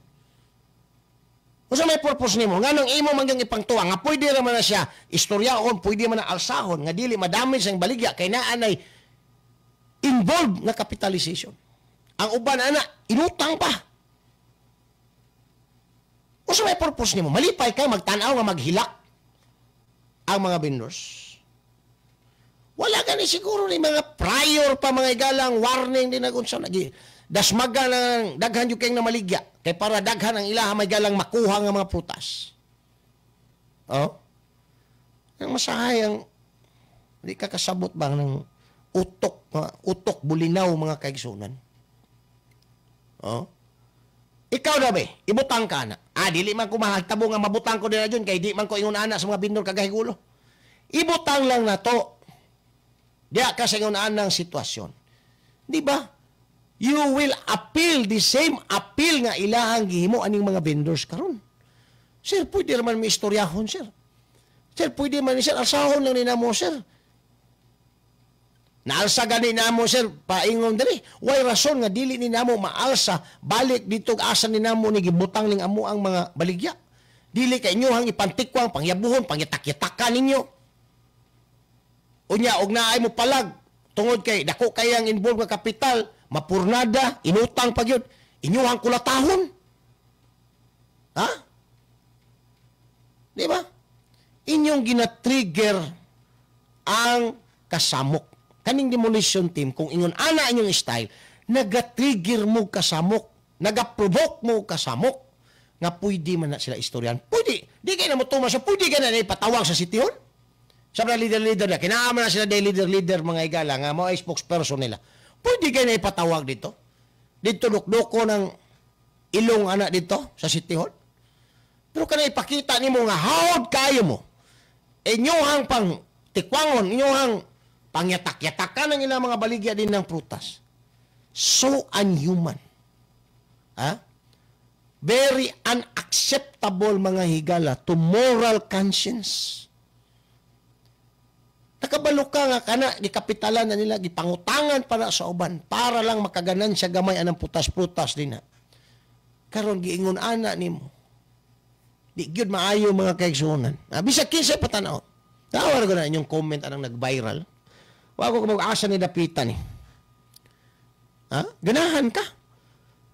Unsa may purpose nimo? Nganong imo man gyud ipangtuwa nga pwede ra man na siya istoryaon, pwede man na alsahon nga dili ma-damage ang baligya kay naa nay involved nga capitalization. Ang uban ana inutang pa. Unsa may purpose nimo? Malipay ka magtan-aw nga maghilak ang mga vendors. Wala gani siguro ni mga prior pa, mga igalang warning din nagunsa lagi. Dasmaga ng daghan yung kayong namaligya kay para daghan ang ilaha may galang makuha nga mga prutas. Oh? Ang masahay ang di ka kasabot bang ng utok, mga utok bulinaw, mga kaigsunan. Oh? Ikaw na be, ibutang ka na. Ah, dili man ko mahagtabo nga mabutang ko din na dyan, kay di man ko ingon ana sa mga bindor kagahigulo. Ibutang lang na to. Diya ka sa ingon anang sitwasyon. Di ba? You will appeal the same appeal nga ilahang gihimo aning mga vendors karon. Sir, pwede man may istoryahon, sir. Sir, pwede man, sir, alsahon lang ni namo, sir. Naalsa gani namo, sir, paingon diri. Way rason nga dili ni namo maalsa, balik dito asa ni namo ni gibutang ning amo ang mga baligya. Dili kay inyohang ipantikwang, pangyabuhon, pangyatak-yatakan ninyo. Unya, og naay mo palag, tungod kay dako kayang involved nga kapital, mapurnada, inutang pa gyud, inyuhang kulatahon. Ha? Di ba? Inyong gina-trigger ang kasamok. Kaning demolition team, kung ingon ana inyong style, naga-trigger mo kasamok, naga-provoke mo kasamok, nga pwede man na sila istoryan. Pwede. Di kayo na mo tumas, pwede ka na ipatawag sa City Hall. Sabi na leader-leader na, kinaama na sila day leader-leader, mga igala, nga mga spokesperson nila. Pwede kayo na ipatawag dito. Dito dukduko ng ilong anak dito sa City Hall. Pero kana ipakita nimo nga hawd kayo mo. Inyuhang pang tikwangon, inyuhang pangyatak-yatakan ng ilang mga baligya din ng prutas. So unhuman. Ha? Very unacceptable, mga higala, to moral conscience. Nakabalo ka nga kana gikapitalan na nila, gipangutangan para sa uban para lang makaganan siya gamay anang putas-putas din na. Karon giingon ana nimo. Di gyud maayo, mga kaigsuonan. Ah, bisag kinsay patanaw. Tawar ko na inyong comment anang nag-viral. Wa ko mag-asa ni dapitan ni. Ha? Ganahan ka.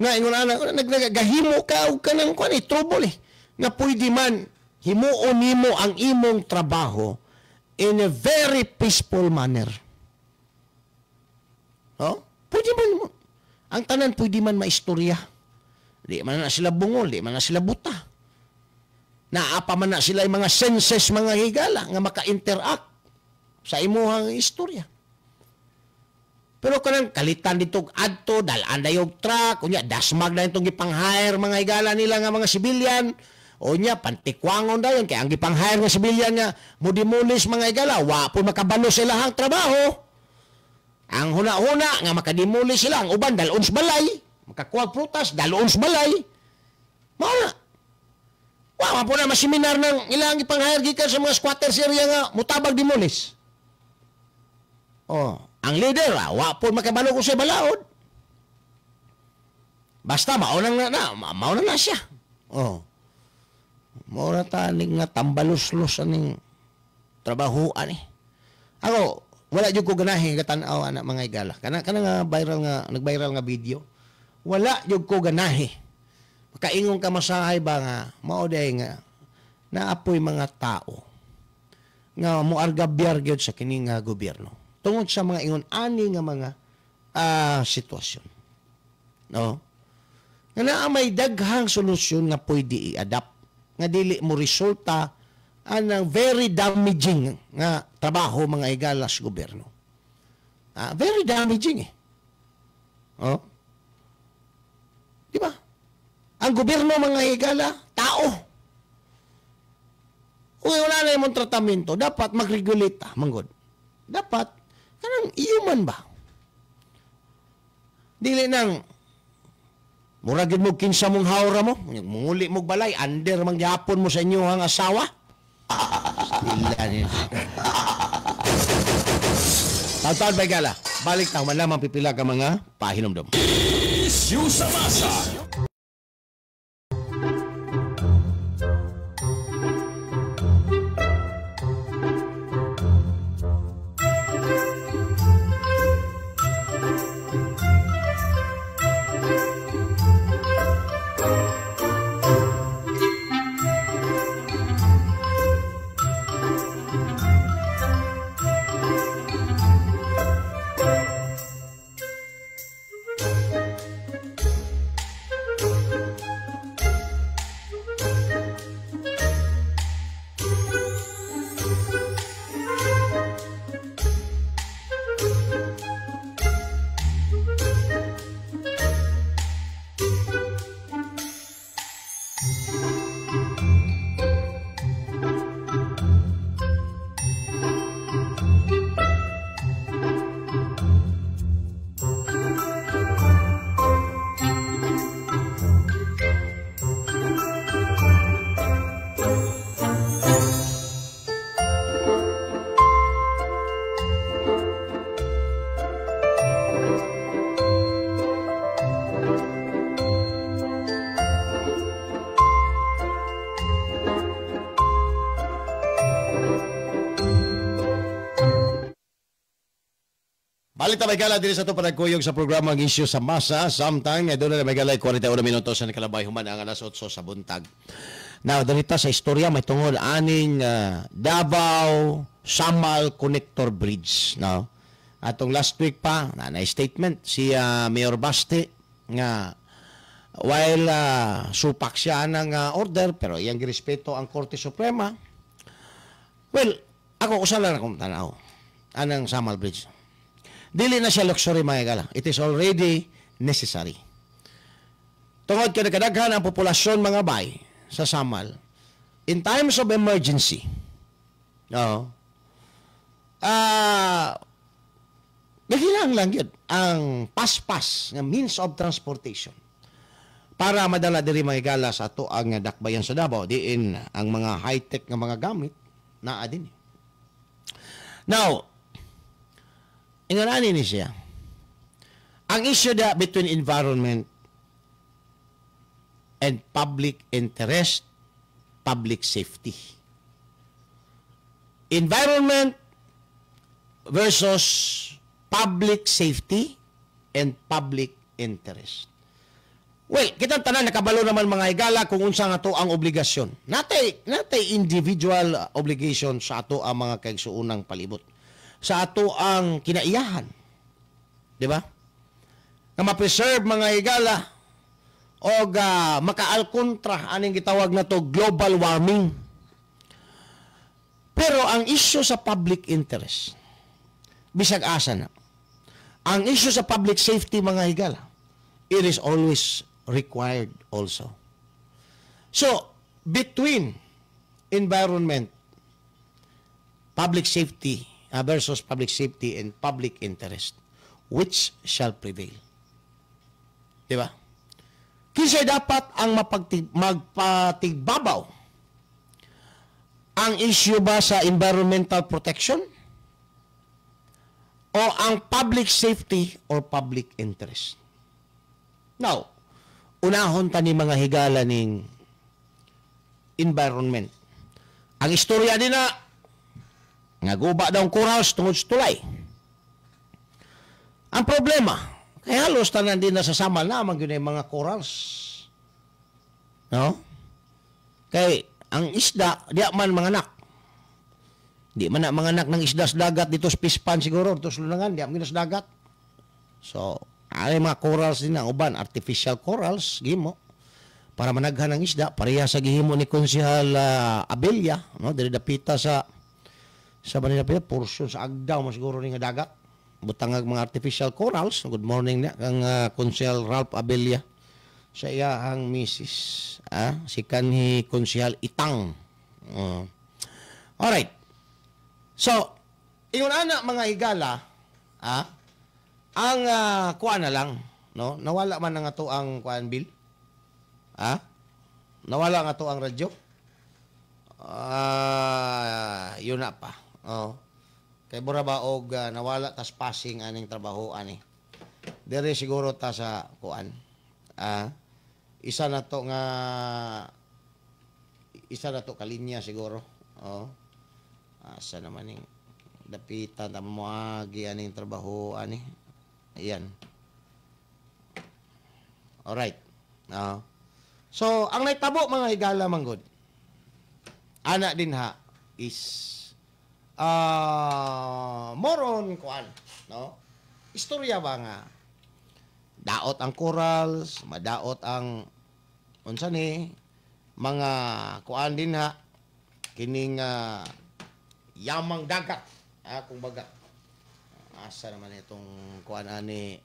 Nga ingon ana, naggahimo ka og kanang kuan eh, trouble eh. Nga pwede man himuon nimo ang imong trabaho in a very peaceful manner. Oh? Pwede man mo. Ang tanan pwede man maistorya. Di man na sila bungol, di man na sila buta. Naa pa man na sila yung mga senses, mga higala, nga maka-interact sa imuhang istorya. Pero kanang kalitan dito adto, dalaan dayog truck, unya dasmag na itong gipang-hire mga higala nila nga mga sibilyan. Unya pantikwangon dayon kay ang gipang-hire nga sibilyan nga mudimulis mga higala, wa po makabalo sila ang trabaho. Ang huna-huna nga makadimuli sila, ang uban dalon sa balay, makakuha prutas dalon sa balay. Mao na. Wa man po na maseminar ng ilang gipang-hire gikan sa mga squatters area nga mutabag dimulis. Oh, ang leader, wa po makabalo ko sa balaod. Basta maunang na, mauna na siya. Oh. Mauna taning nga tambalos-los aning trabahoan eh. Ako, wala jud ko ganahi gatan-aw ana mga higala. Kana kana nga viral nga nag-viral nga video. Wala jud ko ganahi. Makaingon ka masahay ba nga mao day nga naapoy mga tao nga moargabyar gyud sa kini nga gobyerno tungod sa mga ingon ani nga mga sitwasyon. No? Nga naa may daghang solusyon nga pwede i-adapt nga dili mo resulta anang very damaging nga trabaho mga higala sa gobyerno. Very damaging eh. Oh? Di ba? Ang gobyerno mga higala, tao. Kung wala na yung tratamento, dapat mag-regulate ta, manggod. Dapat, kanang human ba? Dili nang muragid mo kinsa mong hawra mo, munguli mo balay, under mangyapon mo sa inyo ang asawa. Stila niya. Taon-taon ba gala? Balik na man lamang pipila ka mga pahinomdom. Isyu sa masa. Balik ta may gala diri sa ato panagkuyog sa programa ang Isyu sa Masa. Samtang doon na may gala 41 minutos sa nakalabay human ang alas 8 sa buntag. Now, darita sa istorya may tungod aning Davao Samal Connector Bridge. No? Atong last week pa, na statement si Mayor Baste nga while supak siya ng order pero iyang girespeto ang Korte Suprema. Well, ako usa lang akong tanaw anang Samal Bridge. Dili na siya luxury mga higala. It is already necessary. Tungod kay nagkadaghan ang populasyon mga bay sa Samal, in times of emergency, no, naghilang lang yun ang paspas nga means of transportation para madala diri mga higala sa ato ang dakbayan sa Davao, diin ang mga high-tech nga mga gamit naa din. Now, inganani ni siya. Ang issue da between environment and public interest, public safety. Environment versus public safety and public interest. Well, kitang tanan nakabalo naman mga higala kung unsa nga to ang obligasyon. Natay individual obligation sa ato ang mga kaigsuonang palibot. Sa ato ang kinaiyahan. Di ba? Nga ma-preserve mga higala o makaalkontra aning gitawag na to global warming. Pero ang issue sa public interest, bisag asa na. Ang issue sa public safety, mga higala, it is always required also. So, between environment, public safety versus public safety and public interest, which shall prevail? Di ba? Kinsa dapat ang magpatigbabaw? Ang issue ba sa environmental protection? O ang public safety or public interest? Now, unahon ta ni mga higala ning environment. Ang istorya din na nga guba daw ang corals tungod sa tulay. Ang problema, kaya halos tanan din nasasama na man gyud mga corals. No? Kay ang isda diya man manganak. Di man na manganak ng isda sa dagat dito sa pispan siguro, dito sa lunangan, di man sa dagat. So, ay mga corals din ang uban, artificial corals, gimo para managhan ang isda, pareha sa gihimo ni Konsehal Abella, no, diri dapita sa Manila Pila, portion sa Agdao man siguro ni nga dagat. Butang ang mga artificial corals. Good morning niya kang Konsehal Ralph Abella sa iyahang misis, si kanhi Konsehal Itang. Alright. So, ingon ana mga higala, ang kuan na lang, no? Nawala man na nga to ang kuan bill. Nawala nga to ang radyo. Yun na pa. Oh. Kay bura ba og nawala tas passing aning trabaho ani. Dere siguro ta sa kuan. Isa na to nga isa na to kalinya siguro. Oh. Asa naman ning dapitan ta moagi aning trabaho ani. Ayan. Alright. So, ang naitabo mga higala manggod, ana din ha is more on kuan, no? Istorya ba nga daot ang corals, madaot ang unsa ni mga kuan din ha kining yamang dagat, kung baga. Asa naman itong kuan ani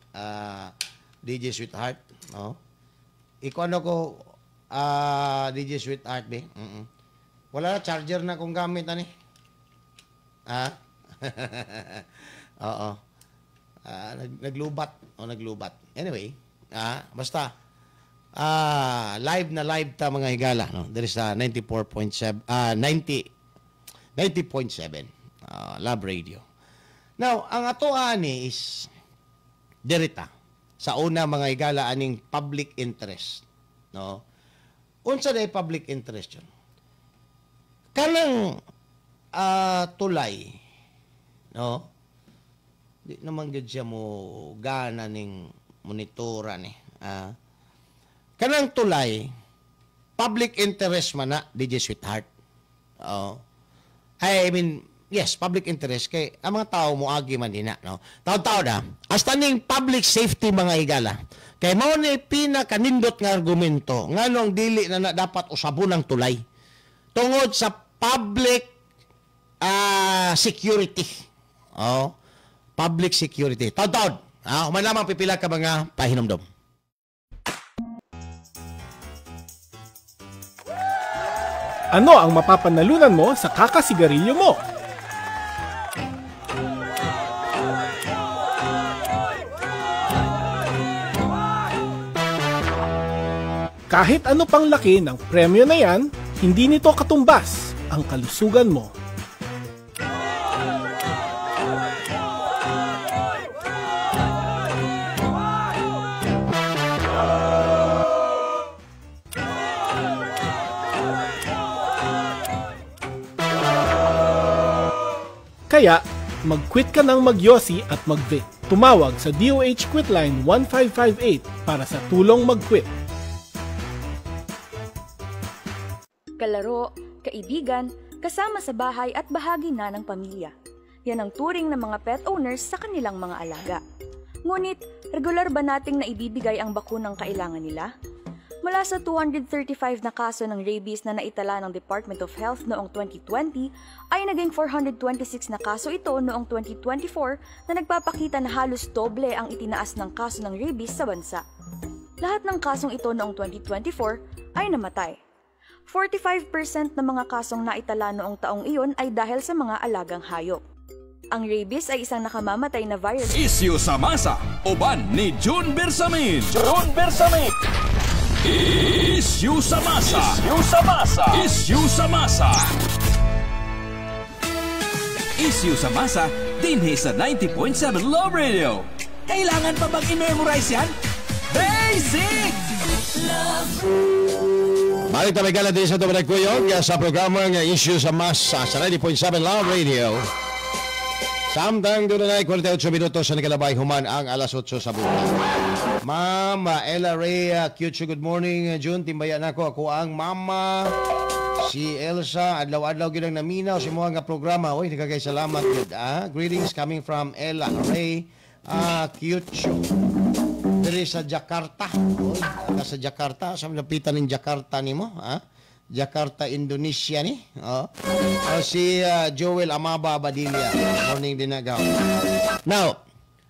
DJ Sweetheart, no? Ikuan ako DJ Sweetheart be. Wala na charger na kung gamit ani. Oo. Naglubat o naglubat. Anyway, basta live na live ta mga higala, no. There is 94.7 90.7 Love Radio. Now, ang ato ani is dirita sa una mga higala aning public interest, no? Unsa day public interest yun? Kanang tulay, no? Di naman gyud siya mo gana ning monitora ni. Kanang tulay, public interest man na, DJ Sweetheart. Oh. I mean, yes, public interest kay ang mga tao moagi man din na, no? Taon-taon na, hasta ning public safety mga higala. Kay mao ni pinakanindot nga argumento nganong dili na dapat usabon ang tulay tungod sa public security. Oh, public security. Taon-taon. Human lamang pipila ka mga pahinomdom. Ano ang mapapanalunan mo sa kakasigarilyo mo? Kahit ano pang laki ng premyo na yan, hindi nito katumbas ang kalusugan mo. Kaya, mag-quit ka ng magyosi at mag-vape. Tumawag sa DOH Quitline 1558 para sa tulong mag-quit. Kalaro, kaibigan, kasama sa bahay at bahagi na ng pamilya. Yan ang turing ng mga pet owners sa kanilang mga alaga. Ngunit, regular ba nating naibibigay ang bakunang kailangan nila? Mula sa 235 na kaso ng rabies na naitala ng Department of Health noong 2020, ay naging 426 na kaso ito noong 2024 na nagpapakita na halos doble ang itinaas ng kaso ng rabies sa bansa. Lahat ng kasong ito noong 2024 ay namatay. 45% ng mga kasong naitala noong taong iyon ay dahil sa mga alagang hayop. Ang rabies ay isang nakamamatay na viral Isyu sa masa, uban ni June Bersamin. June Bersamin. Isyu sa masa. Isyu sa masa. Isyu sa masa. Isyu sa masa, dinhi sa 90.7 Love Radio. Kailangan pa bang i-memorize yan? Basic! Balik ta gala din sa Tumadag Kuyog sa programa nga Issue sa Masa sa 90.7 Love Radio. Samtang doon na 48 minuto sa nakalabay human ang alas 8 sa buntag. Mama Ella Ray Cute, good morning June, timbayan ako ako ang mama si Elsa, adlaw-adlaw gyud ang naminaw sa mga nga programa. Oy, nagkagay salamat gud. Ah, greetings coming from Ella Ray Cute. Diri sa Jakarta. Oy, sa Jakarta, sa lapitan ning Jakarta nimo, ha? Jakarta, Indonesia ni. Oh. Oh, si Joel Amaba Abadilla. Morning din na gaw. Now,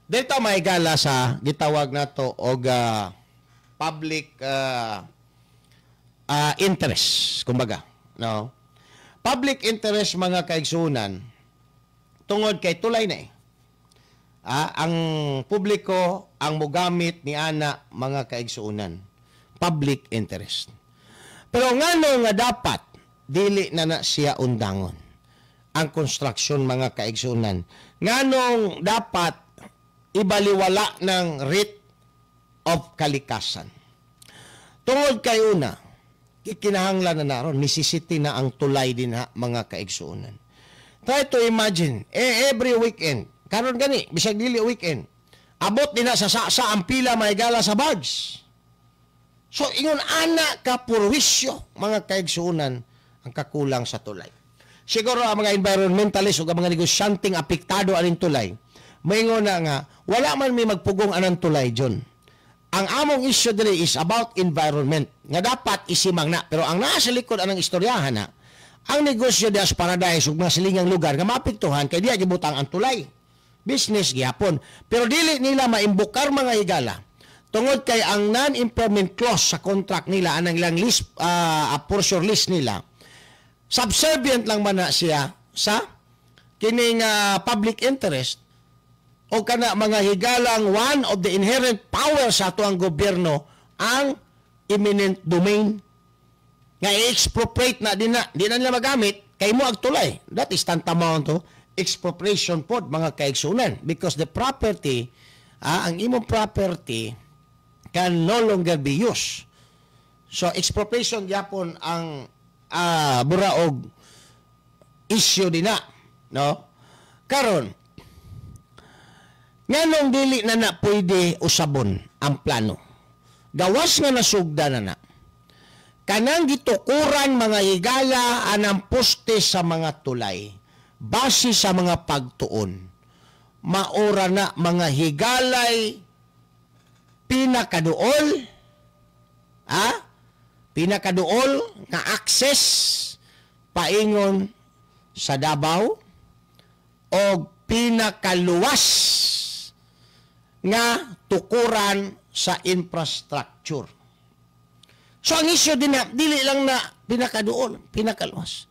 dito may gala sa gitawag nato og public interest, kumbaga, no? Public interest, mga kaigsunan, tungod kay tulay na eh. Ah, ang publiko ang mogamit ni ana, mga kaigsuonan. Public interest. Pero ngano nga dapat dili na na siya undangon ang construction, mga kaigsuonan? Nganong dapat ibaliwala ng writ of kalikasan? Tungod kay una, kikinahanglan na naron, necessity na ang tulay din ha, mga kaigsuonan. Try to imagine, eh, every weekend, karon gani, bisag dili weekend, abot din na sa ang pila may gala sa bags. So, ingon ana ka purwisyo, mga kaigsuonan, ang kakulang sa tulay. Siguro ang mga environmentalist o ang mga negosyanteng apektado aning tulay, maingon na nga, wala man may magpugong anang tulay, John. Ang among issue diri is about environment, nga dapat isimang na. Pero ang nasa likod anang istoryahan na, ang negosyo dias paradise ug mga silingang lugar nga maapektuhan kay diya gibutang ang tulay. Business gihapon. Pero dili nila maimbukar, mga higala, tungod kay ang non-impairment clause sa contract nila, anang ilang list, portion list nila, subservient lang man na siya sa kining public interest o kana, mga higalang, one of the inherent power sa ato ang gobyerno ang eminent domain nga i-expropriate na din na di na nila magamit kay mo agtulay. That is tantamount to expropriation pod, mga kaigsunan, because the property, ang imong property can no longer be used. So expropriation gyapon ang buraog issue din na, no? Karon, nganong dili na na pwede usabon ang plano gawas nga nasugda na na kanang gitukuran, mga higala, anang poste sa mga tulay? Base sa mga pagtuon, maura na, mga higalay, pinakaduol, pinakaduol nga access paingon sa Davao o pinakaluwas nga tukuran sa infrastructure. So ang issue din na, dili lang na pinakaduol, pinakaluwas.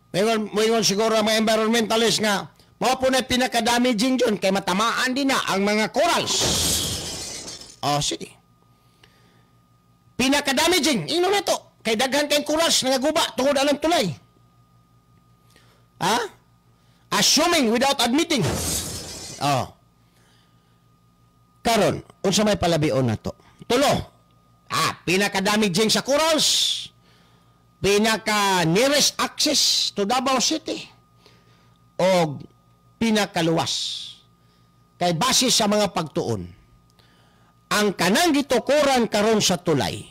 Mayroon siguro ang mga environmentalist nga, mao po na pinaka-damaging dyan, kay matamaan din na ang mga corals. O, sige. Pinaka-damaging, ino na to, kay daghan kay corals nga guba tungod alang tulay. Ha? Assuming without admitting. Oh. Karon, unsa may palabion na to? Tulo. Ah, pinaka-damaging sa corals, pinaka nearest access to Davao City, o pinakaluwas. Kay base sa mga pagtuon, ang kanang gitukuran karon sa tulay,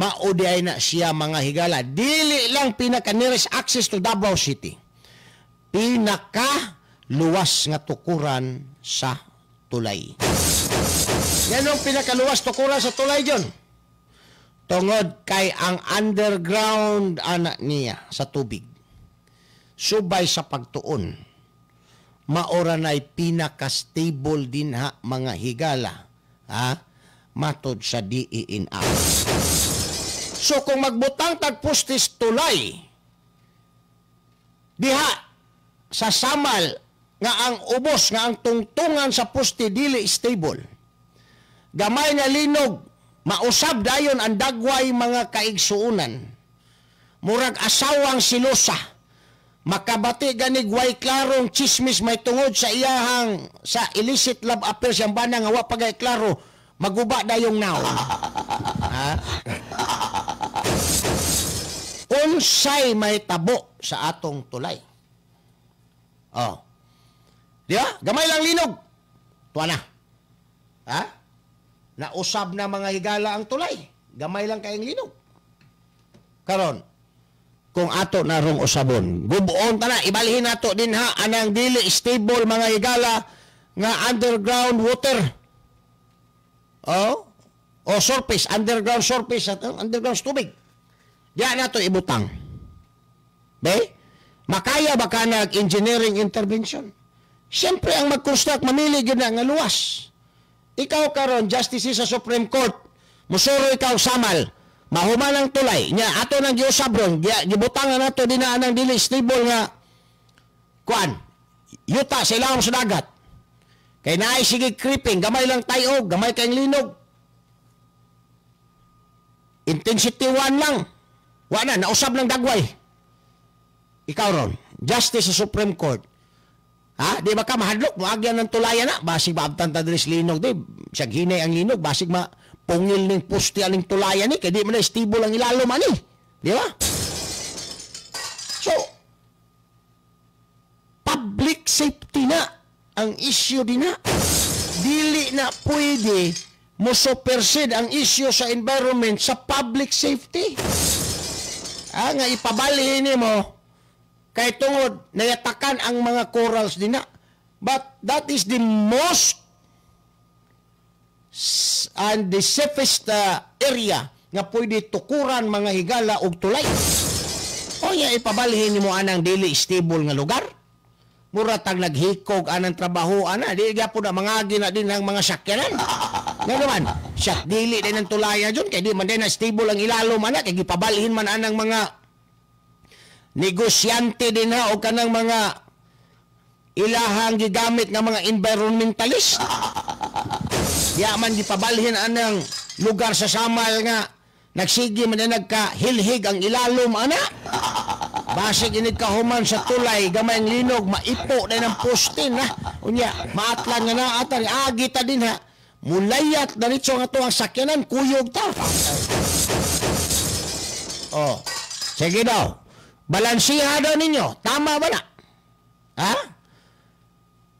mao di ay na siya, mga higala, dili lang pinaka nearest access to Davao City, pinaka luwas nga tukuran sa tulay. Yan ang pinakaluwas tukuran sa tulay dyan. Tungod kay ang underground ana niya sa tubig, subay sa pagtuon, maora na'y pinaka-stable din ha mga higala, ha? Matod sa DENR. So kung magbutang tagpustis tulay diha sa Samal nga ang ubos nga ang tungtungan sa puste dili stable, gamay nga linog mausab dayon ang dagway mga kaigsuunan, murag asawang silosa makabati ganig way klarong chismis may tungod sa iyahang sa illicit love affairs yang bana nga wa pagay klaro, maguba dayong naon. Ha? Unsay may tabo sa atong tulay? Oh. Di ba? Gamay lang linog. Tuwa na. Ha? Nausab na mga higala ang tulay. Gamay lang kayong linog. Karon, kung ato na rong usabon, gubuon ta na, ibalhin nato din ha, anang dili stable mga higala nga underground water. Oh, o surface, underground surface, underground tubig. Diyan nato ibutang. Be? Makaya ba ka nag-engineering intervention? Siyempre, ang mag-construct, mamili yun na nga luwas. Ikaw karon justice sa Supreme Court, musuro ikaw Samal, mahuman ang tulay nya ato nang giusab ron, gibutangan nato din na anang dili stable nga kuan yuta sa ilawom sa dagat. Kay naay sige creeping, gamay lang tayog, gamay kay linog. Intensity 1 lang. Wa na, nausab ng dagway. Ikaw ron, justice sa Supreme Court. Ha? Di ba ka mahadlok? Muagyan ng tulayan na. Basig maabtan ta diri sa linog. Di, siyag hinay ang linog. Basig ma pungil ning pusti aning tulayan ni. Kaya di man na stable ang ilalom ani. Di ba? So, public safety na ang issue din na. Dili na pwede mo supersede ang issue sa environment sa public safety. Ah, nga ipabalhin nimo kay tungod nayatakan ang mga corals din na. But that is the most and the safest area nga pwede tukuran mga higala og tulay. O nya ipabalhin nimo anang dili stable nga lugar. Mura tag naghikog anang trabaho ana, di gyapon na mangagi na din ang mga sakyanan. Nga naman, siya dili din ang tulaya dyan, kay di man din na stable ang ilalom ana, kay gipabalhin man anang mga negosyante din ha, o kanang mga ilahang gigamit nga mga environmentalist. Diya man gipabalhin anang lugar sa Samal nga nagsige man na nagkahilhig ang ilalom ana. Basig init kahuman sa tulay, gamay ang linog, maipo na ng poste na. Unya, maatlan nga na atan, agi ta din ha. Mulayat na nitso nga to ang sakyanan, kuyog ta. Oh, sige daw. Balansiha daw ninyo. Tama ba na? Ha?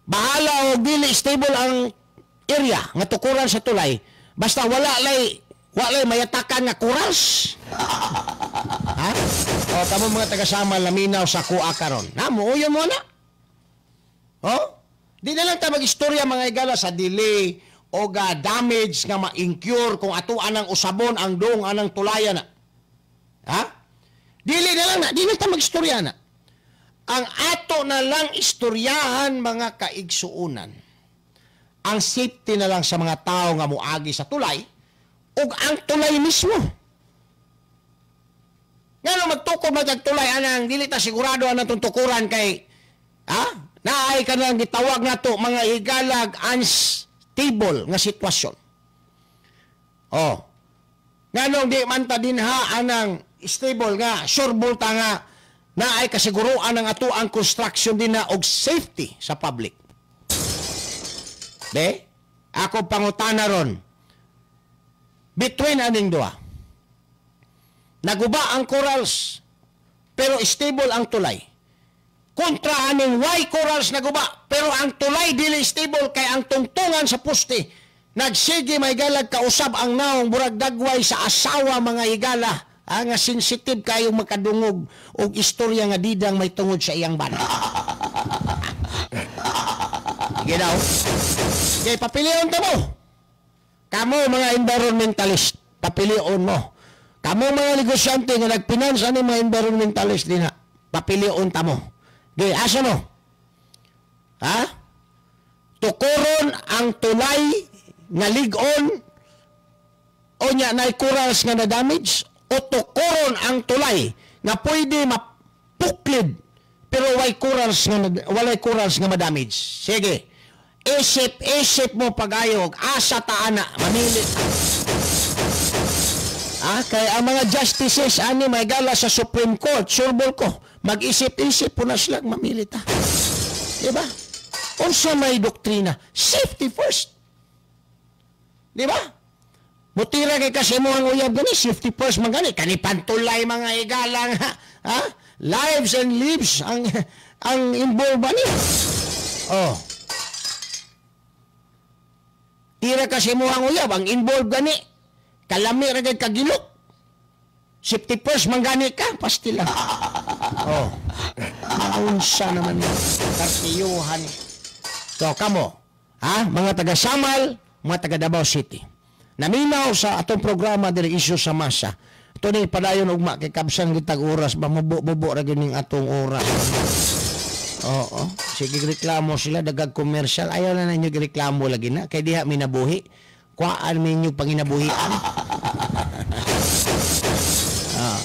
Bahala o dili stable ang area nga tukuran sa tulay. Basta wala lay mayatakan nga corals. Ha? O, tamo mga taga-Samal laminaw sa kuha karon. Na, muuyon mo na. Oh? Di na lang ta mag-istorya mga igala sa delay o ga damage nga ma-incure kung atuan ang usabon ang dong anang tulayan na. Ha? Dili na lang na, di na ta mag-istorya na. Ang ato na lang istoryahan mga kaigsuunan. Ang safety na lang sa mga tao nga muagi sa tulay ug ang tulay mismo. Ngano magtukod man tulay anang dili ta sigurado anang tukuran kay ha? Naay kanang gitawag nato mga higalag unstable nga sitwasyon. Oh. Nganong di man ta dinha anang stable nga sure ta nga naay kasiguruan ang ato ang construction din na og safety sa public. De? Ako pangutana ron. Between aning duha. Naguba ang corals pero stable ang tulay. Kontra aning why corals naguba pero ang tulay dili stable kay ang tungtungan sa poste nagsige may galag kausab ang naong burag dagway sa asawa mga higala. Ah, nga sensitive kayong makadungog og istorya nga didang may tungod sa iyang bana. Sige daw. Sige, papilion ta mo. Kamo mga environmentalist, papilion mo. Kamo mga negosyante nga nagpinansa ni mga environmentalist din ha, papilion ta mo. Di, asa mo? Ha? Tukuron ang tulay nga lig-on o nya nay corals nga na-damage, o tukuron ang tulay nga pwede mapuklid pero walay corals nga walay corals nga ma-damage. Sige. Isip-isip mo pag-ayog, asa ta ana mamili. Ah, kay ang mga justices ani may gala sa Supreme Court, surbol ko, mag-isip-isip po na sila mamili ta. Diba? Unsa may doktrina? Safety first. Diba? Mutira kay kasi mo ang uyab gani, safety first man gani. Kani pantulay mga igalang, ha? Ha? Lives and lives ang involved ba ni? Oh. Tira kasi mo ang uyab, ang involved gani. Kalami ra kay kagilok. Safety first man gani ka, pastila. Oh. Naunsa naman ni kartiyuhan. So kamo, ha? Mga taga Samal, mga taga Davao City. Naminaw sa atong programa diri Isyu sa Masa. Ito ni padayon ugma kay kabsan gitag oras ba mubo-mubo ra gyud ning atong oras. Oo, sige reklamo sila dagag commercial. Ayaw na ninyo reklamo lagi na kay diha minabuhi. Kuhaan ninyo panginabuhian. Ah,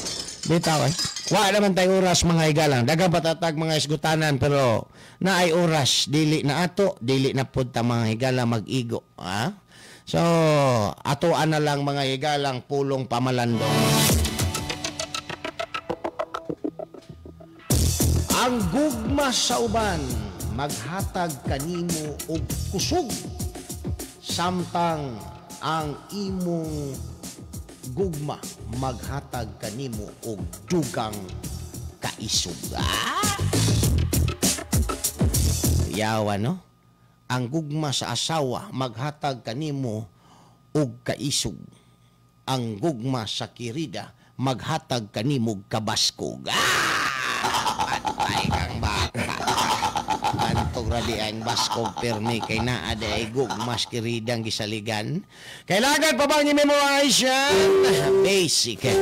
bitaw eh. Wa naman tayo oras mga igalang. Daghang patatag mga isgutanan pero naay oras dili na ato, dili na pud ta mga higala mag-igo, ha? So, atoan na lang mga higalang pulong pamalandong. Ang gugma sa uban maghatag kanimo og kusog, samtang ang imong gugma maghatag kanimo og dugang kaisog. Ah! Yawa, no? Ang gugma sa asawa maghatag kanimo og kaisog. Ang gugma sa kirida maghatag kanimo og kabaskog. Ah! Patay kang bata. Bantog ra di ang baskog permi kay naa di ay gugma sa kiridang gisaligan. Kailangan pa bang i-memorize yan? Basic.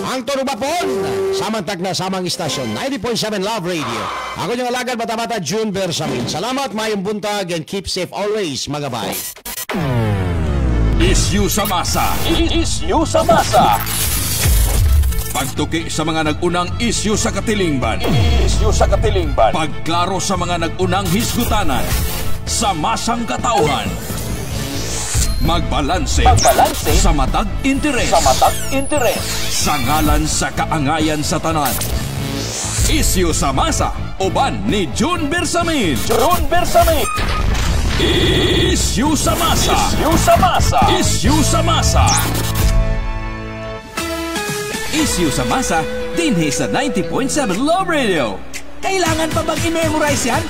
Ang Turubapon, samang tagna, samang istasyon, 90.7 Love Radio. Ako yung alagad, bata-bata, June Bersamin. Salamat, mayong buntag, and keep safe always, mga bay. Isyu sa masa. Isyu sa masa. Pagtuki sa mga nag-unang isyu sa katilingban. Isyu sa katilingban. Pagklaro sa mga nag-unang hisgutanan. Sa masang katauhan. Magbalanse. Magbalanse. Sa matag interes. Sa matag interes. Sa ngalan sa kaangayan sa tanan. Isyu sa masa. Uban ni June Bersamin. June Bersamin. Isyu sa masa. Isyu sa masa. Isyu sa masa. Isyu sa masa dinhi sa 90.7 Love Radio. Kailangan pa bang i-memorize yan?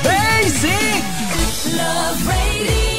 Basic! Love Radio.